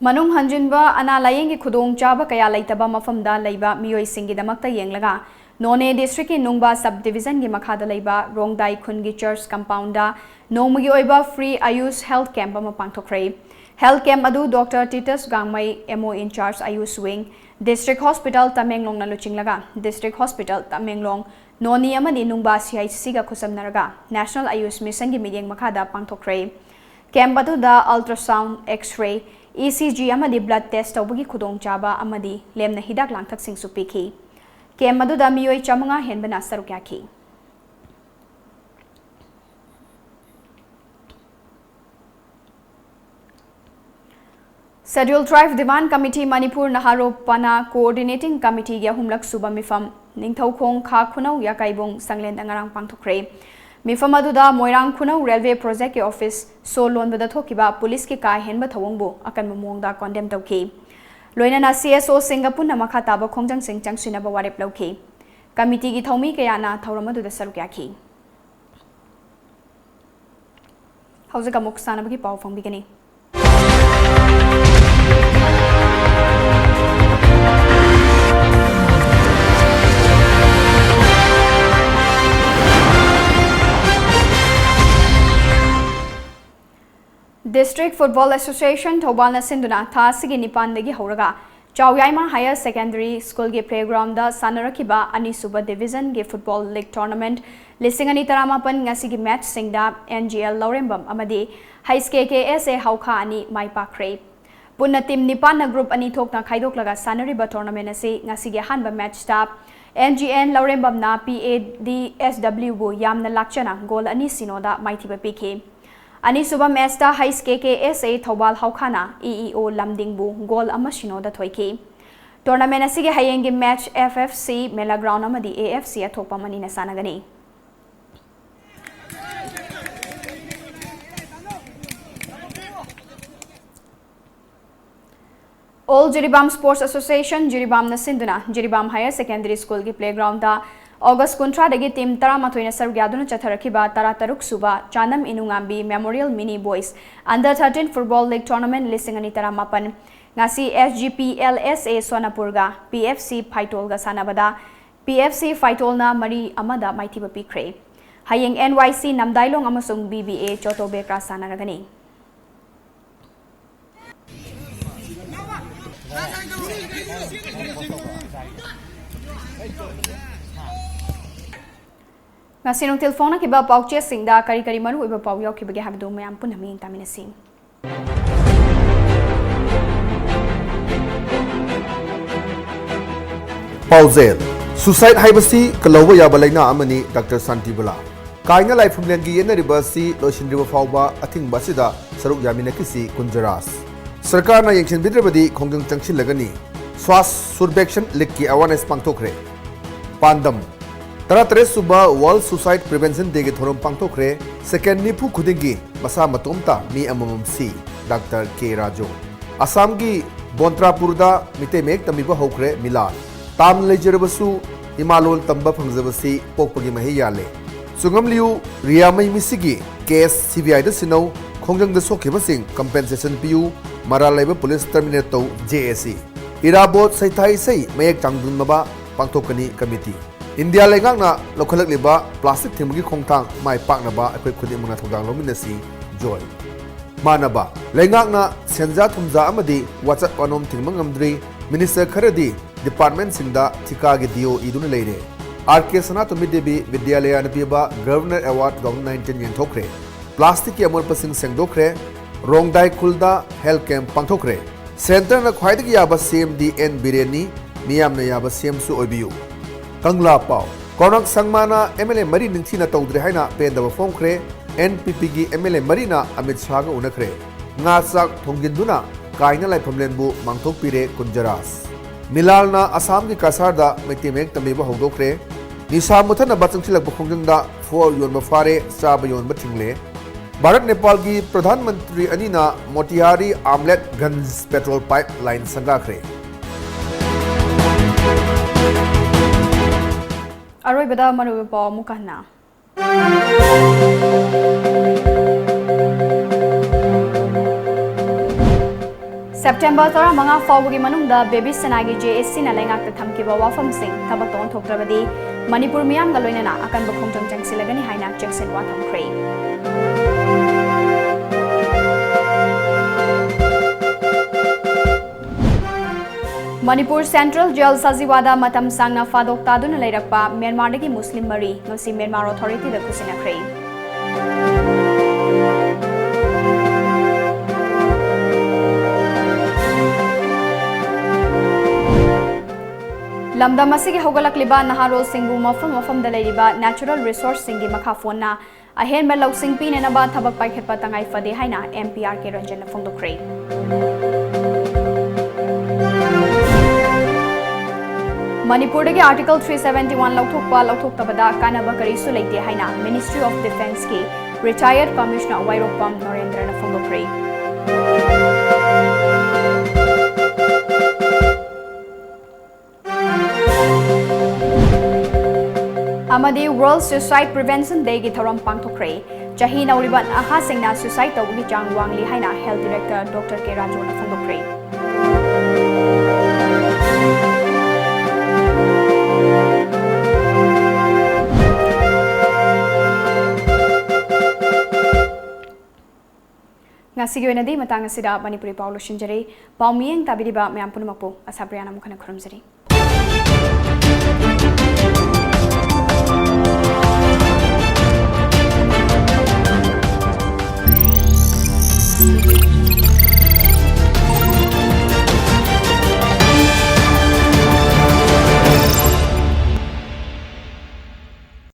ꯃꯅꯨꯡ ꯍꯟꯖꯤꯟꯕ ꯑꯅꯥ ꯂꯥꯌꯦꯡꯒꯤ ꯈꯨꯗꯣꯡꯆꯥꯕ ꯀꯌꯥ ꯂꯩꯇꯕ ꯃꯐꯝꯗ ꯂꯩꯕ ꯃꯤꯑꯣꯏꯁꯤꯡꯒꯤꯗꯃꯛꯇ ꯌꯦꯡꯂꯒ, ꯅꯣꯅꯦ district ꯀꯤ ꯅꯨꯡꯕꯥ sub division ꯒꯤ ꯃꯈꯥꯗ ꯂꯩꯕ ꯔꯣꯡꯗꯥꯏ ꯈꯨꯟꯒꯤ church compound ꯗ ꯅꯣꯡꯃꯒꯤ ꯑꯣꯏꯕ free Ayush health camp ꯑꯃ ꯄꯥꯡꯊꯣꯛꯈ꯭ꯔꯦ꯫ Health camp ꯑꯗꯨ Doctor Titus Gangmei, M O in charge Ayush Wing, District Hospital ꯇꯃꯦꯡꯂꯣꯡꯅ ꯂꯨꯆꯤꯡꯂꯒ, District Hospital Tamenglong, ꯅꯣꯅꯤ ꯑꯃꯗꯤ ꯅꯨꯡꯕꯥ C H C ꯒ ꯈꯨꯠꯁꯝꯅꯔꯒ National Ayush Mission ꯒꯤ ꯃꯤꯠꯌꯦꯡ ꯃꯈꯥꯗ ꯄꯥꯡꯊꯣꯛꯈ꯭ꯔꯦ꯫ Camp ꯑꯗꯨꯗ ultrasound, X-ray, E C G ꯑꯃꯗꯤ blood test ꯇꯧꯕꯒꯤ ꯈꯨꯗꯣꯡꯆꯥꯕ ꯑꯃꯗꯤ ꯂꯦꯝꯅ ꯍꯤꯗꯥꯛ ꯂꯥꯡꯊꯛꯁꯤꯡꯁꯨ ꯄꯤꯈꯤ꯫ Camp ꯑꯗꯨꯗ ꯃꯤꯑꯣꯏ ꯆꯥꯃꯉꯥ ꯍꯦꯟꯕꯅ ꯁꯔꯨꯛ ꯌꯥꯈꯤ꯫ Scheduled Tribe Demand Committee Manipur Nehru Pana Coordinating Committee ꯒꯤ ꯑꯍꯨꯝꯂꯛ ꯁꯨꯕ ꯃꯤꯐꯝ ꯅꯤꯡꯊꯧꯈꯣꯡ ꯈꯥ ꯈꯨꯅꯧ ꯌꯥꯀꯥꯏꯕꯨꯡ ꯁꯪꯂꯦꯟꯗ ꯉꯔꯥꯡ ꯄꯥꯡꯊꯣꯛꯈ꯭ꯔꯦ꯫ ꯃꯤꯐꯝ ꯑꯗꯨꯗ ꯃꯣꯏꯔꯥꯡ ꯈꯨꯅꯧ railway project ꯀꯤ office ꯁꯣ ꯂꯣꯟꯕꯗ ꯊꯣꯛꯈꯤꯕ police ꯀꯤ ꯀꯥ ꯍꯦꯟꯕ ꯊꯧꯑꯣꯡꯕꯨ ꯑꯀꯟꯕ ꯃꯑꯣꯡꯗ condemn ꯇꯧꯈꯤ꯫ ꯂꯣꯏꯅꯅ C S O ꯁꯤꯡꯒ ꯄꯨꯟꯅ ꯃꯈꯥ ꯇꯥꯕ ꯈꯣꯡꯖꯪꯁꯤꯡ ꯆꯪꯁꯤꯟꯅꯕ ꯋꯥꯔꯦꯞ ꯂꯧꯈꯤ꯫ Committee ꯒꯤ ꯊꯧꯃꯤ ꯀꯌꯥꯅ ꯊꯧꯔꯝ ꯑꯗꯨꯗ ꯁꯔꯨꯛ ꯌꯥꯈꯤ꯫ ꯍꯧꯖꯤꯛ ꯑꯃꯨꯛ ꯁꯥꯟꯅꯕꯒꯤ ꯄꯥꯎ ꯐꯣꯡꯕꯤꯒꯅꯤ꯫ District Football Association ꯊꯧꯕꯥꯜꯅ ꯁꯤꯟꯗꯨꯅ ꯊꯥ ꯑꯁꯤꯒꯤ ꯅꯤꯄꯥꯟꯗꯒꯤ ꯍꯧꯔꯒ ꯆꯥꯎꯌꯥꯏꯃ Higher Secondary School ꯒꯤ playground ꯗ ꯁꯥꯟꯅꯔꯛꯈꯤꯕ ꯑꯅꯤꯁꯨꯕ division ꯒꯤ football league tournament ꯂꯤꯁꯤꯡ ꯑꯅꯤ ꯇꯔꯥꯃꯥꯄꯟ ꯉꯁꯤꯒꯤ match ꯁꯤꯡꯗ N G L ꯂꯧꯔꯦꯝꯕꯝ ꯑꯃꯗꯤ H K K S A ꯍꯧꯈꯥ ꯑꯅꯤ ꯃꯥꯏ ꯄꯥꯛꯈ꯭ꯔꯦ꯫ ꯄꯨꯟꯅ team ꯅꯤꯄꯥꯟꯅ group ꯑꯅꯤ ꯊꯣꯛꯅ ꯈꯥꯏꯗꯣꯛꯂꯒ ꯁꯥꯟꯅꯔꯤꯕ tournament ꯑꯁꯤ ꯉꯁꯤꯒꯤ ꯑꯍꯥꯟꯕ match ꯇ N G N ꯂꯧꯔꯦꯝꯕꯝꯅ P A D S W ꯕꯨ ꯌꯥꯝꯅ ꯂꯥꯛꯆꯅ goal ꯑꯅꯤ ꯁꯤꯅꯣꯗ ꯃꯥꯏꯊꯤꯕ ꯄꯤꯈꯤ꯫ ꯑꯅꯤꯁꯨꯕ match ꯇ H K K S A Thoubal ꯍꯧꯈꯥꯅ E E O ꯂꯝꯗꯤꯡꯕꯨ goal ꯑꯃ ꯁꯤꯅꯣꯗ ꯊꯣꯏꯈꯤ꯫ Tournament ꯑꯁꯤꯒꯤ ꯍꯌꯦꯡꯒꯤ match F F C ꯃꯦꯂꯥ ground ꯑꯃꯗꯤ A F C ꯑꯊꯣꯛꯄꯝ ꯑꯅꯤꯅ ꯁꯥꯟꯅꯒꯅꯤ꯫ All Jiribam Sports Association ꯖꯤꯔꯤꯕꯥꯝꯅ ꯁꯤꯟꯗꯨꯅ ꯖꯤꯔꯤꯕꯥꯝ Higher Secondary School ꯒꯤ playground ꯗ ꯑꯣꯒꯁ ꯀꯨꯟꯊ꯭ꯔꯥꯗꯒꯤ ꯇꯤꯝ ꯇꯔꯥꯃꯥꯊꯣꯏꯅ ꯁꯔꯨꯛ ꯌꯥꯗꯨꯅ ꯆꯠꯊꯔꯛꯈꯤꯕ ꯇꯔꯥꯇꯔꯨꯛ ꯁꯨꯕ ꯆꯥꯅꯝ ꯏꯅꯨꯉꯥꯝꯕꯤ Memorial Mini Boys Under thirteen Football League Tournament ꯂꯤꯁꯤꯡ ꯑꯅꯤ ꯇꯔꯥꯃꯥꯄꯟ ꯉꯁꯤ S G P L S A ꯁꯣꯅꯥꯄꯨꯔꯒ P F C ꯐꯥꯏꯇꯣꯜꯒ ꯁꯥꯟꯅꯕꯗ P F C ꯐꯥꯏꯇꯣꯜꯅ ꯃꯔꯤ ꯑꯃꯗ ꯃꯥꯏꯊꯤꯕ ꯄꯤꯈ꯭ꯔꯦ꯫ ꯍꯌꯦꯡ N Y C ꯅꯝꯗꯥꯏꯂꯣꯡ ꯑꯃꯁꯨꯡ B B A ꯆꯣꯇꯣꯕꯦꯀ꯭ꯔꯥ ꯁꯥꯟꯅꯔꯒꯅꯤ꯫ ꯉꯁꯤ ꯅꯨꯡꯊꯤꯜ ꯐꯣꯡꯅꯈꯤꯕ ꯄꯥꯎꯆꯦꯁꯤꯡꯗ ꯀꯔꯤ ꯀꯔꯤ ꯃꯔꯨꯑꯣꯏꯕ ꯄꯥꯎ ꯌꯥꯎꯈꯤꯕꯒꯦ ꯍꯥꯏꯕꯗꯨ ꯃꯌꯥꯝ ꯄꯨꯟꯅ ꯃꯤꯠꯌꯦꯡ ꯇꯥꯃꯤꯟꯅꯁꯤ꯫ ꯄꯥꯎꯖꯦꯜ: ꯁꯨꯁꯥꯏꯗ ꯍꯥꯏꯕꯁꯤ ꯀꯜꯍꯧꯕ ꯌꯥꯕ ꯂꯥꯏꯅꯥ ꯑꯃꯅꯤ, ꯗꯥꯛꯇꯔ ꯁꯥꯟꯇꯤꯕꯂꯥ꯫ ꯀꯥꯏꯅ ꯂꯥꯏꯐꯝꯂꯦꯟꯒꯤ ꯌꯦꯠꯅꯔꯤꯕ ꯑꯁꯤ ꯂꯣꯏꯁꯤꯟꯗ꯭ꯔꯤꯕ ꯐꯥꯎꯕ ꯑꯊꯤꯡꯕ ꯑꯁꯤꯗ ꯁꯔꯨꯛ ꯌꯥꯃꯤꯟꯅꯈꯤꯁꯤ ꯀꯨꯟꯖꯔꯥꯖ꯫ ꯁꯔꯀꯥꯔꯅ ꯌꯦꯡꯁꯤꯟꯕꯤꯗ꯭ꯔꯕꯗꯤ ꯈꯣꯡꯖꯪ ꯆꯪꯁꯤꯜꯂꯒꯅꯤ꯫ ꯁ꯭ꯋꯥꯁ ꯁꯨꯔꯕꯦꯛꯁꯟ ꯂꯤꯒꯀꯤ ꯑꯦꯋꯥꯔꯅꯦꯁ ꯄꯥꯡꯊꯣꯛꯈ꯭ꯔꯦ꯫ ꯄꯥꯟꯗꯝ: ꯇꯔꯥꯇꯔꯦꯠ ꯁꯨꯕ World Suicide Prevention Dayꯒꯤ ꯊꯧꯔꯝ ꯄꯥꯡꯊꯣꯛꯈ꯭ꯔꯦ꯫ ꯁꯦꯀꯦꯟ ꯅꯤꯐꯨ ꯈꯨꯗꯤꯡꯒꯤ ꯃꯁꯥ ꯃꯇꯣꯝꯇ ꯃꯤ ꯑꯃꯃꯝ ꯁꯤ꯫ ꯗꯥꯛꯇꯔ ꯀꯦ ꯔꯥꯖꯨ꯫ ꯑꯁꯥꯝꯒꯤ ꯕꯣꯟꯇ꯭ꯔꯥꯄꯨꯔꯗ ꯃꯤꯇꯩ ꯃꯌꯦꯛ ꯇꯝꯕꯤꯕ ꯍꯧꯈ꯭ꯔꯦ ꯃꯤꯂꯥꯜ꯫ ꯇꯥꯝꯅ ꯂꯩꯖꯔꯕꯁꯨ ꯏꯃꯥ ꯂꯣꯟ ꯇꯝꯕ ꯐꯪꯖꯕꯁꯤ ꯄꯣꯛꯄꯒꯤ ꯃꯍꯩ ꯌꯥꯜꯂꯦ꯫ ꯆꯨꯡꯉꯝꯂꯤꯌꯨ ꯔꯤꯌꯥꯃꯩ ꯃꯤꯁꯤꯒꯤ ꯀꯦꯁ C B Iꯗ ꯁꯤꯟꯅꯧ, ꯈꯣꯡꯖꯪꯗ ꯁꯣꯛꯈꯤꯕꯁꯤꯡ ꯀꯝꯄꯦꯟꯁꯦꯁꯟ ꯄꯤꯌꯨ, ꯃꯔꯥꯜ ꯂꯩꯕ ꯄꯨꯂꯤꯁ ꯇꯔꯃꯤꯅꯦꯠ ꯇꯧ, J A C꯫ ꯏꯔꯥꯕꯣꯠ ꯁꯩꯊꯥ ꯏꯁꯩ ꯃꯌꯦꯛ ꯆꯥꯡꯗꯝꯅꯕ ꯄꯥꯡꯊꯣꯛꯀꯅꯤ ꯀꯃꯤꯇꯤ꯫ ꯏꯟꯗꯤꯌꯥ ꯂꯩꯉꯥꯛꯅ ꯂꯧꯈꯠꯂꯛꯂꯤꯕ ꯄ꯭ꯂꯥꯁꯇꯤꯛ ꯊꯤꯡꯕꯒꯤ ꯈꯣꯡꯊꯥꯡ ꯃꯥꯏ ꯄꯥꯛꯅꯕ ꯑꯩꯈꯣꯏ ꯈꯨꯗꯤꯡꯃꯛꯅ ꯊꯧꯗꯥꯡ ꯂꯧꯃꯤꯟꯅꯁꯤ꯫ ꯖꯣꯏ꯫ ꯃꯥꯟꯅꯕ꯫ ꯂꯩꯉꯥꯛꯅ ꯁꯦꯟꯖꯥ ꯊꯨꯝꯖꯥ ꯑꯃꯗꯤ ꯋꯥꯆꯠ ꯋꯥꯅꯣꯝ ꯊꯤꯡꯕ ꯉꯝꯗ꯭ꯔꯤ꯫ ꯃꯤꯅꯤꯁꯇꯔ ꯈꯔꯗꯤ ꯗꯤꯄꯥꯔꯠꯃꯦꯟꯠꯁꯤꯡꯗ ꯊꯤꯀꯥꯒꯤ D O ꯏꯗꯨꯅ ꯂꯩꯔꯦ꯫ R K ꯁꯅꯥꯇꯣꯝꯕꯤ ꯗꯦꯕꯤ ꯕꯤꯗ꯭ꯌꯥꯂꯌꯥꯅ ꯄꯤꯕ Governor Award two thousand nineteen ꯌꯦꯟꯊꯣꯛꯈ꯭ꯔꯦ꯫ ꯄ꯭ꯂꯥꯁꯇꯤꯛꯀꯤ ꯑꯃꯣꯠꯄꯁꯤꯡ ꯁꯦꯡꯗꯣꯛꯈ꯭ꯔꯦ꯫ ꯔꯣꯡꯗꯥꯏ ꯈꯨꯜꯗ ꯍꯦꯜꯊ ꯀꯦꯝꯞ ꯄꯥꯡꯊꯣꯛꯈ꯭ꯔꯦ꯫ ꯁꯦꯟꯇꯔꯅ ꯈ꯭ꯋꯥꯏꯗꯒꯤ ꯌꯥꯕ C M ꯗꯤ ꯑꯦꯟ ꯕꯤꯔꯦꯟꯅꯤ, ꯃꯤꯌꯥꯝꯅ ꯌꯥꯕ C Mꯁꯨ ꯑꯣꯏꯕꯤꯌꯨ꯫ ꯀꯪꯂꯥ ꯄꯥꯎ꯫ ꯀꯣꯅꯛ ꯁꯪꯃꯥꯅ M L A ꯃꯔꯤ ꯅꯤꯡꯊꯤꯅ ꯇꯧꯗ꯭ꯔꯦ ꯍꯥꯏꯅ ꯄꯦꯟꯗꯕ ꯐꯣꯡꯈ꯭ꯔꯦ꯫ N P Pꯒꯤ M L A ꯃꯔꯤꯅ ꯑꯃꯤꯠ ꯁꯥꯍꯒ ꯎꯅꯈ꯭ꯔꯦ꯫ ꯉꯥ ꯆꯥꯛ ꯊꯣꯡꯖꯤꯟꯗꯨꯅ ꯀꯥꯏꯅ ꯂꯥꯏꯐꯝꯂꯦꯟꯕꯨ ꯃꯥꯡꯊꯣꯛꯄꯤꯔꯦ ꯀꯨꯟꯖꯔꯥꯖ꯫ ꯃꯤꯂꯥꯜꯅ ꯑꯁꯥꯝꯒꯤ ꯀꯁꯥꯔꯗ ꯃꯩꯇꯩ ꯃꯌꯦꯛ ꯇꯝꯕꯤꯕ ꯍꯧꯗꯣꯛꯈ꯭ꯔꯦ꯫ ꯅꯤꯁꯥ ꯃꯨꯊꯠꯅꯕ ꯆꯪꯁꯤꯜꯂꯛꯄ ꯈꯣꯡꯖꯪꯗ ꯐꯣꯔ ꯌꯣꯟꯕ ꯐꯥꯔꯦ, ꯆꯥꯕ ꯌꯣꯟꯕ ꯊꯤꯡꯂꯦ꯫ ꯚꯥꯔꯠ ꯅꯦꯄꯥꯜꯒꯤ ꯄ꯭ꯔꯙꯥꯟ ꯃꯟꯇ꯭ꯔꯤ ꯑꯅꯤꯅ ꯃꯣꯇꯤꯍꯥꯔꯤ ꯑꯥꯝꯂꯦꯠ ꯒꯟꯖ ꯄꯦꯇ꯭ꯔꯣꯜ ꯄꯥꯏꯞ ꯂꯥꯏꯟ ꯁꯪꯒꯥꯈ꯭ꯔꯦ꯫ ꯑꯔꯣꯏꯕꯗ ꯃꯔꯨꯑꯣꯏꯕ ꯄꯥꯎ ꯑꯃꯨꯛ ꯍꯟꯅ꯫ ꯁꯦꯞꯇꯦꯝꯕꯔ ꯇꯔꯥꯃꯉꯥ ꯐꯥꯎꯕꯒꯤ ꯃꯅꯨꯡꯗ ꯕꯦꯕꯤ ꯁꯅꯥꯒꯤ JACꯅ ꯂꯩꯉꯥꯛꯇ ꯊꯝꯈꯤꯕ ꯋꯥꯐꯝꯁꯤꯡ ꯊꯕꯛꯇ ꯑꯣꯟꯊꯣꯛꯇ꯭ꯔꯕꯗꯤ ꯃꯅꯤꯄꯨꯔ ꯃꯤꯌꯥꯝꯒ ꯂꯣꯏꯅꯅ ꯑꯀꯟꯕ ꯈꯣꯡꯖꯪ ꯆꯪꯁꯤꯜꯂꯒꯅꯤ ꯍꯥꯏꯅ ꯆꯦꯛꯁꯤꯟꯋꯥ ꯊꯝꯈ꯭ꯔꯦ꯫ ꯃꯅꯤꯄꯨꯔ ꯁꯦꯟꯇ꯭ꯔꯦꯜ ꯖꯦꯜ ꯁꯖꯤꯋꯥꯗ ꯃꯇꯝ ꯁꯥꯡꯅ ꯐꯥꯗꯣꯛ ꯇꯥꯗꯨꯅ ꯂꯩꯔꯛꯄ ꯃ꯭ꯌꯥꯟꯃꯥꯔꯗꯒꯤ ꯃꯨꯁꯂꯤꯝ ꯃꯔꯤ ꯉꯁꯤ ꯃ꯭ꯌꯥꯟꯃꯥꯔ ꯑꯣꯊꯣꯔꯤꯇꯤꯗ ꯈꯨꯠꯁꯤꯟꯅꯈ꯭ꯔꯦ꯫ ꯂꯝꯗꯝ ꯑꯁꯤꯒꯤ ꯍꯧꯒꯠꯂꯛꯂꯤꯕ ꯅꯍꯥꯔꯣꯜꯁꯤꯡꯕꯨ ꯃꯐꯝ ꯃꯐꯝꯗ ꯂꯩꯔꯤꯕ ꯅꯦꯆꯔꯦꯜ ꯔꯤꯁꯣꯔꯁꯁꯤꯡꯒꯤ ꯃꯈꯥ ꯄꯣꯟꯅ ꯑꯍꯦꯟꯕ ꯂꯧꯁꯤꯡ ꯄꯤꯅꯅꯕ ꯊꯕꯛ ꯄꯥꯏꯈꯠꯄ ꯇꯉꯥꯏ ꯐꯗꯦ ꯍꯥꯏꯅ MP R K ꯔꯟꯖꯟꯅ ꯐꯣꯡꯗꯣꯛꯈ꯭ꯔꯦ꯫ ꯃꯅꯤꯄꯨꯔꯗꯒꯤ Article three seventy one ꯂꯧꯊꯣꯛꯄ ꯂꯧꯊꯣꯛꯇꯕꯗ ꯀꯥꯟꯅꯕ ꯀꯔꯤꯁꯨ ꯂꯩꯇꯦ ꯍꯥꯏꯅ Ministry of Defenceꯀꯤ retired Commissioner ꯋꯥꯏꯔꯣꯛꯄꯝ ꯅꯣꯔꯦꯟꯗ꯭ꯔꯅ ꯐꯣꯡꯗꯣꯛꯈ꯭ꯔꯦ꯫ ꯑꯃꯗꯤ World Suicide Prevention Dayꯒꯤ ꯊꯧꯔꯝ ꯄꯥꯡꯊꯣꯛꯈ꯭ꯔꯦ꯫ ꯆꯍꯤ ꯅꯧꯔꯤꯕ ꯅꯍꯥꯁꯤꯡꯅ suicide ꯇꯧꯕꯒꯤ ꯆꯥꯡ ꯋꯥꯡꯂꯤ ꯍꯥꯏꯅ Health Director Doctor K ꯔꯥꯖꯨꯅ ꯐꯣꯡꯗꯣꯛꯈ꯭ꯔꯦ꯫ ꯉꯁꯤꯒꯤ ꯑꯣꯏꯅꯗꯤ ꯃꯇꯥꯡ ꯑꯁꯤꯗ ꯃꯅꯤꯄꯨꯔꯤ ꯄꯥꯎ ꯂꯣꯏꯁꯤꯟꯖꯔꯦ꯫ ꯄꯥꯎ ꯃꯤꯠꯌꯦꯡ ꯇꯥꯕꯤꯔꯤꯕ ꯃꯌꯥꯝ ꯄꯨꯝꯅꯃꯛꯄꯨ ꯑꯁꯥꯄ꯭ꯔꯤꯌꯥꯅ ꯑꯃꯨꯛ ꯍꯟꯅ ꯈꯨꯔꯨꯝꯖꯔꯤ꯫